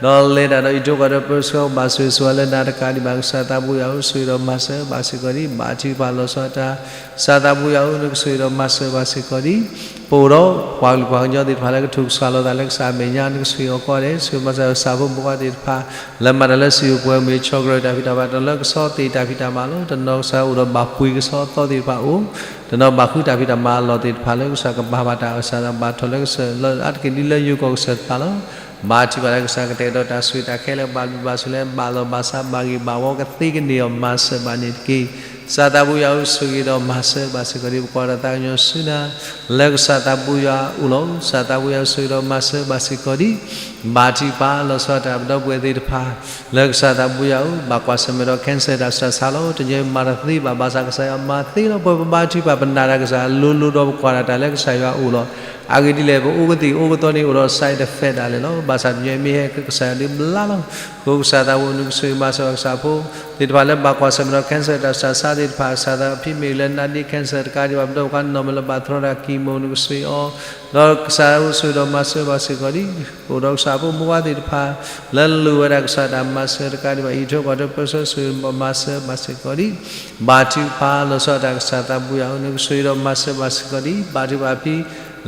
ဒီးလဲၤတၢ်ဒီးအံးထိၣ်ဃီၤဒီးပၢဆှၢဘၣ်ဆိၣ်ဂ့ၤဆိၣ်ဝါလၢနၤတကးဒံးဘၣ် ကစၢ်သးဘိယွၤဧၢ ဆိၣ်ဂ့ၤဒီးမၤစၢၤဘၣ်စ့ၢ်ကီးဒံး ဘါထုကဖၣ်လီၤဆီဒၣ်တၢ် ကစၢ်သးဘိယွၤဧၢ နကဆိၣ်ဂ့ၤဒီးမၤစၢၤဘၣ်စ့ၢ်ကီးဒံး ပအိၣ်ဒီးပှၤကလုာ်ပှၤကညီသ့ၣ်တဖၣ်လၢကထိၣ်ကစၢ်လီၤသးလၢကစၢ်အမဲာ်ညါ နကဆိၣ်ဂ့ၤအီၤကိးဂၤဒဲး ဆိၣ်ဂ့ၤမၤစၢၤကစၢ်ဖိမုၣ်ဖိခွါသ့ၣ်တဖၣ် လၢမၤတၢ်လၢစံာ်ပှဲၤမ့ၢ် ဆီၣ်ကရၢၢ်တၢ်ဖံးတၢ်မၤ တနီၤလၢကဆီသ့ၣ်တၢ်ဖံးတၢ်မၤလီၤ တနီၤကစၢ်အိၣ်ဒီးဘၣ်ပှ့ၤကဆီအသီသ့ၣ်တဖၣ်အိၣ် တနီၤဘၣ်ဃုတၢ်ဖံးတၢ်မၤအလီၢ်သ့ၣ်တဖၣ်လၢကစၢ်ကဘၣ်ဘၣ်တၢ်အၢၣ်စၢ် ဘၣ်ထီၣ်လၢကစၢၢ်လၢအါတက့ၢ်ဒ်လၢယိၤကီၢ်ကစၢၢ်တဖၣ်လီၤ. ဘါထုကဖၣ်လၢကစၢ်ကတဲာ်ကတီၤတၢ်ဆိၣ်ဂ့ၤတၢ်ခဲလၢာ် ဘၣ်ဘျုးဘၣ်ဆိၣ်လၢဘၣ်လီၢ်ဘၣ်စးဘၣ်ဂ့ၢ်ဘၣ်ဝီကသ့ကန့ၢ်အီၤ မၤစၢၤဘၣ်န့ၣ်တက့ၢ်. ကစၢ်သးဘိယွၤဧၢ ဆိၣ်ဂ့ၤဒီးမၤစၢၤဘၣ်စ့ၢ်ကီးဒံး ပကွၢ်တၢ်သးကညီၤဆူနၤ လၢကစၢ်သးဘိယွၤအအိၣ်လီၤ. ကစၢ်သးဘိယွၤဧၢ ဆိၣ်ဂ့ၤဒီးမၤစၢၤဘၣ်စ့ၢ်ကီးဒံး ဘါထုကဖၣ်လီၤဆီဒၣ်တၢ်ပဒီပုၢ်ဝဲၢ်သ့ၣ်တဖၣ် လၢကစၢ်သးဘိယွၤဧၢ ဘၣ်ကွၢ်ဆၢၣ်မဲာ်ဒီး cancer တၢ်ဆူးတၢ်ဆါလီၤ. တနံၤအံၤမၤတသ့ဘၣ် ဘၣ်ဆၣ်ကစၢ်ယွၤမၤသ့လီၤ. ပဝဲပဘါထုကဖၣ် ပနာ်တၢ်ကစၢ်လိၤလိၤဒီးပကွၢ်တၢ်တၢ်လၢကစၢ်ယွၤအအိၣ်လီၤ. အဂ့ၢ်ဒ်လဲၣ် ပအိၣ်ကသံၣ်အိၣ်ကသီန့ၣ် အိၣ်ဒီး side effect ဒၣ်လဲာ်လီၤ. ဘၣ်ဆၣ်တနံၤအံၤမ့ၢ်ဟဲကစၢ်ယွၤဒုးဘျါလီၤ. အဃိကစၢ်သးဘိ နကဆိၣ်ဂ့ၤမၤစၢၤဘၣ်ကစၢ်ဖိသ့ၣ်တဖၣ်လၢဘၣ်ကွၢ်ဆၢၣ်မဲာ်ဒီး cancer တၢ်ဆူးတၢ်ဆါသ့ၣ်တဖၣ် ကစၢ်သးဖံးမ့ၢ်လၢနါဒ့ cancer တကးဒံးဘၣ် ပဒီပုၢ်ဝဲၢ်ခွါနီၢ်မ့ၢ်လၢဘၣ်သရီတၢ် chemo နကဆိၣ်ဂ့ၤအီၤ ဒီးကစၢ်သးဘိဆိၣ်ဂ့ၤဒီးမၤစၢၤဘၣ်စ့ၢ်ကီးဒံး အိၣ်ဒီးကစၢ်ဖိမုၣ်ဖိခွါသ့ၣ်တဖၣ် လၢလိၣ်ဝဲဒၣ်ကစၢ်တၢ်မၤစၢၤတကးဒံးဘၣ် အံးထိၣ်ကွၢ်ထိၣ်ပၢဆှၢဆိၣ်ဂ့ၤမၤစၢၤဘၣ်စ့ၢ်ကီးဒံး ဘါထုကဖၣ်လီၤဆီဒၣ်တၢ် ကစၢ်သးဘိယွၤဧၢ နကဆိၣ်ဂ့ၤဒီးမၤစၢၤဘၣ်စ့ၢ်ကီးဒံး ဘါထုကဖၣ်ဖံ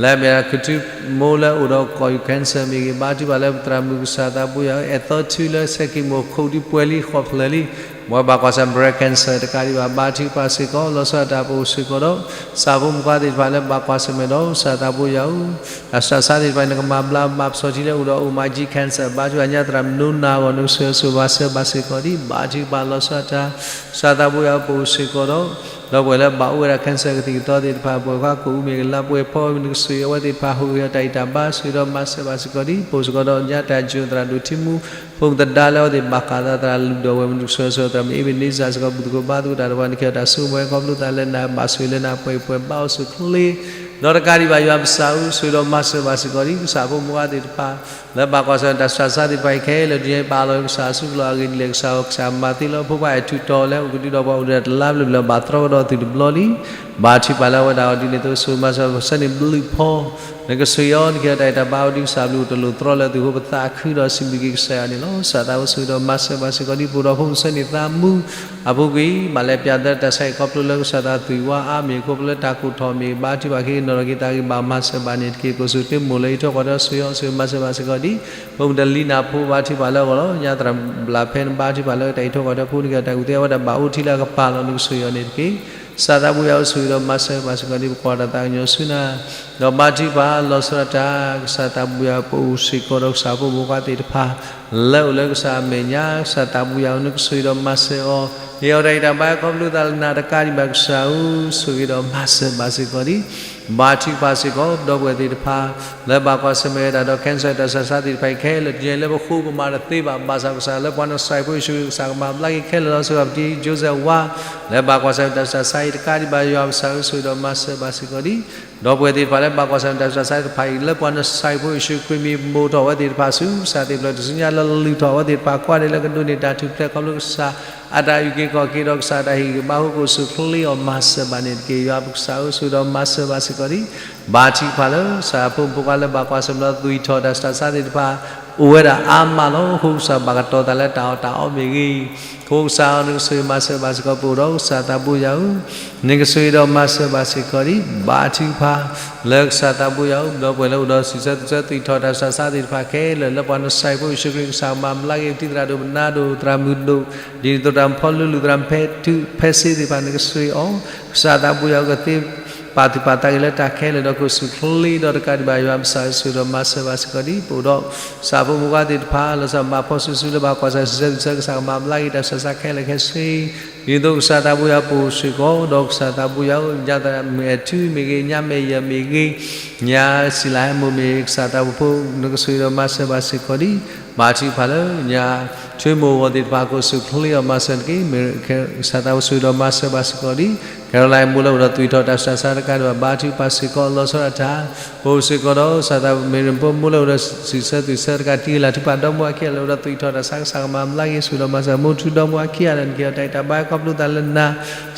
လၢအမ့ၢ်ဒၣ်ခူၣ်ထူမိၢ်လၢအိၣ်ဒီးကီၢ်ယူၢ် cancer မ့ၢ်ဂ့ၤ ဘါထုကဖၣ်လၢပသရၣ်မုၣ်ကစၢ်သးဘိယွၤဧၢ အဲၣ်သီထုလၢဆဲးကံၢ်မိၢ်ခိၣ်ဒုးပှဲၤလံဃီၣ်ဖျၢၣ်လံ ပဝဲဘၣ်ကွၢ်ဆၢၣ်မဲာ် breast cancer တကးဒံးဘၣ် ဘါထုကဖၣ်စ့ၢ်ကီး လီၤဆီဒၣ်တၢ်ပအိၣ်စ့ၢ်ကီးဒီး ကစၢ်ဖိမုၣ်ဖိခွါသ့ၣ်တဖၣ်လၢဘၣ်ကွၢ်ဆၢၣ်မဲာ်ဒီး ကစၢ်သးဘိယွၤဧၢ တၢ်ဆူးတၢ်ဆါသ့ၣ်တဖၣ် နကမၤဘျါမၤပစီၣ်ထံလၢအိၣ်ဒီးအိၣ်မး cancer ဘါထုကဖၣ်ညါသရၣ်မုၣ်နိနၤအဂီၢ် နကဆိၣ်ဂ့ၤဆိၣ်ဝါစၢၤဘၣ်စ့ၢ်ကီးဒံး ဘါထုကဖၣ်လီၤဆီဒၣ်တၢ် ကစၢ်သးဘိယွၤပအိၣ်စ့ၢ်ကီးဒီး ဒီပုၢ်ဝဲၢ်လၢဘၣ်အိၣ်ဝဲဒၣ် cancer ကသံၣ်ကသီသ့ၣ်တဖၣ် ပဝဲခွါကိၣ်အူမ့ၢ်ဂ့ၤ လါပှဲၤဖီမ့ၢ်ဂ့ၤ နကဆိၣ်ဂ့ၤအဝဲသ့ၣ်တဖၣ် ဟူးဂဲၤအီၤတၢ်အံးတၢ်ဘါ ဆိၣ်ဂ့ၤဒီးမၤစၢၤဘၣ်စ့ၢ်ကီးဒံး ပအိၣ်စ့ၢ်ကီးဒီးညါတၢ်ယိၤသရၣ်ဒိၣ်ထံမူ ဖိမုၣ်သဒါလၢအဝဲသ့ၣ်ဘၣ်ဃးသးသရၣ်လုၢ်ဒီးဝဲၢ်မုၣ် နကဆိၣ်ဂ့ၤဆိၣ်ဝါသရၣ်မုၣ်အ့ဘ့ၣ်နံစၢ်စ့ၢ်ကီး ဘူၣ်သကိးဘါသကိးတၢ်ဒီးပှၤ နကဟ့ၣ်အီၤတၢ်ဆိကမိၣ်ဟဲခီဖျိသးလၢနၤ ဘၣ်ဆိၣ်ဂ့ၤလၢနၤ ပှဲၤပှဲၤဘါအီၤဆူၣ်ချ့ ဒီးတကးဒံးဘၣ်ယွၤပစၢ်ဧၢ ဆိၣ်ဂ့ၤဒီးမၤစၢၤဘၣ်စ့ၢ်ကီးဒံး ကစၢ်ဖိမုၣ်ဖိခွါသ့ၣ်တဖၣ် လၢဘၣ်ကွၢ်ဆၢၣ်မဲာ်တၢ်ဆူးတၢ်ဆါသ့ၣ်တဖၣ်အံၤခဲလၢာ် တနံၤအံၤပာ်လီၤကစၢ်အစုပူၤလီၤ အဂ့ၢ်ဒ်လဲၣ် ကစၢ်ဧၢ ကစၢ်မၤသ့လီၤ ဖိခွါအဲၣ်ထူးတီၤလၢအိၣ်ကဒုဒီးပှၤအိၣ်ဒီးတလါဘျၢၣ်ဘျၢၣ် ဘၣ်သရီကဒီးသုးတဘျီလံ ဘါထုကဖၣ်လၢအဝဲဒၣ်အီၤဒ်န့ၣ်အသိး ဆိၣ်ဂ့ၤမၤစၢၤ ပကစၢ်န့ၣ်ဘျုးဖီ နကဆိၣ်ဂ့ၤအီၤ နကဟ့ၣ်အီၤတၢ်အံးတၢ်ဘါအီၤဒ်ကစၢ်ဘျုးတလိၣ်သရီလၢသုးဖိ ပသးခုဒီးစံးဘျုးက့ၤကစၢ်ယွၤန့ၣ်လီၤ. ကစၢ်သးဘိဆိၣ်ဂ့ၤဒီးမၤစၢၤဘၣ်စ့ၢ်ကီးဒံး ပအိၣ်ဒီးဖိမုၣ်ဆၢန့ၣ်သးမူ အပူၤကွံာ် ဘၣ်လဲၤပၠးသၢတၢ်ဆါဟံၣ်ခီဖျိလၢကစၢ်သးသွံၣ်ဝါအါမ့ၢ်အဃိ ဖဲလၢတၢ်ကိးထီၣ်မ့ၢ် ဘါထုကဖၣ်က့ၤနီၢ်ထီၣ်က့ၤသးဂ့ၤ ဘၣ်မၤစၢၤဘၣ်န့ၣ်တက့ၢ် ကိၣ်စူၣ်တ့မိၢ်လၢအံးထိၣ်ကွၢ်ထိၣ်ဆိၣ်ဂ့ၤအီၤ ဆိၣ်ဂ့ၤမၤစၢၤဘၣ်စ့ၢ်ကီးဒံး ဖိမုၣ်တလံနၢ်ဖိ ဘါထုကဖၣ်လၢအဂီၢ်လီၤ. ညါသရၣ်ဘျၣ်ဖဲနဘါထုကဖၣ်လၢတၢ်အံးထိၣ်ကွၢ်ထိၣ်ဖိ နကဟ့ၣ်အီၤတၢ်ကူၣ်သ့ အဝဲဒၣ်ဘၣ်အိၣ်ထံလၢအကပၤလီၤ နကဆိၣ်ဂ့ၤအီၤန့ၣ်တက့ၢ်. ကစၢ်သးဘိယွၤဧၢ ဆိၣ်ဂ့ၤဒီးမၤစၢၤဘၣ်စ့ၢ်ကီးဒံး ပကွၢ်တၢ်သးကညီၤဆူနၤ ဒီးဘါထုကဖၣ်လီၤဆီဒၣ်တၢ် ကစၢ်သးဘိယွၤ ပအိၣ်စ့ၢ်ကီးဒီးကစၢ်ဖိမုၣ်ဖိခွါသ့ၣ်တဖၣ် လၢအိၣ်လၢကစၢ်အမဲာ်ညါ ကစၢ်သးဘိယွၤဧၢ နကဆိၣ်ဂ့ၤဒီးမၤစၢၤအီၤ ဟ့ၣ်အီၤတၢ်အံးတၢ်ဘါခီဖျိသးလၢနၤတကးဒံးဘၣ် ကစၢ်ဧၢ ဆိၣ်ဂ့ၤဒီးမၤစၢၤဘၣ်စ့ၢ်ကီးဒံး ဘါထုကဖၣ်စ့ၢ်ကီး ဒီပုၢ်ဝဲၢ်သ့ၣ်တဖၣ် လၢဘၣ်ကွၢ်ဆၢၣ်မဲာ်ဝဲဒၣ်ဒီး cancer တၢ်ဆူးတၢ်ဆါသ့ၣ်တဖၣ်အံၤခဲလၢာ် တနံၤအံၤလၢပဃိပမၤတသ့ဘၣ် ဘၣ်ဆၣ်ကစၢ်လၢပှၤနစဲးဖိယ့ၣ်ၡူးခရံာ် ကစၢ်ကမၤဘျါက့ၤခဲလၢာ်လီၤ. စ့ၢ်ကီးပတံၤ Joseph ဝါ လၢဘၣ်ကွၢ်ဆၢၣ်မဲာ်တၢ်ဆူးတၢ်ဆါအံၤ တကးဒံးဘၣ်ယွၤပစၢ်ဧၢ ဆိၣ်ဂ့ၤဒီးမၤစၢၤဘၣ်စ့ၢ်ကီးဒံး ဒီပုၢ်ဝဲၢ်သ့ၣ်တဖၣ်လၢဘၣ်ကွၢ်ဆၢၣ်မဲာ်တၢ်ဆူးတၢ်ဆါသ့ၣ်တဖၣ်အံၤ လၢပှၤနၣ်ရံၣ်ဖိယ့ၣ်ၡူးခရံာ်မံၤ မိၢ်ထီၣ်ဝဲသ့ၣ်တဖၣ်ဆူကစၢ်သ့ၣ်တဖၣ် တစုညါလၢလုၢ်ထီၣ်ဝဲသ့ၣ်တဖၣ် ကွၢ်ဒဲးလၢကဒိးန့ၢ်တၢ်ထူၣ်ဖျဲး ခီဖျိကစၢ် အတၢ်အုၣ်က့ၤခီၣ်က့ၤဒီးကစၢ်အတၢ်ဟ့ၣ်ဂံၢ်ဘါအဃိ ကအိၣ်ဆူၣ်ချ့အီၤမၤစၢၤဘၣ်န့ၣ်တက့ၢ်. ယွၤပကစၢ်ဧၢ ဆိၣ်ဂ့ၤဒီးမၤစၢၤဘၣ်စ့ၢ်ကီးဒံး ဘါထုကဖၣ်လၢ ကစၢ်ဖိမုၣ်ဖိခွါလၢဘၣ်ကွၢ်ဆၢၣ်မဲာ်ဒီးသွံၣ်ထီၣ်တၢ်ဆူးတၢ်ဆါသ့ၣ်တဖၣ် အိၣ်ဝဲဒၣ်အါမးလီၤ. အဃိကစၢ်ဘၣ်ကတီၤသးလၢတၢ်အီၣ်တၢ်အီမ့ၢ်ဂ့ၤ, အဃိကစၢ်ဧၢ နကဆိၣ်ဂ့ၤမၤစၢၤဘၣ်စ့ၢ်ကီး ပအိၣ်ဒီးကစၢ်သးဘိယွၤဧၢ, နကဆိၣ်ဂ့ၤဒီးမၤစၢၤဘၣ်စ့ၢ်ကီးဒံး ဘါထုကဖၣ် လၢကစၢ်သးဘိယွၤဧၢ, ဒီပုၢ်ဝဲၢ်လၢအိၣ်ဒီးစံးဆၢသူၣ်ဆၢသွံၣ်ထီၣ်တၢ်ဆူးတၢ်ဆါသ့ၣ်တဖၣ်ခဲလၢာ် လၢပှၤနၣ်ရံၣ်ဖိယ့ၣ်ၡူးခရံာ် ကစၢ်ကမၤဘျါက့ၤ ပတံၤသရၣ်ဒိၣ် ပနၢ်ဒိၣ် သရၣ်မုၣ်ဒိၣ် ဒ်သိးသရၣ်မုၣ်ဖီလူလူ သရၣ်မုၣ်ဖဲထုး ဖဲစ့သ့ၣ်တဖၣ် နကဆိၣ်ဂ့ၤအီၤ, ကစၢ်သးဘိယွၤဧၢ ကသ့ပာ်သူၣ်ပာ်သးက့ၤလၢတၢ်ခဲလၢာ်ဒီး ကအိၣ်ဆူၣ်ချ့ဒီးတကးဒံးဘၣ် ယွၤပကစၢ်ဧၢ ဆိၣ်ဂ့ၤဒီးမၤစၢၤဘၣ်စ့ၢ်ကီးဒံး ပအိၣ်ဒီး ကစၢ်ဖိမုၣ်ဖိခွါသ့ၣ်တဖၣ် လီၤဆီဒၣ်တၢ် ပှၤဖီၣ်စုစုလၢဘၣ်ကွၢ်ဆၢၣ်မဲာ်တၢ်ဆူးတၢ်ဆါ ကစၢ်ကမၤဘျါက့ၤတၢ်ဆူးတၢ်ဆါခဲလၢာ်ခဲဆ့ ဒ်သိးကစၢ်သးဘိယွၤ ပအိၣ်စ့ၢ်ကီး ဒီးကစၢ်သးဘိယွၤဧၢ, ညါသရၣ်မုၣ်အဲၣ်ထူမ့ၢ်ဂ့ၤ ညါမဲာ်ယဲၢ်မ့ၢ်ဂ့ၤ ညါစံလၤဟဲမိၢ်မ့ၢ်ဂ့ၤ ကစၢ်သးဘိဖိ နကဆိၣ်ဂ့ၤဒီးမၤစၢၤဘၣ်စ့ၢ်ကီးဒံး ဘါထုကဖၣ်လၢ ညါထွ့မိၢ်ဂီၤသ့ၣ်တဖၣ် ကအိၣ်ဆူၣ်ချ့အီၤမၤစၢၤတက့ၢ်. မ့ၢ်ကစၢ်သးဘိဆိၣ်ဂ့ၤဒီးမၤစၢၤဘၣ်စ့ၢ်ကီးဒံး ကဲထီၣ်လၢမိၢ်လၢအိၣ်ဒီးသွံၣ်ထီၣ်တၢ်ဆူးတၢ်ဆါတကးဒံးဘၣ် ဘါထုကဖၣ်စ့ၢ်ကီး လီၤဆီဒၣ်တၢ် ပအိၣ်စ့ၢ်ကီးဒီး ကစၢ်သးဘိမ့ၢ်ရ့ၣ်ဖိ မိၢ်လၢအိၣ်ဒီးစံးဆၢသူၣ်ဆၢတကး တံၤလၤထုကဖၣ် ဒီမါဝၤခံဂၤလၢအိၣ်ဒီးသွံၣ်ထီၣ်တၢ်ဆူးတၢ်ဆါ ကစၢ်ကမၤဘျါက့ၤ ဆိၣ်ဂ့ၤဒီးမၤစၢၤ မိၢ်ထူဒီမါဝၤခံဂၤလၢ နကဟ့ၣ်အီၤတၢ်ဂံၢ်တၢ်ဘါ ခီဖျိသးလၢနၤ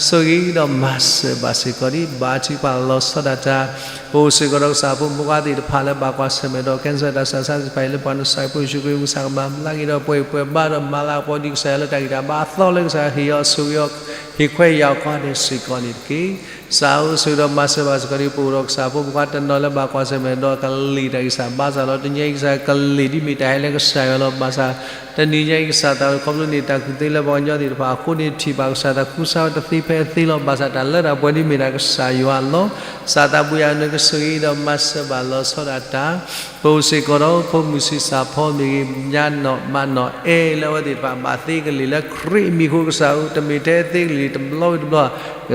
ဆိၣ်ဂ့ၤဒီးမၤစၢၤဘၣ်စ့ၢ်ကီးဒံး ဘါထုကဖၣ်လီၤဆီဒၣ်တၢ် ပအိၣ်စ့ၢ်ကီးဒီးကစၢ်ဖိမုၣ်ဖိခွါသ့ၣ်တဖၣ်လၢဘၣ်ကွၢ်ဆၢၣ်မဲာ်ဒီး cancer တၢ်ဆူးတၢ်ဆါသ့ၣ်တဖၣ်အံၤ လၢပှၤနၣ်ရံၣ်ဖိယ့ၣ်ၡူးခရံာ် ကစၢ်ကမၤဘျါက့ၤဒီး ပှဲၤအံၤပှဲၤဘါဒီး မၤလၤကပီၤဒံး ကစၢ်ယွၤလၢတၢ်ဂံၢ်တၢ်ဘါအသီလၢကစၢ်ဟ့ၣ်အီၤဆိၣ်ဂ့ၤအီၤ ဟ့ၣ်ခွဲးယာ်အီၤကိးဂၤဒဲးစ့ၢ်ကီးန့ၣ်တက့ၢ်. ကစၢ်ဧၢ ဆိၣ်ဂ့ၤဒီးမၤစၢၤဘၣ်စ့ၢ်ကီးဒံး ပအိၣ်ဒီးကစၢ်ဖိမုၣ်ဖိခွါတနီၤလၢဘၣ်ကွၢ်ဆၢၣ်မဲာ်ဒီးကလံၤတၢ်ဂံၢ်စၢ်ဘါစၢ်လီၤ. တနံၤညါအံၤကစၢ်ကလံၤဒ်မ့ၢ်တၢ်ဟဲလၢကစၢ်ယွၤလီၤ. ဘၣ်ဆၣ် တနံၤညါအံၤကစၢ်သးဝဲ ခီဖျိန့ၣ်တၢ်ကူၣ်သ့လၢပှၤကညီသ့ၣ်တဖၣ်အဃိန့ၣ် ထံၣ်ဘၣ်ကစၢ်သး ကူစါဝဲတသ့ဖဲအသ့လီၤ. ဘၣ်ဆၣ်တၢ်လၢတၢ်ပှဲၤဒ်မ့ၢ်ဒၣ်ကစၢ်ယွၤလီၤ. ကစၢ်သးဘိယွၤ နကဆိၣ်ဂ့ၤဒီးမၤစၢၤဘၣ်လီၤဆီဒၣ်တၢ် ပအိၣ်စ့ၢ်ကီးဒီး ဖိမုၣ်ဆံးစၢ်ဖီမ့ၢ်ဂ့ၤ ညါနီၣ်မးနီၣ်အဲၣ်လၢအဝဲသ့ၣ်တဖၣ် ဘၣ်သ့ကလံၤလၢခရံာ်အမံၤအဃိ ကစၢ်ဧၢ တမ့ၢ်ထဲသ့ကလံၤတဘျီဝံၤတဘျီ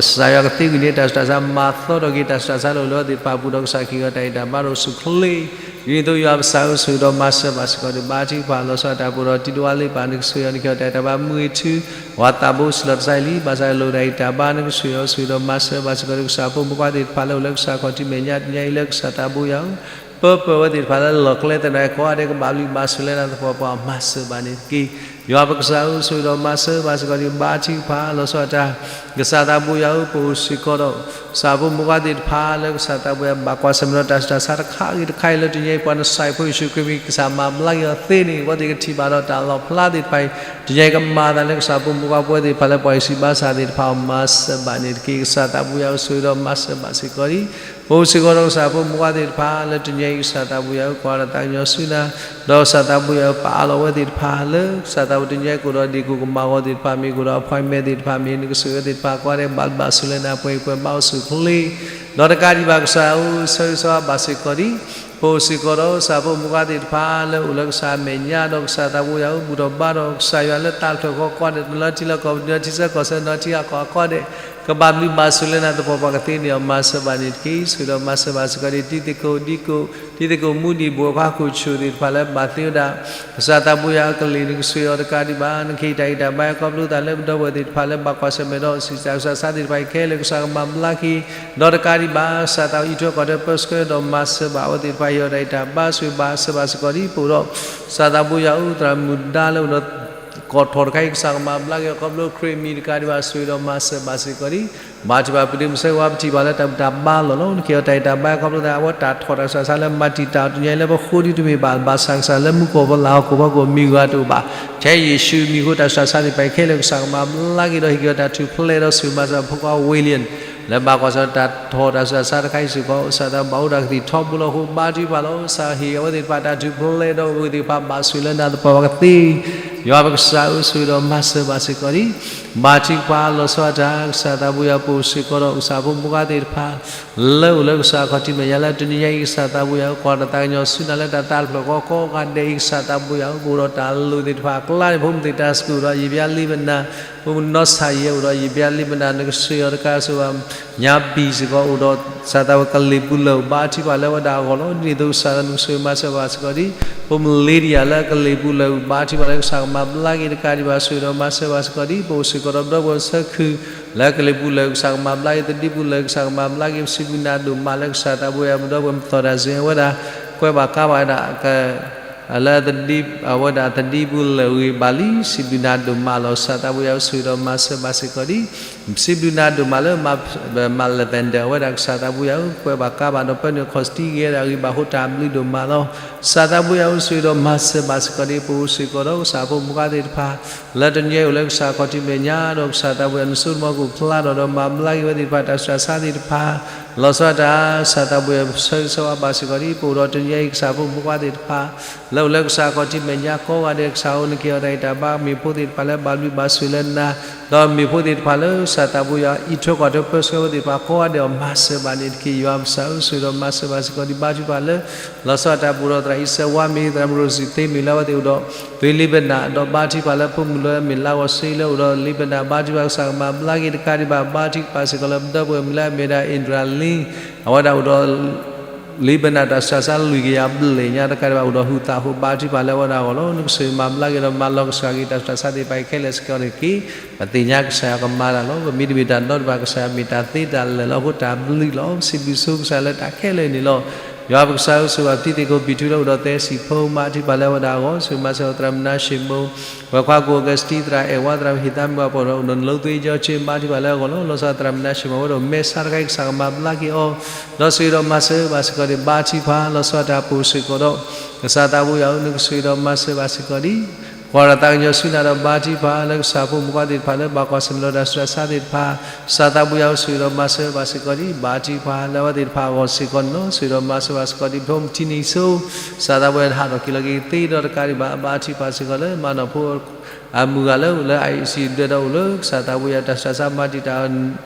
ကစၢ်ယွၤကသ့ဝံၤန့ၣ် တၢ်ဆူးတၢ်ဆါ မၤသီထီၣ်က့ၤတၢ်ဆူးတၢ်ဆါလၢအိၣ်လၢအဝဲသ့ၣ်တဖၣ်အပူၤဒီး ကစၢ်ကဟ့ၣ်အီၤတၢ်ဂံၢ်တၢ်ဘါဒီးဆူၣ်ချ့ ဒ်သိးယွၤပကစၢ်ဧၢ ဆိၣ်ဂ့ၤဒီးမၤစၢၤဘၣ်စ့ၢ်ကီးဒံး ဘါထုကဖၣ်လီၤဆီဒၣ်တၢ် ပအိၣ်ဒီးတံၤဒိၣ်ဝါလ့ပၢ် နကဆိၣ်ဂ့ၤအီၤ နကဟ့ၣ်အီၤတၢ်ဂံၢ်တၢ်ဘါ မုၢ်ဂ့ၤထူ ဝၤသးဘိစံးလီၤတၢ်ဆါအံၤလံ ဘၣ်ဆၣ်လၢအိၣ်ဒီးတၢ်ဂံၢ်တၢ်ဘါ နကဆိၣ်ဂ့ၤအီၤ ဆိၣ်ဂ့ၤဒီးမၤစၢၤဘၣ်စ့ၢ်ကီးဒံး ကစၢ်ဖိမုၣ်ဖိခွါသ့ၣ်တဖၣ်လၢအိၣ်လၢကစၢ်ခီၣ်ထံးမဲာ်ညါ တနံၤညါအံၤလၢကစၢ်သးဘိယွၤဧၢ ပၢပၢၢ်ဝဲသ့ၣ်တဖၣ်လၢလီၢ်ကျဲသနၢၣ် ကိးဂၤဒဲးကဘၣ်ဘျုးဘၣ်ဆိၣ်လၢနၤသပှၢ်ပှၢ် မၤစၢၤဘၣ်န့ၣ်တက့ၢ်. ယွၤပကစၢ်ဧၢ ဆိၣ်ဂ့ၤဒီးမၤစၢၤဘၣ်စ့ၢ်ကီးဒံး ဘါထုကဖၣ်လီၤဆီဒၣ်တၢ် ကစၢ်သးဘိယွၤဧၢ ပအိၣ်စ့ၢ်ကီးဒီး ကစၢ်ဖိမုၣ်ဖိခွါသ့ၣ်တဖၣ်လၢကစၢ်သးဘိယွၤ ဘၣ်ကွၢ်ဆၢၣ်မဲာ်ဒီးတၢ်ဆူးတၢ်ဆါတခါဂ့ၤတခါအံၤလၢတနံၤညါအံၤ ပှၤနၣ်ရံၣ်ဖိယ့ၣ်ၡူးခရံာ်မံၤ ကစၢ်မၤဘျါက့ၤအီၤသ့န့ၣ် အဝဲသ့ၣ်ကထံၣ်ဘၣ်ဒီးတၢ်လီၣ်ဖျါသ့ၣ်တဖၣ်အံၤ တနံၤညါအံၤကမၤအသးလၢကစၢ်ဖိမုၣ်ဖိခွါပဝဲသ့ၣ်တဖၣ်လၢပှၤဂံၢ်စၢ်ဘါစၢ်သ့ၣ်တဖၣ်အီၤ မၤစၢၤဘၣ်န့ၣ်တက့ၢ်. ကစၢ်သးဘိယွၤဧၢ ဆိၣ်ဂ့ၤဒီးမၤစၢၤဘၣ်စ့ၢ်ကီးဒံး ပအိၣ်စ့ၢ်ကီးဒီးကစၢ်ဖိမုၣ်ဖိခွါသ့ၣ်တဖၣ်လၢတနံၤညါအံၤ ကစၢ်သးဘိယွၤဧၢ ကွၢ်ဒီးသးကညီၤဆူနၤ ဒီးကစၢ်သးဘိယွၤဧၢ ပအၢၣ်လီၤဝဲသ့ၣ်တဖၣ်လၢ ကစၢ်သးဘိတနံၤညါအံၤကအိၣ်ဒီးဒ့ၣ်ကိၣ်ကမၤဂီၤသ့ၣ်တဖၣ်မ့ၢ်ဂ့ၤ ကအိၣ်ဒီး appointment သ့ၣ်တဖၣ်မ့ၢ်ဂ့ၤ နကဆိၣ်ဂ့ၤသ့ၣ်တဖၣ် ကိးဂၤဒဲးဘၣ်ဘျုးဘၣ်ဆိၣ်လၢနၤ ပှဲၤအံၤပှဲၤဘါအိၣ်ဆူၣ်ချ့ ဒီးတကးဒံးဘၣ်ကစၢ်ဧၢ ဆိၣ်ဂ့ၤဆိၣ်ဝါဘၣ်စ့ၢ်ကီးဒံး ပအိၣ်စ့ၢ်ကီးဒီးကစၢ်ဖိမုၣ်ဖိခွါသ့ၣ်တဖၣ် လၢအိၣ်လၢကစၢ်အမဲာ်ညါဒီးကစၢ်သးဘိယွၤဧၢ ဘူၣ်ထီၣ်ဘါထီၣ်ကစၢ်ယွၤလၢတၢ်ဖျၢၣ်ဃီကိးဂၤဒဲး တနီၤထံလၢကီၢ်ပူၤ တနီၤထံဆၢကီၢ်ဆၢ တနီၤထံဂၤကီၢ်ဂၤကိးဂၤဒဲး ကဘၣ်ဘျုးဘၣ်ဆိၣ်လၢနၤသပှၢ်ပှၢ်ကသ့န့ၢ်အီၤ မၤစၢၤဘၣ်န့ၣ်တက့ၢ်. ဆိၣ်ဂ့ၤဒီးမၤစၢၤဘၣ်စ့ၢ်ကီးဒံး တံၤသကိးဒံကိး တံၤသကိးမူဒံး ဘူးအခွါခိၣ်ဆူၣ်သ့ၣ်တဖၣ်လၢဘၣ်သ့ဝဲဒၣ် ကစၢ်သးဘိယွၤဧၢ ကလံၤနကဆိၣ်ဂ့ၤအီၤတကးဒံးဘၣ် နကဟ့ၣ်တၢ်ဂံၢ်တၢ်ဘါ ခီဖျိသးလၢပဒီပုၢ်ဝဲၢ်သ့ၣ်တဖၣ်လၢဘၣ်ကွၢ်ဆၢၣ်မဲာ်ဒီး စံးတၢ်ဆူးတၢ်ဆါသ့ၣ်တဖၣ်အံၤခဲလၢာ် ကစၢ်ကမၤဘျါက့ၤ ဒီးတကးဒံးဘၣ် ကစၢ်သးဘိအံးထွဲကွၢ်ထွဲ ပၢဆှၢဒီးမၤစၢၤဘၣ်အဝဲသ့ၣ်တဖၣ် ဟ့ၣ်အီၤတၢ်ဂံၢ်တၢ်ဘါ ဆိၣ်ဂ့ၤဘၣ်စၢၤဘၣ်စ့ၢ်ကီးဒံး ပအိၣ်ဒီး ကစၢ်သးဘိယွၤဧၢ သရၣ်မုၣ်ဒါလၢအိၣ်ဒီး ကီၢ်ထီၣ်တခါအံၤ ကစၢ်ကမၤဘျါက့ၤအီၤ ခီဖျိခရံာ်အမံၤတကးဒံးဘၣ် ဆိၣ်ဂ့ၤဒီးမၤစၢၤဘၣ်စ့ၢ်ကီးဒံး ဘါထုကဖၣ် ပတုာ်မုၢ်ဆၢဝါပထံၣ်ဘၣ်လၢတၢ်ဘူၣ်တၢ်ဘါလီၢ်လီၤ နကဟ့ၣ်အီၤတၢ်ဂံၢ်တၢ်ဘါ ခီဖျိသးအဝဲတၢ်ထီၣ်တၢ်ဆူးတၢ်ဆါလၢမၤတံာ်တာ်အီၤတနံၤညါအံၤလၢပဃိဒ်တမ့ၢ်ဘၣ် ဘၣ်ဆၣ်ကစၢ်လၢမူခိၣ်ဖီလာ်ဟီၣ်ခိၣ်ဖီခိၣ်မံၤဂၤတအိၣ်ဘၣ် ထဲယ့ၣ်ၡူးမံၤအဃိ တၢ်ဆူးတၢ်ဆါသ့ၣ်တဖၣ်အံၤခဲလၢာ် ကစၢ်ကမၤဘျါက့ၤဒီးဟ့ၣ်က့ၤအီၤတၢ်ထူၣ်ဖျဲးဒီးဆိၣ်ဂ့ၤမၤစၢၤဖိခွါဝ့လံ လၢဘၣ်ကွၢ်ဆၢၣ်တၢ်ထီၣ်တၢ်ဆူးတၢ်ဆါတခါအံၤစ့ၢ်ကီး ကစၢ်သးဘိအိၣ်ဒီးကသံၣ်ထီဘိလီၤအဃိ ဘါထုကဖၣ်လီၤ ကစၢ်ဟ့ၣ်အဝဲသ့ၣ်တဖၣ်တၢ်ထူၣ်ဖျဲးဒီးအဝဲသ့ၣ်တဖၣ်ဘၣ်ဆိၣ်လၢနၤသပှၢ်ပှၢ်ကသ့ ယွၤပကစၢ်ဧၢ ဆိၣ်ဂ့ၤဒီးမၤစၢၤဘၣ်စ့ၢ်ကီးဒံး ဘါထုကဖၣ်လီၤဆီဒၣ်တၢ် ကစၢ်သးဘိယွၤ ပအိၣ်စ့ၢ်ကီးဒီးကစၢ်ဖိမုၣ်ဖိခွါသ့ၣ်တဖၣ် လၢအိၣ်လၢကစၢ်ခီၣ်ထံးမဲာ်ညါလၢတနံၤညါအံၤ ကစၢ်သးဘိယွၤ ကွၢ်ဒီးသးကညီၤဆူနၤလၢတၢ်သးတဖျၢၣ်ဃီကိးဂၤဒဲးအံၤ ကစၢ်သးဘိယွၤ ပအိၣ်ဒီးတၢ်လိၣ်သ့ၣ်တဖၣ်အကျါန့ၣ် ဖိမုၣ်သ့ၣ်တၢ်စကူၣ်ဒီး ယဘျါလံပနၢ် ဖိမုၣ်နီၢ်ဆၣ်ယဲအိၣ်ဒီး ယဘျါလံပနၢ် နကဆိၣ်ဂ့ၤအီၤတကးဆိၣ်ဘၣ် ညါဘံၣ်စ့ၢ်ကီးအိၣ်ဒီး ကစၢ်သးဝဲကလံၤပူၤလၢာ်ဘါထုကဖၣ်လၢဝဲဒၣ်အဂီၢ်လီၤ. ဒ်သိးကစၢ်သးနကဆိၣ်ဂ့ၤမၤစၢၤဘၣ်စ့ၢ်ကီးဒံး ဖိမုၣ်လ့ဒံယၤလၢကလံၤပူၤလၢာ်ဘါထုကဖၣ်လၢကစၢ်ကမၤဘျါက့ၤတကးဒံးဘၣ် ဆိၣ်ဂ့ၤဒီးမၤစၢၤဘၣ်စ့ၢ်ကီးဒံး ပအိၣ်စ့ၢ်ကီးဒီးပဒီပုၢ်ဝဲၢ်ဆၢခု လၢကလံၤပူၤလၢာ်ကစၢ်ကမၤဘျါက့ၤ သဒံပူၤလၢာ်ကစၢ်ကမၤဘျါက့ၤ ပစံးဘျုးနၤဒိၣ်မးလၢကစၢ်သးဘိယၤ ပဒီပုၢ်ဝဲၢ်မသီၣ်တၢ်စ့ၢ်ဝဲဒၣ် ကွဲးဘၣ်ကါဘၣ်ဝဲဒၣ် လၢသဒံ အဝဲဒၣ်သဒံပူၤလၢာ်ဂ့ၤဘၣ်လံ စံးဘျုးနၤဒိၣ်မးလီၤ. ကစၢ်သးဘိယၤအိၣ်ဆိၣ်ဂ့ၤဒီးမၤစၢၤဘၣ်စ့ၢ်ကီးဒံး စံးဘျုးနၤဒိၣ်မးလၢ မၤ lavender အဝဲဒၣ်ကစၢ်သးဘိယၤအိၣ် ကွဲးဘၣ်ကါဘၣ်ဒီးပၢနုာ်ခီၣ်စတံဂ့ၤဒၣ်ဂ့ၤဘၣ်ဃိတၢ်ဘျုးဒိၣ်မးလီၤ. ကစၢ်သးဘိယၤအိၣ်ဆိၣ်ဂ့ၤဒီးမၤစၢၤဘၣ်စ့ၢ်ကီးဒံး ပအိၣ်စ့ၢ်ကီးဒီးကစၢ်ဖိမုၣ်ခွါသ့ၣ်တဖၣ် လၢတနံၤအံၤအိၣ်လၢကစၢ်ခီၣ်ထံးမဲာ်ညါဒီးကစၢ်သးဘိယၤ နစိတမီၤကအိၣ်ဖျါထီၣ်ဒီးမၤဘျါက့ၤဝဲသ့ၣ်တဖၣ် တၢ်ဆူးတၢ်ဆါသ့ၣ်တဖၣ် လီၤဆီဒၣ်တၢ် ကစၢ်သးဘိယၤ ဆၢဂ့ၤဆၢဝါဘၣ်စ့ၢ်ကီးဒံး ပအိၣ်ဒီးတနံၤအံၤကစၢ်ဖိမုၣ်ခွါသ့ၣ်တဖၣ် လၢအိၣ်လၢကစၢ်ခီၣ်ထံးမဲာ်ညါကိးဂၤဒဲး ကစၢ်အိၣ်နက့ၤအီၤတၢ်ဂံၢ်တၢ်ဘါ မ့ၢ်ဖိသ့ၣ်တဖၣ်လၢဘၣ်ဘျုးဘၣ်ဆိၣ်လၢနၤ ဒီးမ့ၢ်ဖိသ့ၣ်တဖၣ်လၢကစၢ်သးဘိယၤ အံးထွဲကွၢ်ထွဲပၢဆှၢဝဲသ့ၣ်တဖၣ် ကိးဂၤဒဲးအီၤမၤစၢၤဘၣ်န့ၣ်တက့ၢ် ယွၤပစံးအိၣ်ဆိၣ်ဂ့ၤဒီးမၤစၢၤဘၣ်စ့ၢ်ကီးဒံး ဘါထုကဖၣ်လၢ လီၤဆီဒၣ်တၢ်ပအိၣ်ဒီးသရၣ်အံၤစဲးဝါမ့ၢ်ဂ့ၤ သရၣ်မုၣ်ရိစံသ့မ့ၢ်ဂ့ၤ လၢအဝဲသ့ၣ်အိၣ်ဒီး သွ့လ့ဘနၣ် ဒီးဘါထုကဖၣ်လၢဖိမုၣ်လၢအမ့ၢ်လါဂီၤစ့လၢအိၣ်ဒီးလ့ဘနၣ် ဘါထုကဖၣ်ကစၢ်ကမၤဘျါက့ၤတကးဒံးဘၣ် ဘါထုကဖၣ်စ့ၢ်ကီးလၢပဒီပုၢ်ဝဲၢ်မုၣ်လၢအမ့ၢ်ဝဲဒၣ် အ့ဒြာ်လံ အဝဲဒၣ်အိၣ်ဒီး လ့ဘနၣ်တၢ်ဆူးတၢ်ဆါလွံၢ်ကယၤဘျဲၣ်ညါတကးဒံးဘၣ် အိၣ်ဒီးဟုးသးဟူး ဘါထုကဖၣ်လၢအဝဲဒၣ်အဂီၢ်လီၤ. နကဆိၣ်ဂ့ၤမၤဘျါက့ၤဒီးမၤလီၤကစၢ်က့ၤတၢ်ဆူးတၢ်ဆါသ့ၣ်တဖၣ်အံၤခဲလၢာ်စ့ၢ်ကီးန့ၣ်တက့ၢ်. ပသ့ၣ်ညါကစၢ်ယွၤကမၤတၢ်လီၤ. ပမ့တမ့ၢ်တၢ်ဒီတဖၣ် ကစၢ်ယွၤမ့ၢ်တၢ်သ့တၢ်လၢာ်လၢအဃိတၢ်ဘျုးလီၤ. ပစံးဘျုးဆိကစၢ်လၢတၢ်ခဲလၢာ်န့ၣ်လီၤ. ယွၤပကစၢ်ဧၢ ဆိၣ်ဂ့ၤဘၣ်ပတံၤသကိးပံၤထူလၢအိၣ်ဒီးသဲစံာ်ဖိမါထုကဖၣ်လၢအဝဲဒၣ်အဂီၢ် ဆိၣ်ဂ့ၤမၤစၢၤသရၣ်မုၣ်နါၡ့ၣ်မိၣ် ပှၤခွါကိၣ်အီကူးစတံ သရၣ်အဲၣ်ဝါ သရၣ်မုၣ်ဟ့ၣ်သးမုၣ် ပှၤပှၢ်ဒီးအိၣ်ဒီးနလိသ့ကၠီကၠ့ ဘါထုကဖၣ်လၢအဂီၢ်လီၤ. လီၤဆီဒၣ်တၢ်သရၣ်မုၣ်နါၡ့ၣ်မိၣ် အဝဲဒၣ်အိၣ်မဲာ်ဆှးတခါအံၤ ကစၢ်ကမၤဘျါက့ၤအီၤ ဒီးဆိၣ်ဂ့ၤဒီးမၤစၢၤဘၣ်စ့ၢ်ကီးဒံး ဘါထုကဖၣ် လီၤဆီဒၣ်တၢ်ပအိၣ်စ့ၢ်ကီးဒီး ကစၢ်သးဘိယၤဧၢ နကဆိၣ်ဂ့ၤဒီးမၤစၢၤဘၣ်စ့ၢ်ကီးဒံး ကွၢ်ဒီးသးကညီၤဆူနၤဒီးဘါထုကဖၣ် လၢကစၢ်ဖိမုၣ်ခွါသ့ၣ်တဖၣ်လၢဘၣ်ကွၢ်ဆၢၣ်မဲာ်ဒီးတၢ်ဆူးတၢ်ဆါသ့ၣ်တဖၣ် ကစၢ်သးဘိယၤဧၢ ဆိၣ်ဂ့ၤဒီးမၤစၢၤဘၣ်စ့ၢ်ကီးဒံး ဘါထုကဖၣ်လၢအဝဲသ့ၣ်တဖၣ်အဂီၢ်စ့ၢ်ကီးန့ၣ်လီၤ. ဆိၣ်ဂ့ၤဒီးမၤစၢၤဘၣ်စ့ၢ်ကီးဒံး ဖိမုၣ်ထံနံၤစိ ကစၢ်သးဘိယၤဟးထီၣ်က့ၤလီၤက့ၤသ့ဒီးတကးဒံးဘၣ် ဘါထုကဖၣ်စ့ၢ်ကီးလၢမၤနီၣ်ဖိ အမုၢ်ဂၤလၢအိၣ်လၢ ICU ဒၢးဒီးအိၣ်လၢကစၢ်သးဘိယၤတၢ်ဆူးတၢ်ဆါမၤတံာ်တာ်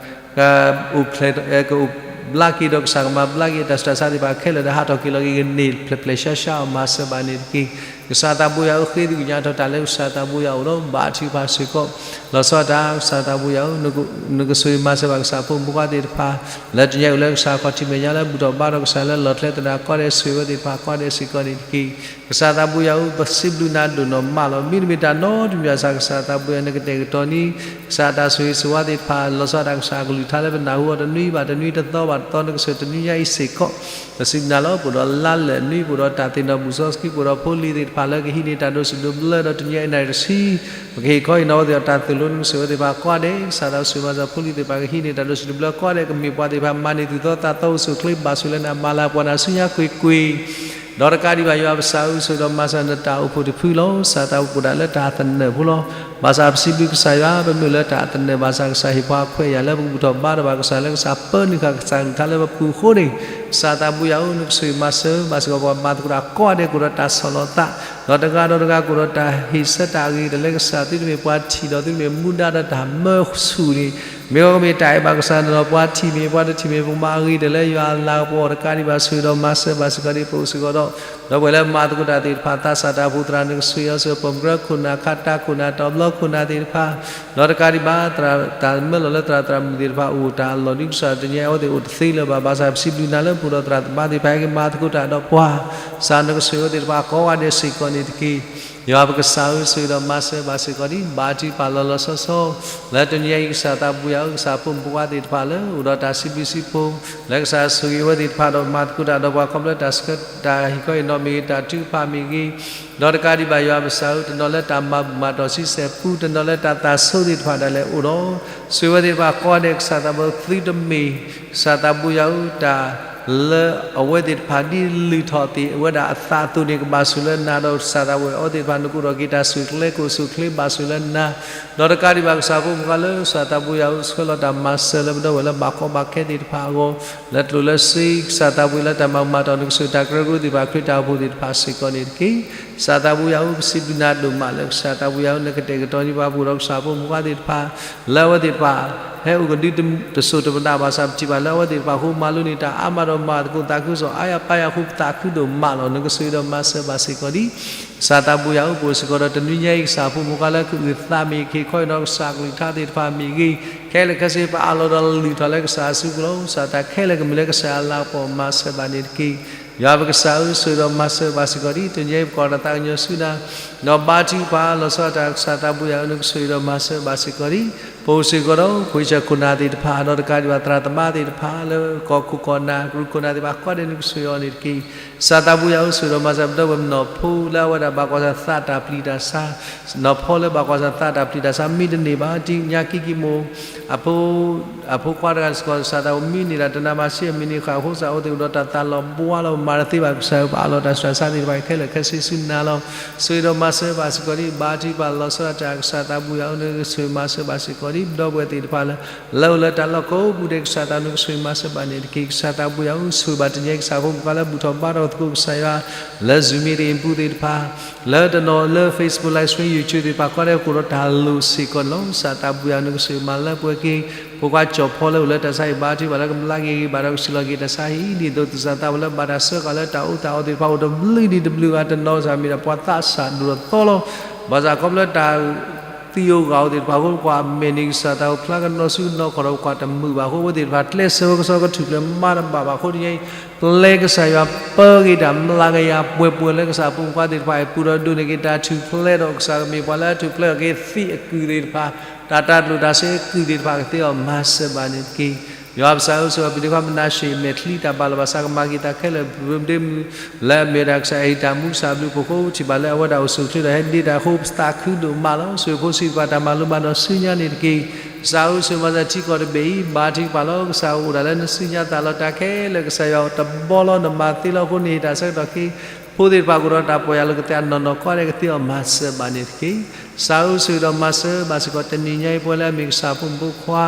ကအိၣ်ဖျဲၣ် ကအိၣ်ဘျါက့ၤဒီးကစၢ်ကမၤဘျါက့ၤတၢ်ဆူးတၢ်ဆါသ့ၣ်တဖၣ်ခဲလၢာ်ဒီး ဟးထီၣ်က့ၤလီၤက့ၤကန့ၢ်ဖျဲၣ်ဖျဲၣ်ဆှါဆှါအီၤ မၤစၢၤဘၣ်န့ၣ်တက့ၢ်. ကစၢ်သးဘိယၤဧၢ ဃ့သုကညးထီၣ်တၢ်လၢကစၢ်သးဘိယၤအအိၣ်လီၤ. ဘါထုကဖၣ်စ့ၢ်ကီး လီၤဆီဒၣ်တၢ် ကစၢ်သးဘိယၤဧၢ နကဆိၣ်ဂ့ၤမၤစၢၤဘၣ်ကစၢ်ဖိမုၣ်ခွါသ့ၣ်တဖၣ် လၢတနံၤအံၤအိၣ်လၢကစၢ်ခီၣ်ထံးမဲာ်ညါလၢဘူၣ်ထီၣ်ဘါထီၣ်ကစၢ်လၢလီၢ်ကျဲသနၢၣ်ကိးဂၤဒဲး ဆိၣ်ဂ့ၤဝဲသ့ၣ်တဖၣ်ကိးဂၤဒဲးစ့ၢ်ကီးန့ၣ်တက့ၢ်. ကစၢ်သးဘိယၤဧၢ ပစံးဘျုးနၤဒိၣ်နီၢ်မးလီၤ. မ့တမ့ၢ်တၢ်နီတမံၤဘၣ်ဆၣ် ကစၢ်သးဘိယၤ နကတဲာ်ကတီၤန့ၢ် ကစၢ်တၢ်ဆိၣ်ဂ့ၤဆိၣ်ဝါသ့ၣ်တဖၣ် လီၤဆီဒၣ်တၢ်ကစၢ်အကလုၢ်ကထါလၢပနၢ်ဟူအီၤတနွံဘၣ်တနွံတသီဘၣ်တသီ နကဆိၣ်တနွံညါအံၤစ့ၢ်ကီး ပစံးဘျုးနၤလီၤ. ပအိၣ်ဒီးလါလၢာ်နွံ ပအိၣ်ဒီးတၢ်သ့ၣ်နီၣ်ဘူၣ်စီဆှံ ပအိၣ်ဒီးဖိလံၤသ့ၣ်တဖၣ်လၢကဟံးန့ၢ်တၢ်ဒိးစံးဒိးဘျၢဒီးတနံၤအံၤနၣ်ရံၣ်တဆံ ပကဟ့ၣ်ခီဟ့ၣ်နီၤဝဲသ့ၣ်ဒီးတၢ်သိၣ်လိ နကဆိၣ်ဝဲသ့ၣ်တဖၣ်ကိးဂၤဒဲး ကစၢ်သးဘိယၤ ဆိၣ်ဂ့ၤမၤစၢၤဖိလံၤသ့ၣ်တဖၣ်ကဟံးန့ၢ်တၢ်ဒိးစံးဒိးဘျၢကိးဂၤဒဲး ကမ့ၢ်ပှၤသ့ၣ်တဖၣ်မၤန့ၢ်သူၣ်သီသးသီအိၣ်ဆူၣ်အိၣ်ချ့ဘၣ်ဆိၣ်လၢနၤ မၤလၤပှၤနၤဆူညါကွ့ၢ်ကွ့ၢ် ဒီးတကးဒံးဘၣ်ယွၤပစံးအိၣ်ဆိၣ်ဂ့ၤဒီးမၤစၢၤနတၢ်အိၣ်ဖှိၣ်တဖုလီၤ. ကစၢ်သးဘိယၤလၢတၢ်သနၢၣ်ဖိလီၤ. ဘၣ်ဆၣ်ပစံးဘျုးကစၢ်ယွၤ ပမ့ၢ်အိၣ်လၢတၢ်သနၢၣ်ဘၣ်ဆၣ် ကစၢ်ဟ့ၣ်ပှၤအခွဲးအယာ်လၢပကဘူၣ်ထီၣ်ဘါထီၣ်ဘၣ်ကစၢ်လၢကစၢ်ပၢနုာ်ဃာ်ကစၢ်ကလုၢ်ကထါလၢပပူၤအဃိန့ၣ် ကစၢ်သးဘိယၤဧၢ နကဆိၣ်ဂ့ၤမၤစၢၤဘၣ်စ့ၢ်ကီးပှၤမၤသကိးတၢ်ကိးဂၤဒဲး ကအိၣ်ဒီးတၢ်ဆီၣ်လီၤသး ဒီးတဂၤဒီးတဂၤကအိၣ်ဒီးတၢ်ဟ့ၣ်ဆၢတၢ်အဂ့ၤတလၢကစၢ် သုတမ့ၢ်ပှၤထံၣ်ဒီးသုတမ့ၢ်မူဒါဒီးတၢ်မၢဆူၣ်န့ၣ် မ့ၢ်ကမ့ၢ်တၢ်အဲၣ်ဘၣ်ကစၢ်န့ၣ်ဒီး ပှၤထံၣ်မ့ၢ်ပှၤတထံၣ်မ့ၢ် ပကမၤအဂ့ၤတလၢယွၤအလၤကပီၤတကးဒံးဘၣ် ဆိၣ်ဂ့ၤဒီးမၤစၢၤဘၣ်စ့ၢ်ကီးဒံး ပအိၣ်စ့ၢ်ကီးဒီး ဒီပုၢ်ဝဲၢ်လၢမၤသကိးတၢ်သ့ၣ်တဖၣ် သးစၢ်တၢ်အိၣ်ဖှိၣ်သရၣ် နကဆိၣ်ဂ့ၤအီၤစ့ၢ်ကီး ပိာ်မုၣ်ကရၢခိၣ်နၢ် ခးတၢ်ခိၣ်နၢ် တီၤဘျီခိၣ်နၢ်သ့ၣ်တဖၣ် ဒီးတကးဒံးဘၣ် သရၣ်တၢ်မၢလီၤလၢသရၣ်သရၣ်မုၣ်သ့ၣ်တဖၣ်အိၣ်တၢ်လီၢ်ဒ်ကစၢ်တနံၤအံၤ အဝဲသ့ၣ်အိၣ်တသ့လၢၤဘၣ် ဘၣ်ဆၣ်ပစံးဘျုးနၤလၢပအိၣ်ဒီးသရၣ်သမါသ့ၣ်တဖၣ် ဟဲက့ၤမၤသကိးတၢ်ဒီးပှၤ ကစၢ်နကဆိၣ်ဂ့ၤအဝဲသ့ၣ်တဖၣ်ကိးဂၤဒဲးစ့ၢ်ကီးန့ၣ်တက့ၢ်. ယွၤပကစၢ်ဧၢ ဆိၣ်ဂ့ၤဒီးမၤစၢၤဘၣ်စ့ၢ်ကီးဒံး ဘါထုကဖၣ်လီၤလီၤဆီဆီ လၢတနံၤအံၤ ကစၢ်သးဘိယၤဧၢ ကစၢ်ဖိမုၣ်ဖိခွါသ့ၣ်တဖၣ်လၢ အိၣ်ဒီးတၢ်စံးဘျုးစံးဖှိၣ် လၢကစၢ်ဆိၣ်ဂ့ၤအဝဲသ့ၣ်တဖၣ်ဒီးမၤသကိးတၢ်ဒီးပှၤ ခီဖျိတၢ်ဆှၢတၢ်ဟ့ၣ်ခီဟ့ၣ်နီၤမ့ၢ်ဂ့ၤ တၢ်ထုကဖၣ်မ့ၢ်ဂ့ၤ ဒီးတကးဒံးဘၣ်ယွၤပကစၢ်ဧၢ တနီၤလၢတၢ်မၤဘူၣ်မၤတီၢ်ဆံဆဲၣ်ပူ တနီၤလၢတၢ်သးဆိသ့ၣ်တဖၣ်ဒၣ်လဲာ်အိၣ်ဒီး ဆိၣ်ဂ့ၤအဝဲသ့ၣ်တဖၣ်ကိးဂၤဒဲး ကစၢ်သးဘိသုတမ့ၢ် ကစၢ်သးဘိယၤဧၢ တၢ်လၢအဝဲသ့ၣ်တဖၣ်ဒ်လုၢ်ထီၣ်သ့ၣ်ဝဲဒၣ်အသးအသိးန့ၣ် ကဘၣ်ဆိၣ်လၢနၤဒီး ကစၢ်သးဘိယၤဧၢ အဝဲသ့ၣ်တဖၣ် နကအိၣ်ထီၣ်က့ၤတၢ်ဆိၣ်ကျဲ ကအိၣ်ဆူၣ်အိၣ်ချ့ဘၣ်ဆိၣ်လၢနၤ ဒီးတကးဒံးဘၣ်ကစၢ်ဖိမုၣ်ဖိခွါလၢ ကစၢ်သးဘိယၤဧၢ ဆှၢလီၤတၢ်မၤစၢၤလၢပဒီပုၢ်ဝဲၢ်လၢဘၣ်ကီဘၣ်ခဲသ့ၣ်တဖၣ်အဂီၢ် လၢကျိၣ်လၢစ့ ကစၢ်သးဘိယၤလၢတၢ်မၤဘူၣ်မၤတီၢ် နကဆိၣ်တၢ်ကရၢကရိသ့ၣ်တဖၣ် ခရံာ်တၢ်အိၣ်ဖှိၣ်သ့ၣ်တဖၣ်စ့ၢ်ကီးန့ၣ်တက့ၢ်. ကစၢ်သးဘိယၤဧၢ ပစံးဘျုးနၤဒိၣ်မးလၢ ကစၢ်သးဘိယၤဧၢ နကတဲာ်ကတီၤန့ၢ်ပှၤပအိၣ်ဒီးကစၢ်ဖိမုၣ်ဖိခွါသ့ၣ်တဖၣ် လၢအဝဲသ့ၣ်တဖၣ် ဟဲအိၣ်ကဒုတစိၢ်တပနၢ်ဘၣ်ဆၣ် ပထံၣ်ဘၣ်လၢအဝဲသ့ၣ်တဖၣ်အဃိ မၤလိန့ၢ်တၢ်အါမးဒီးမၤသကိးသးခုကစီၣ်အါယၤပၢ်ယၤအဃိ ပသးခုဒိၣ်မးလီၤ. နကဆိၣ်ဂ့ၤဒီးမၤစၢၤဘၣ်စ့ၢ်ကီးဒံး ကစၢ်သးဘိယွၤအိၣ်ပိာ်စ့ၢ်ကီးဒီး တနွံညါအံၤ ကစၢ်ဖိမုၣ်ခွါလၢကအုၣ်သးမ့ၢ်ဂ့ၤ ခ့ခီအံၤဒီးကစၢ်ကလုၢ်ကထါသ့ၣ်တဖၣ်မ့ၢ်ဂ့ၤ ခဲလၢာ်ခဲဆ့ ပအးလီၤဒီးလုၢ်ထီၣ်လၢကစၢ်အစုပူၤလီၤ. ကစၢ်တၢ်ခဲလၢာ်ကမ့ၢ်လၢကစၢ်ယွၤအလၤကပီၤ မၤစၢၤဘၣ်န့ၣ်တက့ၢ်. ယွၤပကစၢ်ဧၢ ဆိၣ်ဂ့ၤဒီးမၤစၢၤဘၣ်စ့ၢ်ကီးဒံး တနွံညါအံၤ ပကွၢ်တၢ်သးကညီၤဆူနၤ ဒီးဘါထုကဖၣ် လီၤဆီဒၣ်တၢ် ကစၢ်သးဘိယွၤဧၢ နကဆိၣ်ဂ့ၤဒီးမၤစၢၤဘၣ်စ့ၢ်ကီးဒံး ပအိၣ်စ့ၢ်ကီးဒီး ခွ့ဆၢၣ်ခိၣ်နၢ်သ့ၣ်တဖၣ် ဒီးတကးဒံးဘၣ် သရၣ်သမါသ့ၣ်တဖၣ်လၢ ကီၢ်ခိၣ်ကီၢ်နၢ် ကရူၢ်ခိၣ်နၢ်သ့ၣ်တဖၣ် ကိးဂၤဒဲး နကဆိၣ်ဂ့ၤအီၤန့ၣ်တက့ၢ်. ကစၢ်သးဘိယွၤဧၢ ဆိၣ်ဂ့ၤဒီးမၤစၢၤ ပဒီပုၢ်ဝဲၢ်မုၣ်နီၢ်ဖိ လၢအဝဲဒၣ်ဘၣ်ကွၢ်ဆၢၣ်သးတၢ်ပျံၤတၢ်ဆါ နီၢ်ဖီလၢဘၣ်ကွၢ်ဆၢၣ်သးတၢ်ပျံၤတၢ်ဆါ မံတန့ၢ်ဘၣ် တနံၤညါ ကံၢ်ကံၢ်မိၢ် အဖိ အဖိခွါတဂၤစ့ၢ်ကီး ကစၢ်သးဘိယွၤ မံန့ၢ်ဒၣ်တနၤဘၣ်ဆ့ အမံၤန့ၣ်ဃၣ်အဃိ ကစၢ်အိၣ်သ့ၣ်အိၣ်ဒီးတၢ်သးလီၤဘှါလီၤ မၤတသ့ဘၣ် ကစၢ်ဧၢ ပအးလီၤတၢ်ဆူးတၢ်ဆါသ့ၣ်တဖၣ်ခဲလၢာ်ခဲဆ့ဆူနၤလီၤ. ဆိၣ်ဂ့ၤဒီးမၤစၢၤဘၣ်စ့ၢ်ကီးဒံး ဘါထုကဖၣ် လီၤဆီဒၣ်တၢ် ကစၢ်သးဘိယွၤဧၢ နကဆိၣ်ဂ့ၤမၤစၢၤဘၣ်စ့ၢ်ကီးဒံး ပဒီပုၢ်ဝဲၢ်သ့ၣ်တဖၣ်လၢ လၢအိၣ်လၢတၢ်လီၢ်ကိးပူၤဒဲး ကစၢ်သးဘိယွၤ နကဆိၣ်ဂ့ၤမၤစၢၤဘၣ်န့ၣ်တက့ၢ်. ကစၢ်သးဘိယွၤဧၢ ဆိၣ်ဂ့ၤဘၣ်တနံၤညါအံၤ ကစၢ်ဖိမုၣ်ခွါလၢဘူၣ်ထီၣ်ဘါထီၣ်သကိး ကစၢ်ယွၤ လၢ Zoom meeting ပူၤသ့ၣ်တဖၣ် လၢတနီၤလၢ Facebook Live Stream YouTube သ့ၣ်တဖၣ် ကိးဂၤဒဲး ကအိၣ်ဒီးတၢ်လိၣ်စ့ၢ်ကီးန့ၣ်လီၤ. ကစၢ်သးဘိယွၤ နကဆိၣ်ဂ့ၤမၤလၢပှဲၤက့ၤ ဖိခွါကၠီၣ်ဖီလၢအိၣ်လၢတၢ်ဆါဟံၣ် ဘါထုကဖၣ်လၢကမျၢၢ်ဂ့ၤဂ့ၤဘၣ်ဒီး ကစံၣ်လီၤက့ၤတၢ်ဆါဟံၣ် ဒ်သိး ကစၢ်သးဘိလၢဘၣ်တၢ်ဆှၢဃာ်လၢတၢ်အိၣ်သးအီၤသ့ၣ်တဖၣ် အိၣ်တဘျုးဒံးတဘျုးဂၤ တနီၤစ့ၢ်မ့ၢ်ဒၣ်ပှၤသးစၢ်ဒိၣ်ထီၣ်သီလီၤ. ဘၣ်ဆၣ်ခီဖျိလၢတၢ် သံးဧိၤဂာ်ဧိၤသ့ၣ်တဖၣ်အဃိ ကွၢ်မဲာ်န့ၣ် ကစၢ်သးဘိဖျါကနီၤဆူကနီၤခီၣ်ဒီး ကွၢ်တမုာ်ဘၣ်အဃိ အဝဲသ့ၣ်တဖၣ် ကျဲးစၢးဝဲကစီကထုးကျဲမၤတဘၣ်ဘၣ်အဃိ တနံၤညါအံၤ ပျဲကစၢ်ယွၤပၢက့ၤတၢ်မျးကယၤပှဲၤပှဲၤလၢကစၢ်ဖိမုၣ်ခွါသ့ၣ်တဖၣ်အံၤ ပူၤဒီးဒိးန့ၢ်က့ၤတၢ်ထူၣ်ဖျဲးဒီး ကစၢ်ကမ့ၢ်ပှၤလၢအထူၣ်ဖျဲးထီၣ်က့ၤသ့ၣ်အကုၢ်သ့ၣ်တဖၣ် တၢ်တၢ်ကျိၣ်တၢ်စ့အကုၢ်သ့ၣ်တဖၣ်ကသ့အီၤ မၤစၢၤဘၣ်န့ၣ်တက့ၢ်. ယွၤပကစၢ်ဧၢ ဆိၣ်ဂ့ၤပဒ့ခွါမနၤၡ့ၣ် မဲာ်ချံတၢ်ဘၣ်လီၤဘၣ်ဆၣ် ကမၤက့ၤတၢ်ခဲလၢာ် ပဒ့မုၣ် လၢအမ့ၢ်ဝဲဒၣ်ကစၢ်အဲၣ်တၢ်မူကစၢ်ဘျုးဖှိၣ်အဃိ ထံၣ်ဘၣ်လၢအဝဲဒၣ်အိၣ်ဆူၣ်အိၣ်ချ့ဒီးဟဲဒ့တၢ်အဃိ ပသးခုဒိၣ်မးလီၤ. ဆိၣ်ဂ့ၤဖိဆံးတဖၣ်တၢ်မၤလိမၤဒိးဆူညါန့ၣ်တက့ၢ်. ကစၢ်ဧၢ ဆိၣ်ဂ့ၤမၤစၢၤထံကီၢ်တဘ့ၣ်အံၤ ဘါထုကဖၣ်လီၤ. ကစၢ်အိၣ်ဒၣ်လၢနစုညါသးလီၤ တၢ်ခဲလၢာ် ကစၢ်ယွၤတဘီလီၤ နမၤသ့လီၤအဃိန့ၣ် တၢ်ဆၢကတီၢ်ခဲအံၤ ဖိသ့ၣ်တဖၣ်ကအိၣ်ဒီးတၢ်ပီၢ်ယၢ်လီၤကသ့အနီၢ်နီၢ် ကိးဂၤဒဲးကသ့အီၤ မၤစၢၤဘၣ်န့ၣ်တက့ၢ်. ကစၢ်ဧၢ ဆိၣ်ဂ့ၤဒီးမၤစၢၤဘၣ်စ့ၢ်ကီး တနံၤညါအံၤ ပဝဲလၢအမ့ၢ်ကစၢ်ဖိမုၣ်ဖိခွါ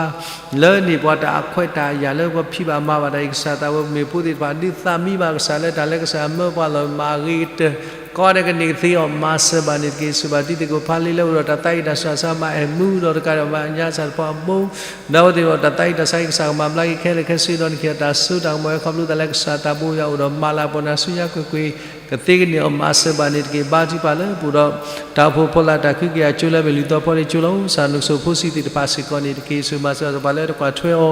လၢန့ၢ်ပှၤတၢ်အခွဲးတၢ်ယာ်လၢပှၤဖံးဘၣ်မၤဘၣ်တၢ်အံၤ ကစၢ်သးဘိ ပမ့ၢ်ဖိသ့ၣ်တဖၣ် ဒုးသးမံဘၣ်ကစၢ်လၢတၢ်လၢကစၢ်မၢပှၤလီၤမၢ်အဂ့ၤကတၢၢ် ကိးဂၤဒဲးကန့ၢ်ကသ့အီၤ မၤစၢၤဘၣ်န့ၣ်တက့ၢ်. ဆိၣ်ဂ့ၤဘၣ်တံၤသကိးဖးလံလၢအိၣ်ဒီးတၢ်သးဝံၣ်တၢ်ဆူးတၢ်ဆါ မၤအဲၣ်မူဒီးတကးဒံးဘၣ် ညါစၢ်တဖၣ်အဘိ ဒီးအဝဲသ့ၣ်ဒီးတၢ်သးဝံၣ်တၢ်ဆါဟံၣ် ကစၢ်ကမၤဘျါက့ၤခဲလၢာ်ခဲဆ့ဒီး နကဟ့ၣ်အီၤတၢ်စိတၢ်ကမီၤဝဲ ခီဖျိသးလၢကစၢ်သးဘိယွၤအိၣ်ဒီးမၤလၤကပီၤနၤဆူညါကွ့ၢ်ကွ့ၢ် ကသ့ကန့ၢ်အီၤ မၤစၢၤဘၣ်န့ၣ်တက့ၢ်. ဘါထုကဖၣ်လၢပအိၣ်ဒီး တၢ်အိၣ်ဖှိၣ်ဖီလာ်တၢ်ခုကယၤကၠိလၢအမ့ၢ်လူၢ်သီဖီဒ့ကၠိလီၤ. ကစၢ်နကဆိၣ်ဂ့ၤဖိဆံးသ့ၣ်တဖၣ်စ့ၢ်ကီးန့ၣ်တက့ၢ်. ဆိၣ်ဂ့ၤမၤစၢၤအီၤသ့ၣ်တဖၣ်လၢတကွၢ်ထွဲအီၤ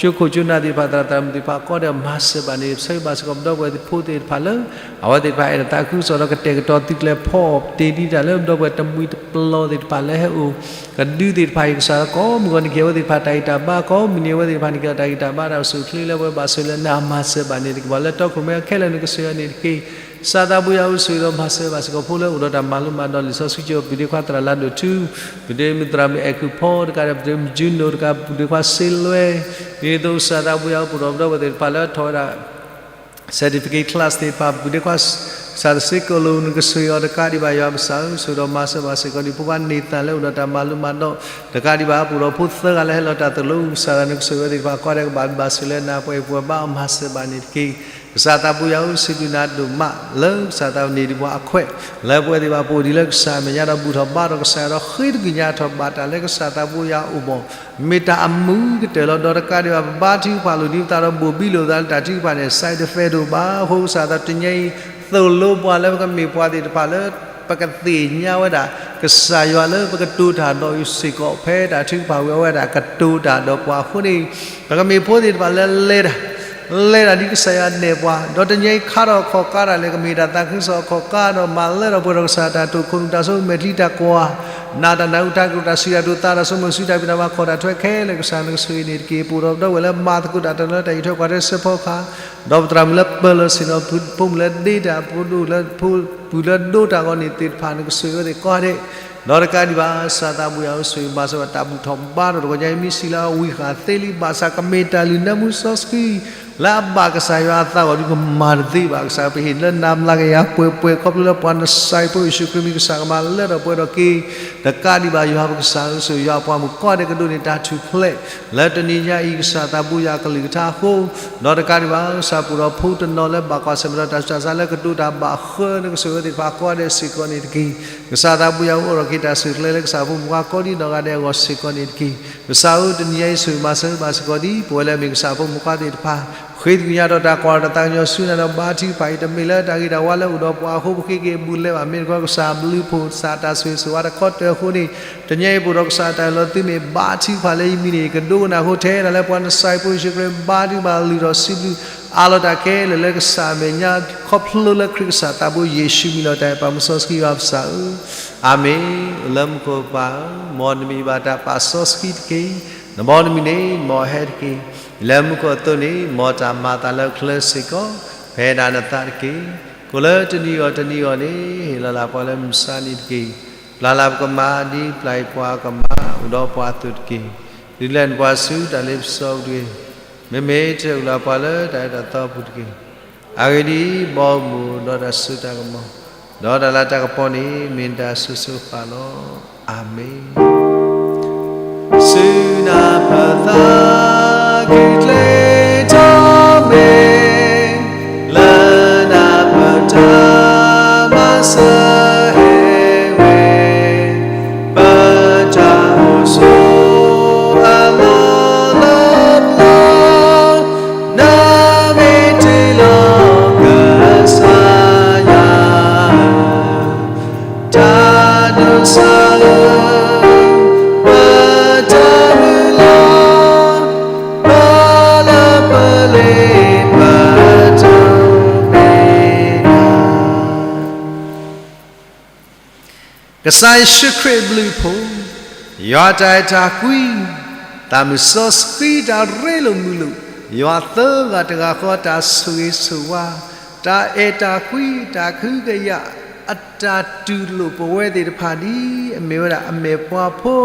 ကၠိခိၣ်ကၠိနၢ်သ့ၣ်တဖၣ် သရၣ်သရၣ်မုၣ်သ့ၣ်တဖၣ် ကိးဂၤဒဲးမၤစၢၤဘၣ်န့ၣ် ဆိၣ်ဂ့ၤဘၣ်စ့ၢ်ကီးပဒီပုၢ်ဝဲၢ်ဖိသ့ၣ်တဖၣ်လၢ အဝဲသ့ၣ်တဖၣ်အဲၣ်ဒိးသးခုကစီၣ်ဒီးကတဲာ်ကတီၤသုးကျဲၤဖီအီၣ်တ့ၢ်ဒံးတၢ်လၢပဒီပုၢ်ဝဲၢ်တမှံၤတပျီၤသ့ၣ်တဖၣ်လၢဟဲအိၣ် ကဒုသ့ၣ်တဖၣ်အံၤ ကစၢ်လၢကိးမုၢ်ဂီၤ နကဟ့ၣ်အဝဲသ့ၣ်တဖၣ်တၢ်ဂံၢ်တၢ်ဘါ ကိးမုၢ်နံၤအဝဲသ့ၣ်တဖၣ် နကဟ့ၣ်အီၤတၢ်ဂံၢ်တၢ်ဘါ တၢ်အိၣ်ဆူၣ်အိၣ်ချ့လၢပဝဲဘၣ်ဆိၣ်ဂ့ၤလၢနၤ မၤစၢၤဘၣ်န့ၣ်တက့ၢ်. ပှၤလၢတီခိၣ်ရိၣ်မဲခဲလၢာ် နကဆိၣ်ဂ့ၤအီၤန့ၣ်တက့ၢ်. ကစၢ်သးဘိယွၤဧၢ ဆိၣ်ဂ့ၤဒီးမၤစၢၤဘၣ်စ့ၢ်ကီး ဖိလၢအိၣ်ဒီးတၢ်မၤလိမၤဒိးလံာ်စီဆှံကၠိ ပဒ့ခွါသရၣ်လါဒိၣ်ထူ ပဒ့မုၣ်သရၣ်မုၣ်အဲၣ်ခုၣ်ဖီတကးဒီး ပဒ့မုၣ်ကၠူနိၣ်တကး ပဒ့ခွါစ့လွဲ ဒ်သိးကစၢ်သးဘိယွၤအိၣ် ပဒီပုၢ်ဝဲၢ်သ့ၣ်တဖၣ်လၢထီၣ်ဝဲဒၣ် certificate class သ့ၣ်တဖၣ် ပဒ့ခွါ ကစၢ်တစ့ကိၣ်လိၤ နကဆိၣ်ဂ့ၤအီၤတကးဒံးဘၣ် ယွၤပကစၢ်ဧၢ ဆိၣ်ဂ့ၤဒီးမၤစၢၤဘၣ်စ့ၢ်ကီး ဒ်ဖိခွါန့ၢ်သၣ်လၢအိၣ်ဒီးတၢ်မၤလိမၤဒိးတကးဒံးဘၣ် ပအိၣ်ဒီးဖိသၢဂၤလၢဟဲလီၤတၢ်သိၣ်လိ ကစၢ်သး နကဆိၣ်ဂ့ၤဝဲသ့ၣ်တဖၣ် ကိးဂၤဒဲးကဘၣ်ဘၣ်ဆိၣ်ဂ့ၤလၢနၤ ပှၤအဲၣ်ပှၤဘါအီၤ မၤစၢၤဘၣ်န့ၣ်တက့ၢ်. ကစၢ်သးဘိယွၤဧၢ စံးဘျုးနၤဒိၣ်မး လၢကစၢ်သးန့ၢ်ဒံးပှၤအခွဲး လၢပဝဲသ့ၣ်တဖၣ်ပအိၣ်ဒံးလၢကစၢ်အမဲာ်ညါဒီးဘူၣ်ထီၣ်ဘါထီၣ်ကစၢ်ယွၤဒီးဃ့တကံၢ်ညါထီၣ်ဘၣ်တၢ်လၢကစၢ်သးဘိယွၤအအိၣ်မး မ့ၢ်တၢ်အမုာ်ကတၢၢ်လီၤ. ဒီးတကးဒံးဘၣ် ပဘါထုကဖၣ်လိာ်ဒံးပသးဒီးဘိၣ်ဘံလိာ်သးလၢတၢ်ထုကဖၣ်န့ၣ် side effect တအိၣ်ဘၣ်. အဃိကစၢ်သးတနံၤညါအံၤ သိၣ်လိပှၤလၢပကမ့ၢ်ပှၤသ့ၣ်တဖၣ်လၢ ပကသ့ၣ်ညါဝဲဒၣ် ကစၢ်ယွၤလၢပကတိၤတၢ်ဒီးအံၤစ့ၢ်ကီး ဖဲတၢ်ထုကဖၣ်ဝံၤအဝဲဒၣ်ကတိၤတၢ်ဒီးပှၤအဃိန့ၣ် ပကမ့ၢ်ဖိသ့ၣ်တဖၣ်လၢလဲၤတၢ် လဲၤတၢ်ဒ်ကစၢ်ယွၤနဲၣ်ပှၤ ဒီးတနံၤညါအံၤခါထီၣ်အခီၣ်ကါဒၣ်လဲာ် ကမ့ၢ်တၢ်သးခုကစီၣ်အခီၣ်ကါဒီး မၤလၢထီၣ်ပှဲၤထီၣ်ကစၢ်တၢ်တိာ်ခိၣ်နူာ်တၢ်ဆိကမိၣ်မဲာ်ချံတၢ်ကွၢ် နၢ်တၢ်နၢ်ဟူတၢ်ကရူၢ်တၢ်စံးတၢ်ကတိၤသးတၢ်ဆိကမိၣ်ဆူတၢ်ဖံးတၢ်မၤခီၣ်တၢ်ထွဲခဲလၢာ် ကစၢ်နကဆိၣ်ဂ့ၤန့ၣ်တက့ၢ်. ပအိၣ်ဒီးပဒီပုၢ်ဝဲၢ်လၢမၤသကိးတၢ်တၢ်လၢတၢ်အံးထွဲကွၢ်ထွဲစဲးဖီကဟၣ် ဒီးပသရၣ်မုၣ်လၢပၢၢ်လီၤဆ့ၣ်နီၤ ဖိမုၣ်လၢဒ့တၢ် ဖိဒိၣ်လၢဖိပုၢ်လၢဒိတၢ်အဂီၢ်န့ၣ်သ့ၣ်တဖၣ် နကဆိၣ်ဂ့ၤဝဲသ့ၣ်ကိးဂၤဒဲး ဒီးတကးဒံးဘၣ် ကစၢ်သးဘိယွၤဧၢ ဆိၣ်ဂ့ၤမၤစၢၤဘၣ်တၢ်ဘူၣ်ထီၣ်ဘါထီၣ်တဂီၢ်ညါအံၤ မ့ၢ်စံးလၢအဝံၣ်ဃာ်သ့လံ ဘၣ်ဆၣ်ကမ့ၢ်တၢ်လုၢ်နၢမူစီဆှံ လၢအဘၣ်ကစၢ်ယွၤအသးအဂီၢ်ဒီး ကမၤတသ့ဘၣ်. ကစၢ်ပဟ့ၣ်လၢနၤမျးကယၤပှဲၤပှဲၤ ခီဖျိလၢပှၤနစၢ်ဖိယ့ၣ်ၡူးခရံာ်မံၤ ကစၢ်ကမၤလၢထီၣ်ပှဲၤထီၣ်က့ၤ တကးဒံးဘၣ် ယွၤပကစၢ်ဧၢ ဆိၣ်ဂ့ၤယွၤအပှၤမုၣ်ကိးဂၤဒဲးကဒိးန့ၢ်တၢ်ထူၣ်ဖျဲး လၢတနံၤညါအံၤ ကစၢ်သးဘိယွၤအကလုၢ်ကထါအဃိ ဒီးတကးဒံးဘၣ် ကစၢ်ပအိၣ်ဒီးဖိတနီၤလၢဘၣ်ကွၢ်ဆၢၣ်မဲာ်ဒီးတၢ်ဆူးတၢ်ဆါလၢကတိၤတၢ်ဘၣ်ဃု နကဆိၣ်ဂ့ၤဝဲသ့ၣ်တဖၣ်ကိးဂၤဒဲးစ့ၢ်ကီးန့ၣ်တက့ၢ်. ကစၢ်သးဘိယွၤအိၣ်ထီၣ်က့ၤ တၢ်ဆိၣ်ဂ့ၤလၢကစၢ်ဖိမုၣ်ခွါကိးဒံနီၢ်ဂၤဒဲးအဂီၢ်စ့ၢ်ကီးန့ၣ်တက့ၢ်. ကစၢ်ဧၢ, တနံၤညါအံၤဆိၣ်ဂ့ၤမၤစၢၤဘၣ်စ့ၢ်ကီးဒ်ပဝဲလၢအမ့ၢ်ကစၢ်ဖိမုၣ်ခွါသ့ၣ်တဖၣ် ဃ့ကညးဒီးတၢ်ကွၢ်တၢ်သးကညီၤဆူနၤဒီး ဘါထုကဖၣ်အံၤ တမ့ၢ်လၢတၢ်ဂ့ၤတၢ်ဝါလၢအိၣ်ဒီးပှၤအဃိ ပဃ့က့ၤအဘူးအလဲဘၣ်. မ့ၢ်တခီ ကစၢ်အဘျုးအဖှိၣ် ကစၢ်တၢ်ဆိၣ်ဂ့ၤဆိၣ်ဝါတခီတၢၢ်အဃိန့ၣ် တနံၤအံၤ ပအိၣ်ဒီးကစၢ်အတၢ်အၢၣ်လီၤသုမ့ၢ်ဘါထုကဖၣ်လၢယမံၤန့ၣ် ကဒိကနၣ်အဃိ ထဲဒၣ်လၢပှၤနစၢ်ဖိယ့ၣ်ၡူးခရံာ် ဘါထုကဖၣ်လုၢ်ထီၣ်စံးဘျုးအးလီၤတၢ်ခဲလၢာ်လၢကစၢ်အမဲာ်ညါ ခီဖျိလၢခရံာ်ကစၢ်သးဘိယ့ၣ်ၡူးမံၤလီၤတၢ်အဲၣ်ပာ်မုၢ်စီဆှံယွၤပကစၢ်ဧၢ, အၤမ့ၣ်. အိၣ်လၢမူခိၣ်ပၢ်ဧၢ, မ်နမံၤဘၣ်တၢ်ပာ်စီဆှံတက့ၢ်. နဘီနမုၢ်န့ၣ် မ်အဟဲတက့ၢ်. လၢမူခိၣ်အသိးန့ၣ် မ်တၢ်မၤအသးလၢချၢစ့ၢ်ကီး ဖဲဒၣ်နသးတက့ၢ်. ကိၣ်လၢတနံၤအဂီၢ်တနံၤအဂီၢ်န့ၣ် ဟ့ၣ်လီၤလၢပှၤလၢမုၢ်မဆါနံၤတက့ၢ်. ပျၢ်လၢပကမၤ ဒ်ပျၢ်ယွၤပှၤကမၤ အိၣ်ဒီးပှၤအသိးတက့ၢ်. ဒုးလဲနပှၤဆူတၢ်လ့ပစီပူၤတဂ့ၤ. မ့မ့ၢ်တၢ်အုၣ်လီၤပှၤလၢတၢ်အၢတၢ်သီပူၤတက့ၢ်. အဂ့ၢ်ဒ်အံၤ, ဘီမုၢ်ဒီးတၢ်စိတၢ်ကမီၤ, ဒီးတၢ်လၤတၢ်ကပီၤန့ၣ် မ့ၢ်နတၢ်ဆိၣ်ဂ့ၤဆိၣ်ဝါလီၤ. အၤမ့ၣ်. ဆူနၤပသးခုကျဲထီၣ်မ့ၢ် လၢနၤပတၢ်မၤစၢၤဟဲဝဲ, ပတၢ်အိၣ်ဆိးအလီၢ်လၢပျၢၤ, နမ့ၢ်တ့လီၤကစၢ်ယွၤ တၢ်ဒိးစၢ်ဧၢ, ပတၢ်မုၢ်လၢ်, ပလၢပလ့ၤပတၢ်မ့ၢ် ကစၢ်ယ့ၣ်ၡူးခရံာ်အဘျုးအဖှိၣ်, ယွၤတၢ်အဲၣ်တၢ်ကွံ, သးမုၢ်စီဆှံတၢ်ရ့လိာ်မုာ်လိာ်, ယွၤသၢဂၤတဂၤဃီတၢ်ဆိၣ်ဂ့ၤဆိၣ်ဝါ, တၢ်အဲၣ်တၢ်ကွံ တၢ်ကဟုကယာ်, အတၢ်တူၢ်လိာ်ပဝဲသ့ၣ်တဖၣ်ဒ်အမ့ၢ်ဝဲဒၣ်အမဲာ်ပှၤဖိ,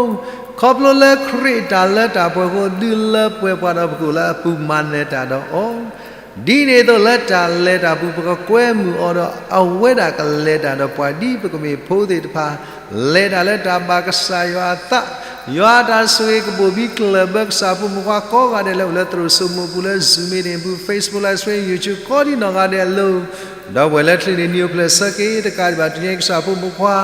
ခီဖျိလၢခရံာ်အတၢ်လၢတၢ်ပှဲၤအဃိ ဒုးလၢပှဲၤပှၤဒီးပကအိၣ်လၢအပူၤမၤနၢၤတၢ်ဒီးအီၤ ဒ်န့ၣ်အသိးလၢတၢ်လဲၤတၢ်ပူၤ ပကကွဲမုာ်အီၤဒီး အဝဲဒၣ်ကလဲၤတၢ်ဒီးပှၤဒ်ပကမ့ၢ်ဖိသ့ၣ်တဖၣ် လဲၤတၢ်လၢတၢ်ဘၣ်ကစၢ်ယွၤအသး, ယွၤအတၢ်ဆိၣ်ဂ့ၤကဘိၣ်ဘံကလၢၢ်ဘၢကစၢ်ဖိမုၣ်ဖိခွါကိးဂၤဒဲးလၢအိၣ်လၢသရိာ်စိမိးပူၤလၢ Zoom meeting ပူၤ Facebook Live Stream YouTube ကိးဒံနီၢ်ဂၤဒဲးအလိၤ ဒီပုၢ်ဝဲၢ်လၢချံးန့ၣ် နံၤအိၣ်ဖျဲၣ်ဆၢက့ၤတကးဒံးဘၣ် တုၤညါကစၢ်ဖိမုၣ်ဖိခွါ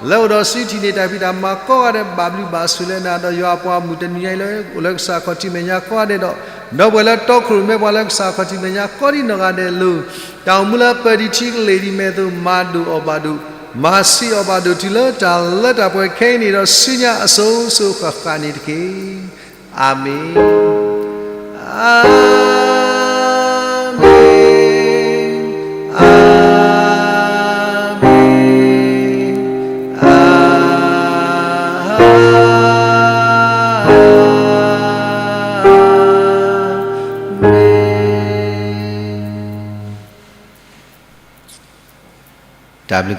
လၢအိၣ်ဒီးစုထံၣ်န့ၢ်တၢ်ဖံးတၢ်မၤကိးဂၤဒဲး ဘၣ်ဘျုးဘၣ်ဆိၣ်လၢနၤဒီးယွၤအပှၤမုၣ်တနံၤညါအံၤလၢ အိၣ်လၢကစၢ်ခီၣ်ထံးမဲာ်ညါကိးဂၤဒဲးဒီး ဒီပုၢ်ဝဲၢ်လၢတီခိၣ်ရိၣ်မဲပှၤလၢကစၢ်ခီၣ်ထံးမဲာ်ညါကိးဒံနီၢ်ဂၤဒဲးအလိၤ တၢ်အိၣ်မူလၢပၢၢ်ဒံးထံကလ့ၢ်ဒံးမဲာ်အသိး မၤဒိၣ်အီၣ်ဘၣ်ဒိၣ် မၤဆံးအီၣ်ဘၣ်ဒိၣ်တုၤလၢတၢ်လၢတၢ်ပှဲၤခဲအံၤန့ၣ်ဒီး ဆူညါအစိၤစိၤဃၣ်ဃၣ်န့ၣ်တက့ၢ်. အၤမ့ၣ်, အၤမ့ၣ်, အၤမ့ၣ်, အၤမ့ၣ်. တၢ်ဘျုး